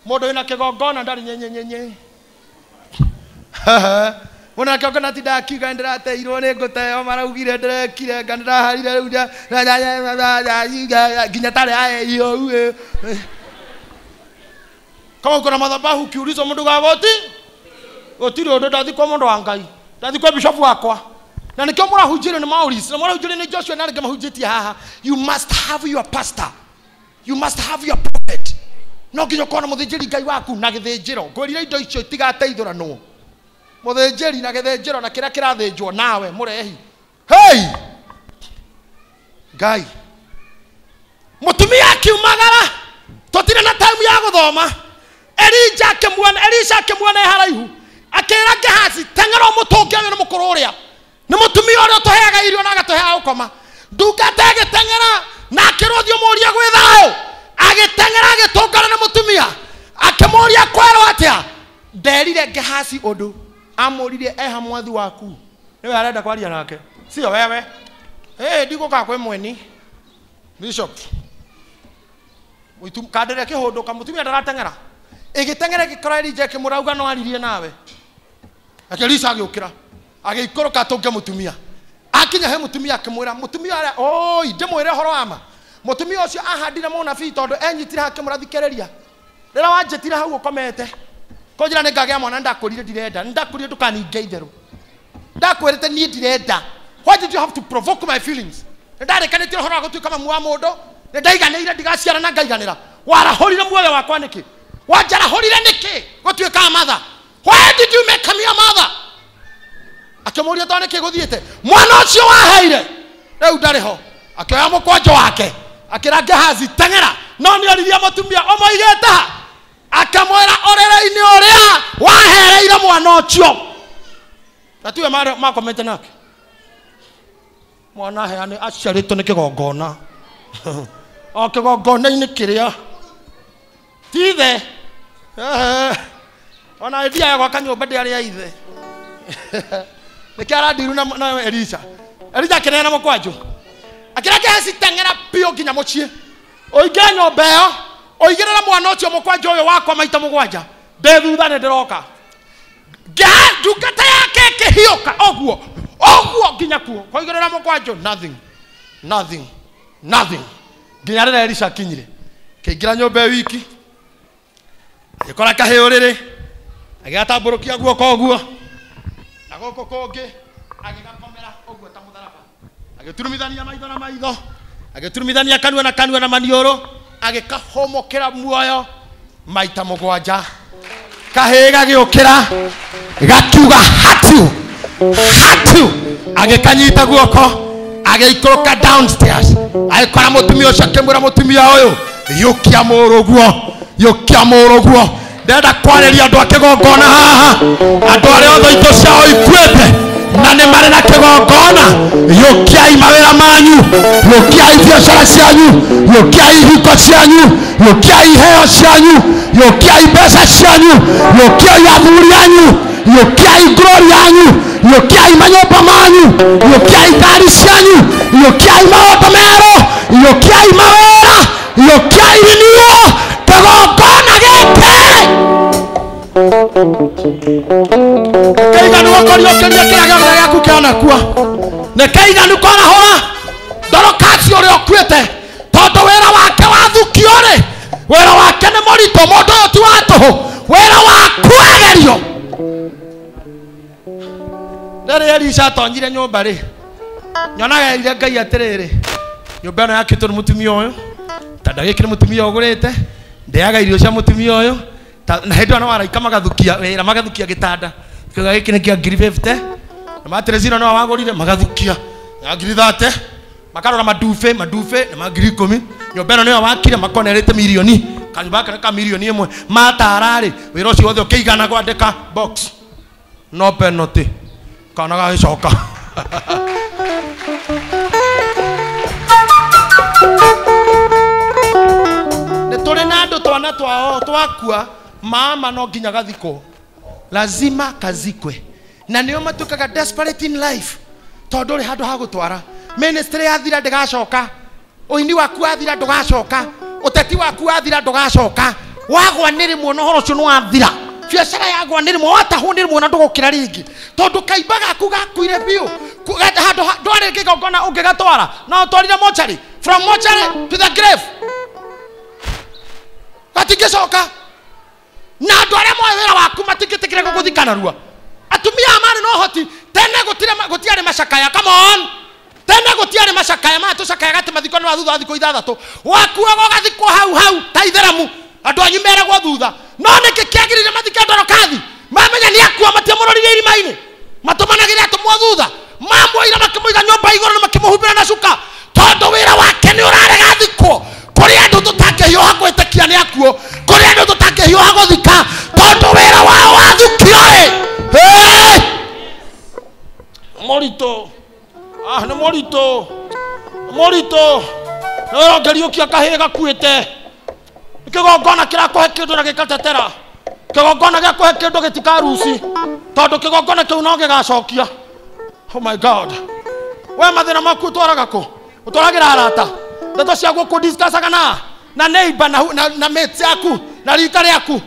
mũndũ wĩna kĩgongona ndarĩ nyenyenyenye mũndũ na kĩgongona ti ndakiuga nĩndĩrateirwo nĩ ngũteo maraugire ndĩrekire nga nĩndĩraharire rĩu nginya tarĩ aeio. Kama uko na madhabahu ukiulizwa mundu gagoti gutiri undu ndathi kwa mundu wa Ngai, ndathi kwa bishop wakwa. Na nikio murahunjĩrio nĩ Maurice, na murahunjĩrio nĩ Joshua na arĩa mahunjĩtie haha. You must have your pastor. You must have your prophet. No nginya ũkorwo na mũthĩnjĩri Ngai waku na gĩthĩnjĩro. Ngwĩrire indo icio itigateithũranwo. Mũthĩnjĩri na gĩthĩnjĩro na kĩrĩa kĩrathĩnjwo nawe mũrehi. Hey! Ngai. Mũtumia akiumagara. Tũtirĩ na time ya gũthoma. Elija akĩmuona, Elisha akĩmuona e haraihu. Akĩra Gehazi, teng'era ũmũtũnge ũyũ nĩ mũkũrũ ũrĩa. Nĩ mũtumia ũrĩa ũtũheaga irio na agatũheaga gũkoma. Ndungata ĩgĩteng'era na akĩrwo thiĩ ũmũrie gwĩ thayũ. Agĩteng'era agĩtũngana na mũtumia. Akĩmũria kwerwo atĩa. Nderire Gehazi ũndũ. Amũririe eha mwathi waku. Nĩwe arenda kwaria nake. Sio wewe. Hey, ndigũka kwĩ mweni. Bishop. Kandĩre kĩhũndũka mũtumia ndarateng'era. Ĩgĩteng'era ĩgĩkora Elija ĩkĩmũrauga no aririe nawe. Elisha agĩũkĩra. Agĩikũrũka atũnge mũtumia. Akinya he mũtumia akĩmwĩra, mũtumia arĩa, oi, ndĩmwĩre ũhoro wa ma. Mũtumia ũcio ahandire mũnabii tondũ enyitire hake mũrathikĩrĩria. Rĩrĩa wanjĩtire hau ũkomete. Kũnjĩra nĩ ngagĩa mwana ndakũrire ndirenda. Ndakũrire ndũkaninge itherũ. Ndakwĩrĩte niĩ ndirenda. Why did you have to provoke my feelings? Nĩndarĩkanĩtie ũhoro wa gũtuĩka mamu wa mũndũ. Nĩndaiganĩire ndigaciara na ngaiganĩra. Warahũrire muoyo wakwa nĩkĩ? Wanjarahũrire nĩkĩ gũtuĩka mother? Why did you make me a mother? Akĩmũria tondũ nĩkĩ gũthiĩte. Mwana ũcio waheire rĩu ndarĩ ho. Akĩoya mũkwanjũ wake akĩra Gehazi teng'era. No nĩoririe mũtumia ũmũigĩte ha. Akĩmwĩra ũrĩrĩ-inĩ ũrĩa wahereire mwana ũcio. Na tiwe makomete nake. Mwana aheane aciarĩtwo nĩ kĩgongona. O kĩgongona-inĩ kĩrĩa ti ithe. Ona ĩthiaga gwaka nyũmba ndĩarĩ ya ithe. Nĩkĩo arandiru na Elisha. Elija akĩneana mũkwanjũ. Akĩra Gehazi teng'era biũ nginya mũciĩ. Ũingĩre nyũmba ĩyo, ũigĩrĩre mwana ũcio mũkwanjũ ũyũ wakwa maita mũgwanja. Ndĩ thutha nĩ ndĩroka. Ndungata yake ĩkĩhiũka ũguo. Ũguo nginya kuo. Kũigĩrĩra mũkwanjũ nothing. Nothing. Nothing. Nginya rĩrĩa Elisha akinyire. Akĩingĩra nyũmba ĩyo wiki. Agĩkora kahĩ ũrĩrĩ. Agĩgatambũrũkia guoko ũguo. Na gũkũ kũngĩ agĩgakomera ũguo ta mũtharaba. Agĩturumithania maitho na maitho. Agĩturumithania kanua na kanua na maniũrũ. Agĩkahũmũkĩra muoyo maita mũgwanja. Kahĩ gagĩũkĩra gakiuga hatu hatu. Agĩkanyita guoko agĩikũrũka downstairs. Agĩkora mũtumia ũcio akĩmwĩra mũtumia ũyũ yũkia mũrũguo, yũkia mũrũguo. Ndĩrenda kwarĩria andũ a kĩgongona haha, andũ arĩa othe indo ciao ikuĩte na nĩ marĩ na kĩgongona. Yũkiai mawĩra manyu, yũkiai biacara cianyu, yũkiai ihiko cianyu, yũkiai iheo cianyu, yũkiai mbeca cianyu, yũkiai athuri anyu, yũkiai glory yanyu, yũkiai manyũmba manyu, yũkiai ngari cianyu, yũkiai maũndũ merũ, yũkiai mawĩra, yũkiai renewal. Kĩgongona gĩkĩ nĩkĩiganu gũkũriũkĩria kĩrĩa gĩothe gĩaku kĩanakua. Nĩkĩiganu kwarahũra Dorokasi ũrĩa ũkuĩte, tondũ wĩra wake wathukio rĩ, wĩra wake nĩ mũritũ. Mũndũ ũyũ ti wa tũhũ, wĩra waku wagerio. Rĩrĩa Elisha atonyire nyũmba rĩ, nyonaga erire Ngai atĩrĩrĩ, nyũmba ĩno yakĩtwo nĩ mũtumia ũyũ, ta ndagĩkĩ nĩ mũtumia ũgũrĩte, ndĩaga irio cia mũtumia ũyũ. Na hĩndĩ ĩyo no araika magathukia wĩra, magathukia gĩtanda. Kĩga gĩkĩ nĩ kĩa 50,000. Na matirĩ no wagũrire magathukia ya 30,000. Makarora madufe madufe na ma 10,000. Nyũmba ĩno nĩyo wakire makonerete mirioni. Kanyũmba gaka nĩ ka 1 million. Matara rĩ, wĩra ũcio wothe ũkĩigana kwandĩka box. No penalty. Kana gagĩcoka. Nĩ tũrĩ na andũ twana twao twakua, mama no nginya gathikwo. Lazima kazikwe. Na nĩo matuĩkaga desperate in life. Tondũ ũrĩ handũ ha gũtwara. Ministry yathira ndĩgacoka. Ũini waku wathira ndũgacoka. Ũteti waku wathira ndũgacoka. Wagwa nĩ rĩmwe na ũhoro ũcio nĩ wathira. Biacara yagwa nĩ rĩmwe, watahwo nĩ rĩmwe na ndũgũkĩra rĩngĩ. Tondũ kaimba gaku gakuire biũ. Handũ ndwarĩ kĩgongona ũngĩgatwara. Na ũtwarire mochari. From mochari to the grave. Gatingĩcoka. Na andũ arĩa moĩ wĩra waku matingĩtĩkĩra gũgũthika narua. Atumia aya marĩ na ũhoti tene gũtiarĩ macakaya. Come on. Tene gũtiarĩ macakaya maya tũcakayaga atĩ mathiko nĩ wa thutha wa thikũ 6. Wakuaga ũgathikwo hau hau ta itheramu. Andũ anyu meragwo thutha. No nĩkĩ kĩagĩrĩire mathike Ndorokathi? Mamenya nĩ akua matiamũrorire irima-inĩ. Matũmanagĩre atũmwo thutha. Mamwoire makĩmũiga nyũmba igũrũ na makĩmũhumbĩra na cuka. Tondũ wĩra wake nĩ ũrarega thikwo. Kũrĩ andũ tũtangĩhiũha gwĩtĩkia nĩ akuo. Kũrĩ andũ tũtangĩhiũha gũthika tondũ wĩra wao wathukio-ĩ. Hey! Mũritũ. Ah, nĩ mũritũ. Mũritũ. Nĩ ũrongeriũkia kahĩĩ gakuĩte. Kĩgongona kĩrakũhe kĩndũ na gĩkatetera. Kĩgongona gĩakũhe kĩndũ gĩtikaruci. Tondũ kĩgongona kĩu no gĩgacokia. Oh my God. We mathĩna maku ũtwaraga kũ? Ũtwaragĩra arata. Ndeto cia gũkũ discussaga na neighbor na mates yaku na rika rĩaku.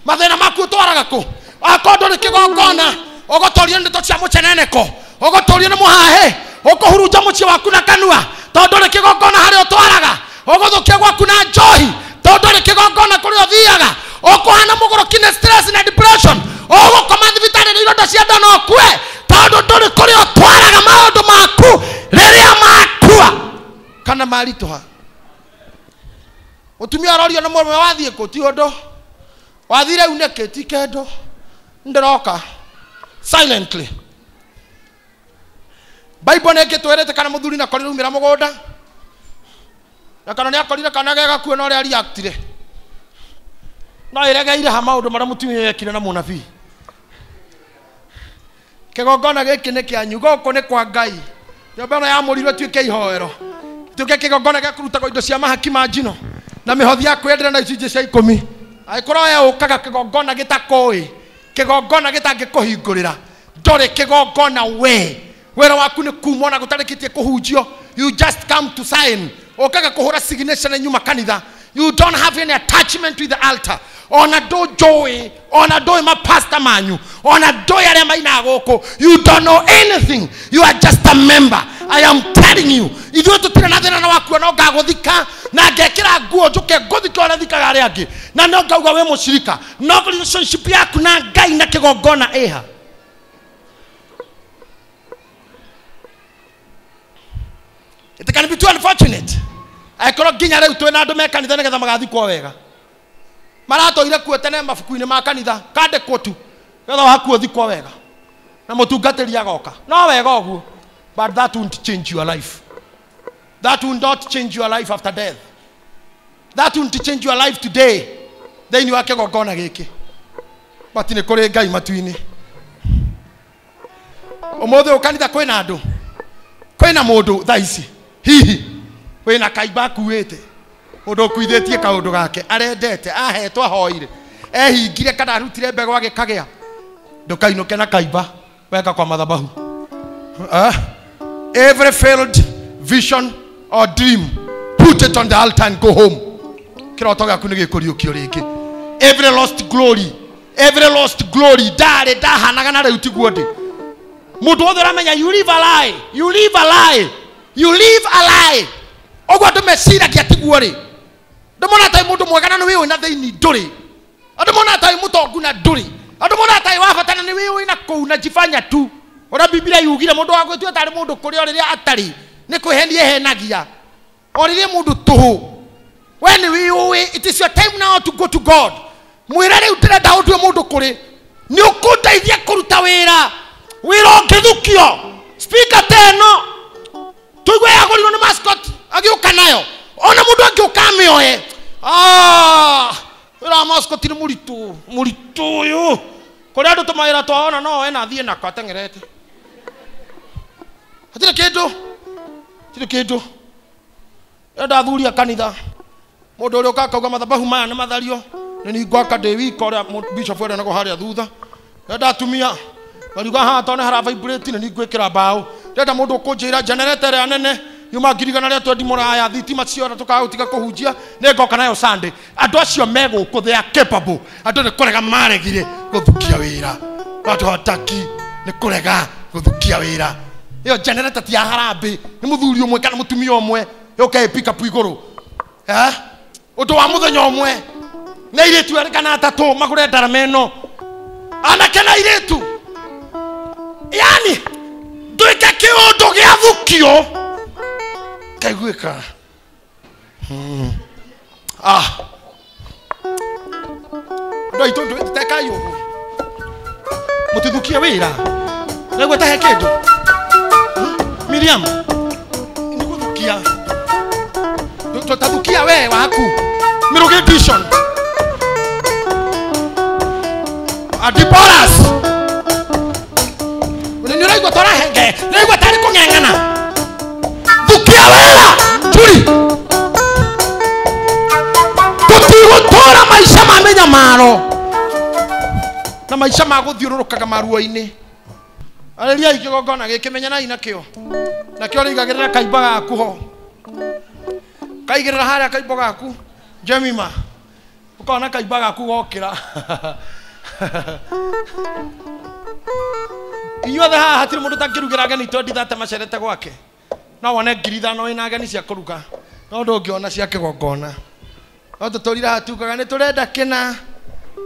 Mathĩna maku ũtwaraga kũ? Akorwo ndũrĩ kĩgongona, ũgũtũrio nĩ ndeto cia mũceneneko, ũgũtũrio nĩ mũhahĩ, ũkũhurunja mũciĩ waku na kanua, tondũ ndũrĩ kĩgongona harĩa ũtwaraga, ũgũthũkia gwaku na njohi, tondũ ndũrĩ kĩgongona kũrĩa ũthiaga, ũkũhana mũgũrũki na stress na depression, ũgũkoma thibitarĩ na ironda cia nda na ũkue, tondũ ndũrĩ kũrĩa ũtwaraga maũndũ maku rĩrĩa makua kana maritũha. Mũtumia arorio nĩ mũrũme wathiĩ kũ? Ti ũndũ. Wathire rĩu nĩkĩ? Ti kĩndũ. Ndĩroka. Silently. Bible nĩ ĩngĩtwĩrĩte kana mũthuri na korire umĩra mũgũnda. Na kana nĩ akorire kana ge gakue na ũrĩa reactire. No ĩregeire ha maũndũ marĩa mũtumia ekire na mũnabii. Kĩgongona gĩkĩ nĩ kĩanyu, gũkũ nĩ kwa Ngai. Nyũmba ĩno yamũrirwo ĩtuĩke ihoero. Ĩtuĩke kĩgongona gĩa kũrutagwo indo cia mahaki ma njino na mĩhothi ya kwĩyendera na icunjĩ cia 10. Angĩkorwo we ũkaga kĩgongona gĩtakũĩ, kĩgongona gĩtangĩkũhingũrĩra, ndũrĩ kĩgongona we. Wĩra waku nĩ kuma ona gũtarĩkĩtie kũhunjio. You just come to sign. Ũkaga kũhũra signature na nyuma kanitha. You don't have any attachment with the altar. Ona ndũnjũĩ, ona ndũĩ mapasta manyu, ona ndũĩ arĩa mainaga gũkũ. You don't know anything. You are just a member. I am telling you. Ithuĩ tũtirĩ na thĩna na wakua no ngagũthika na ngekĩra nguo njũke ngũthike ũrĩa thikaga arĩa angĩ. Na no ngauga wĩ mũcirika. No relationship yaku na Ngai na kĩgongona ĩha. It can be too unfortunate. Angĩkorwo nginya rĩu twĩna andũ me kanitha nĩgetha magathikwo wega. Maratũire kuo tene mabuku-inĩ ma kanitha, kandĩkwo tu nĩgetha wakuo ũthikwo wega. Na mũtungatĩri agoka. No wega ũguo. But that won't change your life. That will not change your life after death. That won't change your life today. Thĩinĩ wa kĩgongona gĩkĩ. But nĩ kũrĩ Ngai matu-inĩ. Ũmũthĩ ũkanitha kwĩna andũ. Kwĩna mũndũ thaa ici. Hihi. Wĩna kaimba akuĩte. Mũndũ ũkuithĩtie kaũndũ gake arendete ahetwo ahoire ehingire kana arutire mbegũ agĩkagĩa. Ndũkainũke na kaimba weka kwa mathabahu. Every failed vision or dream, put it on the altar and go home. Kĩroto gĩaku nĩ gĩkũriũkio rĩngĩ. Every lost glory, every lost glory, ndarĩ ndahanaga na rĩu tiguo ndĩ. Mũndũ wothe ũramenya you live a lie, you live a lie, you live a lie. Ũguo andũ meciragia tiguo rĩ. Andũ monaga ta wĩ mũndũ mwega na nĩ wĩũĩ na thĩinĩ ndũrĩ. Andũ monaga ta wĩ mũtongu na ndũrĩ. Andũ monaga ta wĩ wa bata na nĩ wĩũĩ na kũu na jibanya tu. Ũrĩa Biblia yugire mũndũ wa gwĩtua tarĩ mũndũ kũrĩ o rĩrĩa atarĩ nĩ kwĩhenia ehenagia. O rĩrĩa mũndũ tũhũ. We nĩ wĩũĩ, it is your time now to go to God. Mwĩre rĩu ndĩrenda ũndue mũndũ kũrĩ. Nĩ ũkũndeithia kũruta wĩra. Wĩra ũngĩthukio. Speaker ta ĩno tũigue yagũrirwo nĩ mascot agĩũka nayo. Ona mũndũ angĩũka amĩoe. Ah, wĩra wa mascot nĩ mũritũ, mũritũ ũyũ. Kũrĩ andũ tũmawĩra twaona no oe na athiĩ nako ateng'erete. Hatirĩ kĩndũ. Hatirĩ kĩndũ. Enda athuri a kanitha. Mũndũ ũrĩa ũkaga akauga mathabahu maya nĩ mathario. Nĩ niĩ ngwaka ndĩ wika ũrĩa bishop eranago harĩa thutha. Enda atumia mariuga haha tondũ nĩ hara vibrate nĩ niĩ ngwĩkĩra mbaũ. Ndĩrenda mũndũ ũkũnjĩra generator ĩrĩa nene yuma 120,000 mũraya thitima ciora tũkaga gũtiga kũhunjia nĩ ngoka nayo Sunday. Andũ acio me gũkũ they are capable. Andũ nĩ kũrega maregire gũthukia wĩra. Andũ hataki nĩ kũrega gũthukia wĩra. Ĩyo generator ti ya harambĩ, nĩ mũthuri ũmwe kana mũtumia ũmwe yũke pick up igũrũ. Ũndũ wa mũthenya ũmwe. Na airĩtu erĩ kana atatũ magũre ndarama ĩno. Anake na airĩtu. Yani nduĩke kĩũndũ gĩa thukio. Kaiguĩka. Ah. Andũ aitũ tekai ũguo. Mũtithukie wĩra. Nĩguo tahe kĩndũ. Miriam, nĩ gũthukia. Tutathukia we waku. Mirugi vision. Adiporas. Nĩ ũraigua tũrahenge, nĩ ũraigua tarĩ kũng'eng'ana. Thukia wĩra, Juri. Tũtigũtũra maica ma mĩnyamaro na maica ma gũthiũrũrũkaga maruo-inĩ. Arĩriai kĩgongona gĩkĩ, menyanai nakĩo. Nakĩo rĩigagĩrĩra kaimba gaku ho. Kaigĩrĩra harĩa kaimbo gaku Jemima. Ũkona kaimba gaku gokĩra. Inyuothe haha hatirĩ mũndũ ũtangĩrugĩra ageni 20 macerete gwake. No wone 5,000 wĩna ageni cia kũruga. No ndũngĩona cia kĩgongona. No tũtũrire haha tugaga nĩ tũrenda kĩna.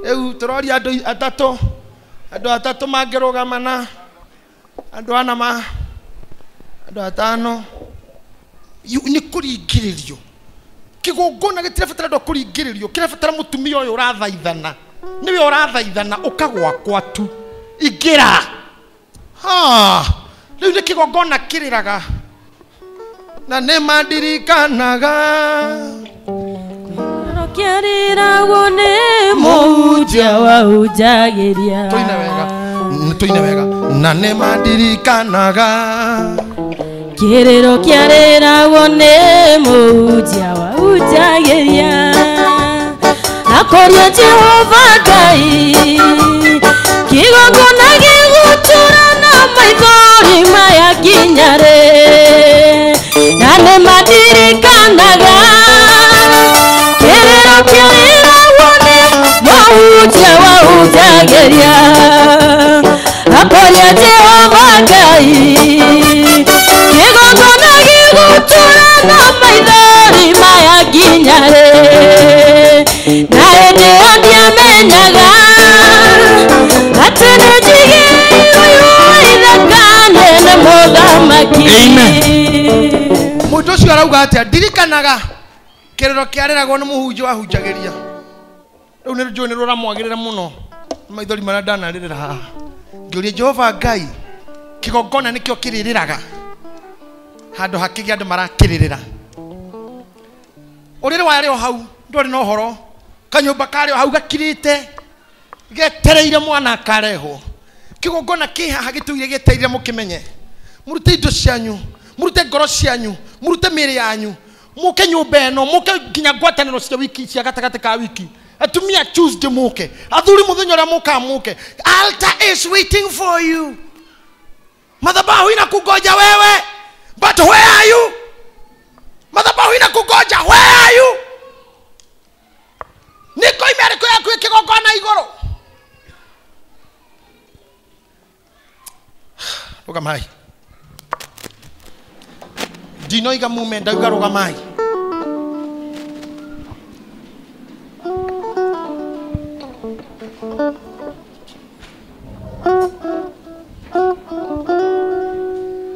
Rĩu tũroria andũ atatũ. Andũ atatũ mangĩrũgamana. Andũ ana ma andũ atano. Nĩ kũringĩrĩrio. Kĩgongona gĩtirabatara andũ a kũringĩrĩrio, kĩrabatara mũtumia ũyũ ũrathaithana. Nĩwe ũrathaithana ũkagwakwa tu. Ingĩra. Ha, rĩu nĩ kĩgongona kĩrĩraga. Na nĩ mandirikanaga. Kĩrĩragwo nĩ mũhunjia wahunjagĩria. Tũine wega. Tũine wega. Na nĩ mandirikanaga. Kĩrĩro kĩarĩragwo nĩ mũhunjia wahunjagĩria. Akũria Jehova Ngai kĩgongona gĩgũtũra na maithori maya nginya rĩ. Na nĩ mandirikanaga. Kĩrĩro kĩarĩragwo nĩ mũhunjia wahunjagĩria. Akũria Jehova Ngai kĩgongona gĩgũtũra na maithori maya nginya rĩ. Na hĩndĩ ĩyo ndiamenyaga atĩ nĩ njigĩirwo ithaka nene mũthamaki. Amen. Mũndũ ũcio arauga atĩa? Ndirikanaga kĩrĩro kĩarĩragwo nĩ mũhunjia wahunjagĩria. Rĩu nĩ njũĩ nĩ rũramwagĩrĩra mũno. Maithori marĩa ndanarĩrĩra haha. Ngĩũria Jehova Ngai, kĩgongona nĩkĩo kĩrĩrĩraga. Handũ hakĩgĩa andũ marakĩrĩrĩra. Ũrĩrĩ warĩ o hau, ndwarĩ na ũhoro. Kanyũmba karĩ o hau gakirĩte. Getereire mwana akarehwo. Kĩgongona kĩ haha gĩtũire gĩetereire mũkĩmenye. Mũrute indo cianyu, mũrute ngoro cianyu, mũrute mĩĩrĩ yanyu. Mũke nyũmba ĩno, mũke nginya ngwatanĩro cia wiki cia gatagatĩ ka wiki. Atumia Tuesday mũke. Athuri mũthenya ũrĩa mũkaga mũke. Altar is waiting for you. Madhabahu inakungoja wewe. But where are you? Madhabahu inakungoja, where are you? Niko imereko yaku ikigongona igũrũ. Rũgamai. Ndinoiga mume, ndauga rũgamai.